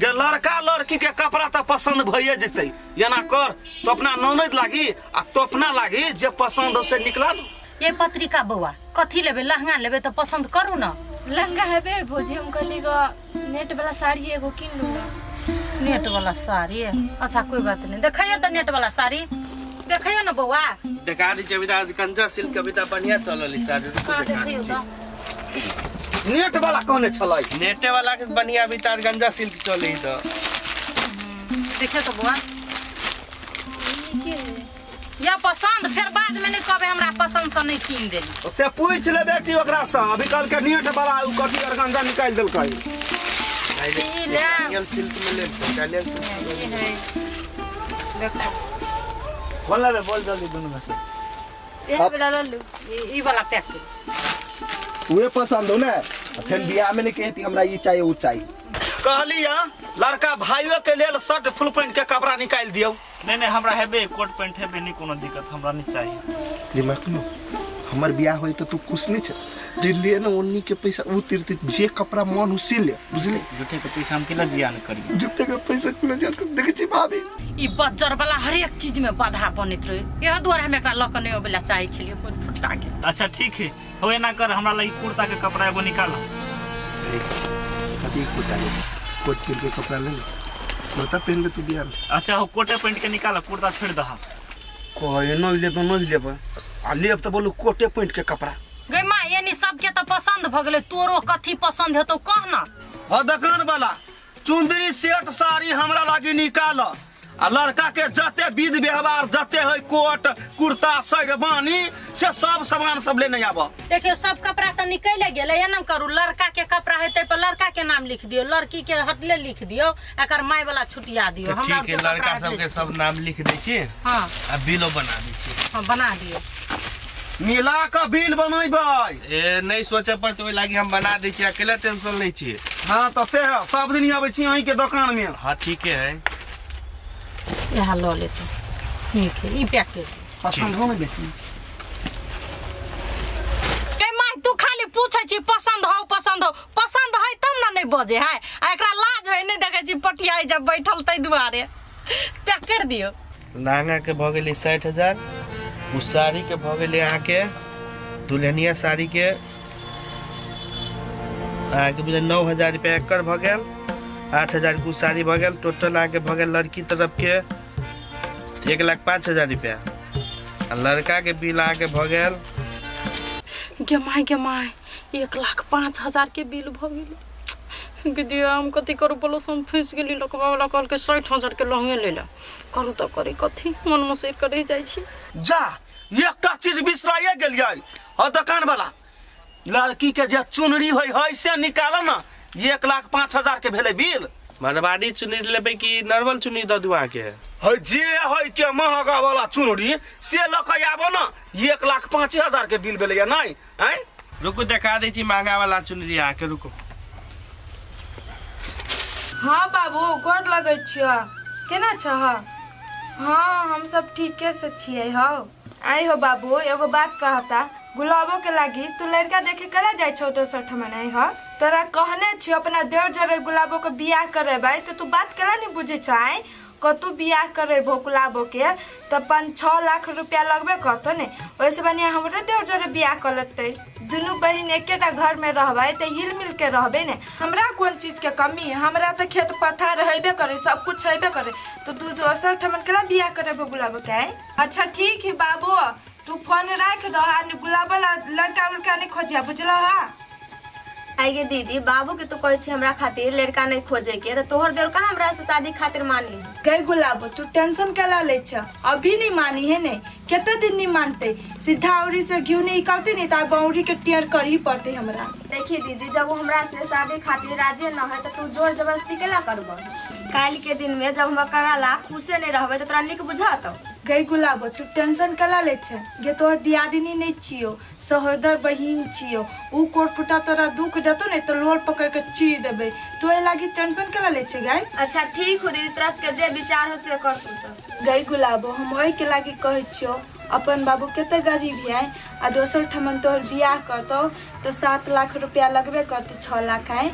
गे, लड़का लड़की के कपड़ा तो पसंद भइए जेतै, एना कर तो अपना ननद लागी आ तो अपना लागी जे पसंद हो से निकला न। ये पत्रिका बौआ कथी लेबै? लहंगा लेबै तऽ पसंद करू न। लहंगा हेबे भौजी, हम कहली ग नेट वाला साड़ी एगो किन लू ना। नेट वाला साड़ी? अच्छा कोई बात नहीं, देखियो तऽ नेट वाला साड़ी देखियो न बौआ। देखा दी अभी आज गंजा सिल्क अभी तऽ बढ़िया चलल है साड़ी, रुको हाँ, देखा दी। देखियो तऽ। नेट वाला कहने छलै? नेटे वाला के बढ़िया अभी तऽ गंजा सिल्क चले है तऽ। देखियो तऽ बौआ। या पसंद फिर बाद में नहीं कहबे हमरा पसंद से नहीं कीन देली। से पूछ ले बेटी ओकरा से, अभी कल के नेट वाला उ कथी अरगंजा निकालि देलकै। ई ले। इटालियन सिल्क में ले, इटालियन सिल्क। ई है देखो। बोल रे, बोल जल्दी दुनू में से। इहे वाला लऽ लू। ई वाला पैक कर। उहे पसंद हो ने, फेर बियाह में नहीं कहती हमरा ई चाहिए उ चाहिए। कहली या लड़का भाइयों के लेल शर्ट फुल पैंट के कपड़ा निकालि दियौ। नहीं नहीं, हमरा हेबे कोट पैंट हेबे, नहीं कोनो दिक्कत हमरा नहीं चाहिए। दिमाग नो हमर बियाह होई तो तू खुश नहीं छे? दिल्ली ने ओन्नी के पैसा उ तीर्थ जे कपड़ा मन हो से ले, बुझली? झूठे के पैसा हम केला जियान करी? जूते के पैसा केला जियान करी? देखै छी भाभी, ई बज्जर वाला हरेक चीज में बाधा बनैत रहे, यह दुआरे हम एकरा लऽ कऽ नहि अबै लए चाहै छलियै कोइ फुट्टा के। अच्छा ठीक है, हो एना कर, हमरा लगी कुर्ता के कपड़ा एगो निकाल। कथी कुर्ता ले? कोट पैंट के कपड़ा ले ले, कुर्ता पहन ले तू बियाह में। अच्छा हो, कोटे पैंट के निकाल, कुर्ता छोड़ दहा। कहे नहीं लेबै नहीं लेबै आ लेब तऽ बोलू कोटे पैंट के कपड़ा। गै माँ, एनी सबके तऽ पसंद भऽ गेलै, तोरो कथी पसंद हेतौ कह न। हाँ दुकान वाला चुंदरी सेट साड़ी हमरा लागी निकाल आ लड़का के जते विध व्यवहार जते है कोट कुर्ता शेरवानी से सब सामान सब लेने आब। देखियो सब कपड़ा तऽ निकले गेलै, एना करू लड़का के कपड़ा हेतै पर लड़का के नाम लिख दियौ, लड़की के हटले लिख दियौ, एकर माय वाला छुटिया दियौ। तऽ हमरा ठीक है, आरके कपड़ा लड़का हटले सबके सब नाम लिख दै छी। हाँ। आ बिलो बना दै छी। हाँ बना दियौ। मिला कऽ बिल बनेबै। ए नहीं सोचे पड़तै, ओहि लागी हम बना दै छी, अकेला टेंशन लै छी। हाँ तऽ से है, सब दिन आबै छी अहीं के दोकान में। हाँ ठीके है। इएह लऽ लेतै, ठीक है, ई पैक कर दियौ। पसंद हो नहीं बेटी? गे माय, तू खाली पूछै छी पसंद हो पसंद हो, पसंद है तब ना नहीं बजे है, आ एकरा लाज है नहीं देखै छी पटियाई जब बैठल तै दुआरे। पैक कर दियौ। लहंगा के भऽ गेलै 60,000, ओ साड़ी के भऽ गेलै अहाँके दुल्हनिया साड़ी के अहाँके बुझाइ 9,000 रुपया एकर भऽ गेल, 8,000 के ओ साड़ी भऽ गेल, टोटल अहाँके भऽ गेल लड़की तरफ के 1,05,000 रुपया आ लड़का के बिल अहाँके भऽ गेल। गे माय गे माय, 1,05,000 के बिल भऽ गेलै। दीदी हम कथी करू बोलो, हम फँसि गेली। लकवा वाला कहलकै 60,000 के लहंगे लै लए, करू तऽ करी कथी, मन मसैर कऽ रहि जाइ छी। जा एकटा चीज बिसराइए गेलियै, और दुकान वाला लड़की के जे चुनरी होय है से निकाल ना, 1,05,000 के भेलै बिल। मारवाड़ी चुनरी लेबै कि नॉर्मल चुनरी दऽ दू अहाँके? है जे है के महगा वाला चुनरी से लऽ कऽ आबऽ ना, 1,05,000 के बिल भेलैया नहीं? आँय रुकू देखा दै छी महंगा वाला चुनरी अहाँके, रुकू। हाँ बाबू गोर लगै छियौ केना छह हाँ हम सब ठीके से छियै हौ आइ हो बाबू एगो बात कहता गुलाबो के लागी तू लड़का देखे केना जाइ छौ दोसर ठमन आइ ह तोरा कहने छियौ अपना देवर जरे गुलाबो के बियाह करेबै तऽ तू बात केना नहि बुझै छौ आइ कतहु बियाह करेबहो गुलाबो के तऽ 5-6 लाख रुपया लगबे करतौ ने ओहिसँ बढ़िआँ हमरे देवर जरे बियाह कऽ लेतै दुनू बहिन एकेटा घरमे रहबै तऽ हिल मिलके रहबै ने हमरा कोन चीजके कमी है हमरा तऽ खेत पथार हेबे करे सब कुछ हेबे करे तऽ तू दोसर ठमन केना बियाह करेबहो गुलाबो के आइ अच्छा ठीक है बाबू तू फोन राख दह आ गुलाबो लड़का उड़का नहीं खोजिया बुझलह आई गे दीदी बाबू के तो कहै छी हमरा खातिर लड़का नहीं खोजे के तो तोहर देवर कहाँ हमरा से शादी खातिर मानी गई गुलाबो तू टेंशन केला ले छ अभी नहीं मानी है नहीं कते दिन नहीं मानते सीधा औरी से घी नहीं निकलते नहीं तो बौरी के टेर कर ही पड़ते हमरा देखी दीदी जब वो हमरा से शादी खातिर राजी न है तो तू जोर जबरदस्ती केला करब काल्हि के दिन में जब हम कराला खुशे नहीं रहबै तो तोरा नीक बुझातौ गई गुलाबो तू टेंशन केला ले छ गे तोहर दियादिनी नहीं छियो सहोदर बहिन छियो ऊ कोर फुटा तोरा दुख देतो ने तो लोल पकड़ के चीर देबै तू एहि लागी टेंशन केला ले छे गाय अच्छा ठीक हो दीदी तोरा सबके जे विचार हो से कर तू सब गई गुलाबो हम ओहि के लागी कहै छियो अपन बाबू कते गरीब है आ दोसर ठमन तोहर बियाह करतौ तो 7 लाख रुपया लगबे करतौ 6 लाख आय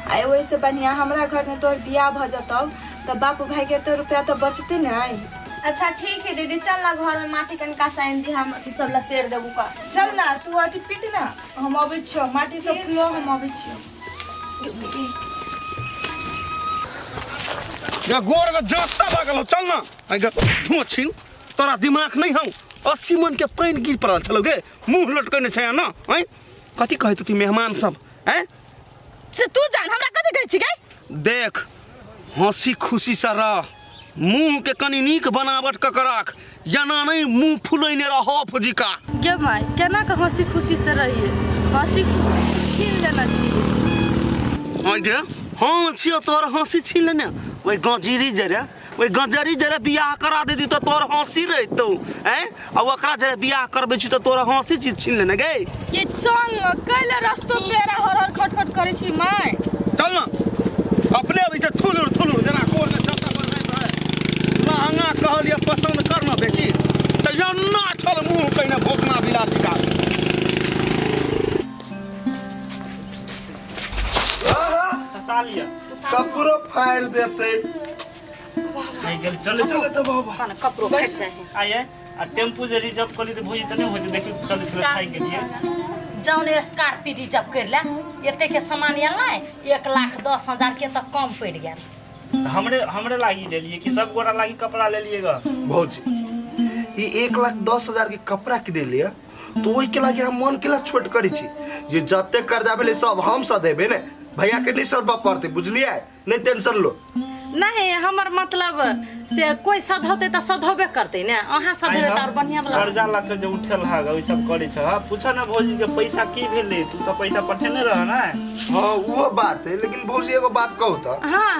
आ ओहिसँ बढ़िआँ हमरा घरमे तोहर बियाह भऽ जेतौ तऽ बाप भाइके एते रुपया तऽ बचतै ने आय अच्छा ठीक है दीदी चल ना घर में माटी कनिका साइन दी हम अथी सब लसेर देबू का चल ना तू अथी पीट ना हम अबै छियौ माटी सब फुलो हम अबै छियौ गे गोर के जाँता लागल हो चल ना आइ गे धोछिन तोरा दिमाग नहीं हौ 80 मन के पानि गिर पड़ल छलौ गे मुँह लटकने छै ना आँय कथी कहैत होती मेहमान सब आँय से तू जान हमरा कथी कहै छी गे देख हंसी खुशी से रह मुँह के कनि नीक बनावट कऽ के राख एना नहीं मुँह फुलैने रह फौजिका गे माय केना के हंसी खुशी से रहिए हंसी खुशी छीन लेने छियै आँय गे हम छियौ तोहर हंसी छीन लेने ओहि गजीरी जरे ओहि गजरी जरे बियाह करा देती तऽ तोहर हंसी रहितौ आँय आ ओकरा जरे बियाह करबै छी तऽ तोहर हंसी चीज छीन लेने गे ये चल न कैले रस्तो पेरा हर हर खटखट करै छी माय चल ना अपने अबै छै थुलुर थुलुर जेना कोर में चलता बनबैत रहै लहंगा कहलियै पसन्द कर ना बेटी तऽ एना छल मुँह कहिने भोकना बिलाती का खसा लिअ कपड़ो फाड़ि देतै नहीं गेल चले चले तऽ बाबा कपड़ो फाटि जाइ आइए आ टेम्पू जे रिजर्व करी तऽ भोजी तऽ नहि होइत देखियौ चले चले थाकि गेलियै जौन स्कॉर्पियो रिजर्व कर ले एते के सामान आयल ने 1,10,000 के तऽ कम पड़ि गेल तऽ हमरे हमरे लागी लेलियै कि सब गोरा लागी कपड़ा लेलियै ग भौजी ई 1,10,000 के कपड़ा किने लिए तो ओहि के लागी हम मन केला छोट करै छी ये जते कर्जा भेलै सब हम सधेबै ने भैया के नहीं सधबऽ पड़तै बुझलियै नहीं टेंशन लो नहीं हमर मतलब से कोई सधौते तऽ सधौबे करतै ने अहाँ सधेबै तऽ और बढ़िया वाला कर्जा लऽ के जे उठेल हग ओइ सब करै छ पूछ ना भौजी के पैसा की भेलै तू तऽ पैसा पठेने रह ने हाँ वो बात है लेकिन भौजी एगो बात कहू तऽ हाँ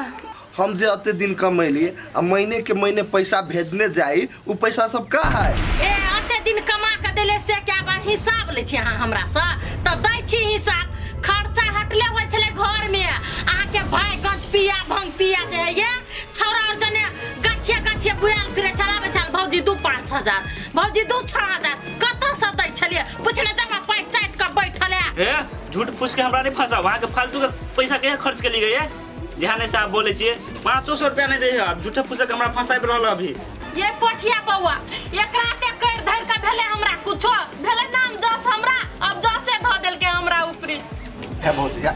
हम जे अते दिन कमैली आ महीने के महीने पैसा भेजने जाई उ पैसा सब का है ए अते दिन कमा के देले से क्या बार हिसाब लै छी अहाँ हमरा से तऽ दै छी हिसाब खर्चा हटले होइ छलै घर में अहाँ के भाई गंज पिया भंग पिया जे है ये छौड़ा और जने गछिया गछिया बुआल फिरे चलाबै छल भौजी 2 5 हजार भौजी 2 6 हजार कतऽ से दै छलियै पुछले जमा पाइ चाटि कऽ बैठल है ए झूठ फूस के हमरा नहीं फंसा वहाँ के फालतू के पैसा के खर्च के लिए गए जेहा नहीं साहब बोले छिए 500 रुपया नहीं दे है झूठे फूसे के हमरा फंसाई रहल अभी ये पोठिया बौआ एकरा ते कर धर के भेले हमरा कुछो भेले नाम जस हमरा अब जसे धऽ देलके हमरा ऊपरी हे भौजी हे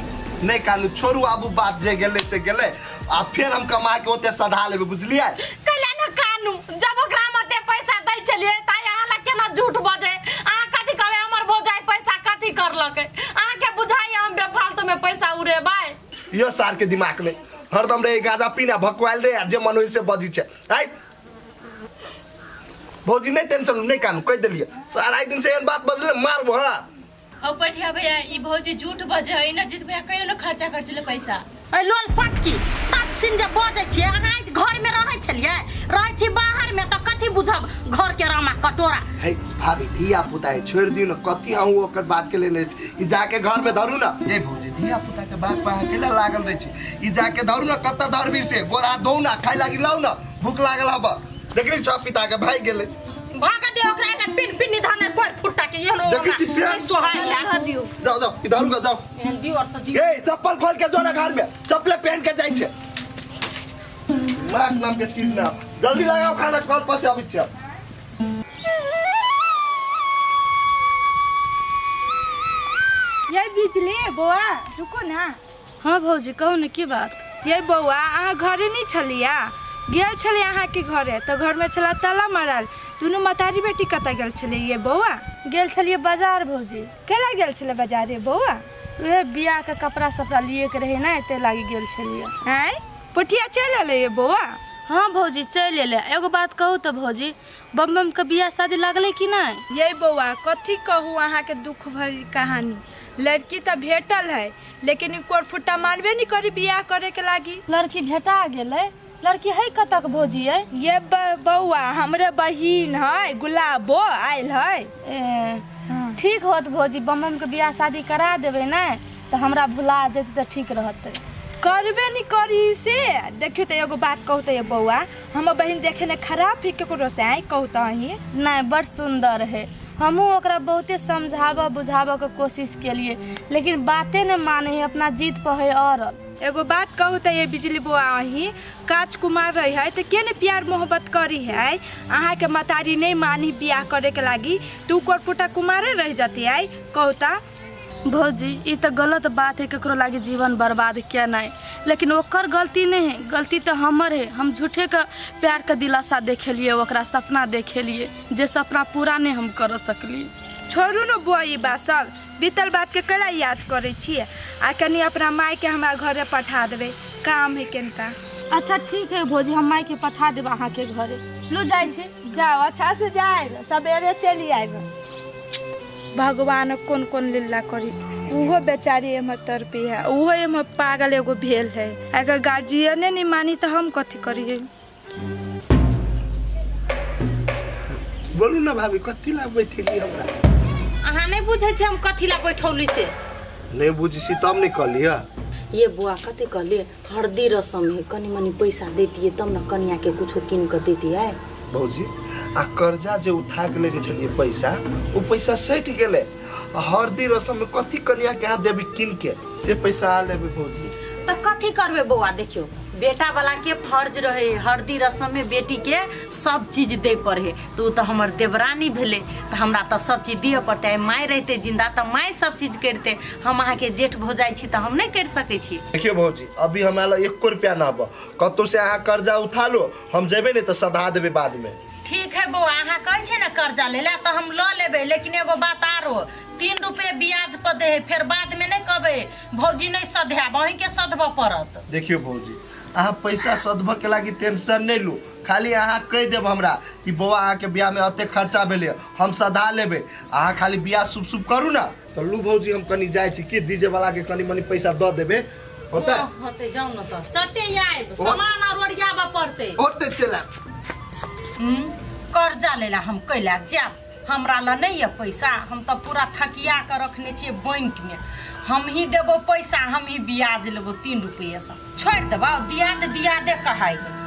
नहीं कानू छोड़ू आबू बात जे गेलै से गेलै आ फेर हम कमा के ओते सधा लेबै बुझलियै कैला न कानू जब ओकरा मते पैसा दै छलियै त अहाँ लग केना झूठ बजे अहाँ कथी कहबै हमर भौजाई पैसा कथी करलकै अहाँ के बुझाइए हम बेफालतू में पैसा उड़ेबै यो सार के दिमाग में हरदम रहे गाजा पीना भकवायल रहे आ जे मन होय से बजी छै आइ भौजी नहीं टेंशन नहीं कानू कहि देलियै सार आइ दिन से एहन बात बजले मारबो हाँ औ पठिया भैया ई भौजी झूठ बजे है ना जित भैया कहियो ना खर्चा कर छले पैसा ऐ लोल पटकी तब सिन जे बजै छियै अहाँ आइ घर में रहै छलियै रहै छी बाहर में तऽ कथी बुझब घर के रामा कटोरा हे भाभी धिया पुता है छोड़ दियौ न कथी अहूँ ओकर बात के लेने छी ई जाके घर में धरू न ए भौजी धिया पुता के बात पर अहाँ केला लागल रहै छी ई जाके दौड़ू ने कतऽ दौड़बी से गोरा धोउ ना खाय लागी लाउ ना भूख लागल हब देखली छौ पिता के भागि गेलै भाग दे ओकरा एना पिन पिन धने कोर फुट्टा के एहन देखै छी फेर? नहीं सोहाय है दियौ जाओ जाओ इधर रुको जाओ एहन दियो और से दियो ए चप्पल खोल के जो ना घर में चप्पले पहन के जाइ छै दिमाग नाम के चीज ना जल्दी लगाओ खाना कल पर से अबै छियै ये बिजली बौआ रुको ना हाँ भौजी कहू ने की बात ये बौआ अहाँ घरे नहीं छलिया गेल छलियै अहाँके घरे तऽ घरमे छला ताला मारल दुनू मतारी बेटी कतऽ गेल छलै ये बौआ गेल छलियै बाजार भौजी केला गेल छलै बाजारे बौआ उहे बियाहके कपड़ा सपड़ा लिए के रहै ने ताहि लागि गेल छलियै आँय पोठिया चलि एलै ये बौआ हाँ भौजी चलि एलै एगो बात कहू तऽ भौजी बम बम के बियाह शादी लागलै कि नहि ये बौआ कथी कहू अहाँके दुख भरी कहानी लड़की तऽ भेटल है लेकिन ई कोरफुट्टा मानबे नहीं करी बियाह करे के लागी लड़की भेटा गेलै लड़की है कतक भौजी अइ ये बौआ हमरे बहिन है गुलाबो आयल है ए, ठीक होत भौजी बम बम के बियाह शादी करा देबै ने तऽ हमरा भुला जेतै तऽ ठीक रहतै करबे नहीं करी से देखियो तऽ एगो बात कहू तऽ ये बौआ हमर बहिन देखे ने खराब है केकरो से आइ कहू तऽ अहीं नहि बड़ सुन्दर है हमहूँ ओकरा बहुते समझाबऽ बुझाबऽ के कोशिश केलिए लेकिन बाते नहि माने है अपना जिद पर है अड़ल एगो बात कहू तऽ ये बिजली बौआ अहीं काच कुमार रही है तऽ के ने प्यार मोहब्बत करी है अहाँके मतारी नहीं मानी बियाह करे के लागी तू कोरपुटा कुमारे रह जती आई कहू तऽ भौजी ई तऽ गलत बात है ककरो लागी जीवन बर्बाद केनाइ लेकिन ओकर गलती नहि है गलती तऽ हमर है हम झूठे के प्यार के दिलासा देखेलिए ओकरा सपना देखेलिए जे सपना पूरा नहि हम कर सकलिए छोड़ू ने बौआ ई बात सब बीतल बात के कैला याद करै छी आ कनि अपना मायके हमरा घरे पठा देबै काम है कनिका अच्छा ठीक है भौजी हम मायके पठा देब अहाँके घरे लू जाइ छी जाओ अच्छा से जायब सवेरे चलि आयब भगवान कोन कोन लीला करी उहो बेचारी एम्हर तड़पी है उहो एम्हर पागल एगो भेल है अगर गार्जियने नहीं मानी तऽ हम कथी करियै बोलू ना भाभी कथी ला बैठेली हमरा अहाँ नहीं बुझै छी हम कथी ला बैठौली से नहीं बुझी छी तब नहीं कहली है ये बुआ कथी कहलिए हरदी रसम है कनी मनी पैसा देतिए तब न कनिया के कुछो कीन के देतिए भौजी आ कर्जा जे उठा के लेने छलियै पैसा ओ पैसा सटि गेलै आ हरदी रसम में कथी कनिया के अहाँ देबै कीन के से पैसा आ लेबै भौजी तऽ कथी करबै बौआ देखियौ बेटा वाला के फर्ज रहे हरदी रसम में बेटी के सब चीज दे पड़े तऽ ओ तऽ हमर देवरानी भेलै तऽ हमरा तऽ सब चीज दिअ पड़तै आइ माय रहितै जिंदा तऽ माय सब चीज करितै हम अहाँके जेठ भौजाइ छी तऽ हम नहि करि सकै छी देखियौ भौजी अभी हमरा लग एको रुपया ना बा कतौ से अहाँ कर्जा उठा लो हम जेबै ने तऽ सधा देबै बाद में ठीक है बौआ अहाँ कहै छै ने कर्जा लै लए तऽ हम लऽ लेबै लेकिन एगो बात आरो 3 रुपये ब्याज पर दे है फेर बाद में नहि कहबै भौजी नहि सधायब अहीँके सधबऽ पड़त देखियौ भौजी अहाँ पैसा सधबऽ के लागी टेंशन नहीं लू खाली अहाँ कहि देब हमरा कि बौआ अहाँके बियाह में एते खर्चा भेलै हम सधा लेबै अहाँ खाली बियाह शुभ शुभ करू ना तऽ लू भौजी हम कनी जाइ छी कि डीजे वाला के कनी मनी पैसा दऽ देबै होतै होतै जाउ ने तऽ चटे आयब सामान आर ओरियाबऽ पड़तै होतै चलि आयब कर्जा लै लए हम कैला जायब हमरा लग नहि यऽ पैसा हम तऽ पूरा थकिया कऽ रखने छियै बैंकमे हम ही देबो पैसा हम ही ब्याज लेबो 3 रुपये से छोड़ि देबो दिया दे दिया दे कहाइ गेल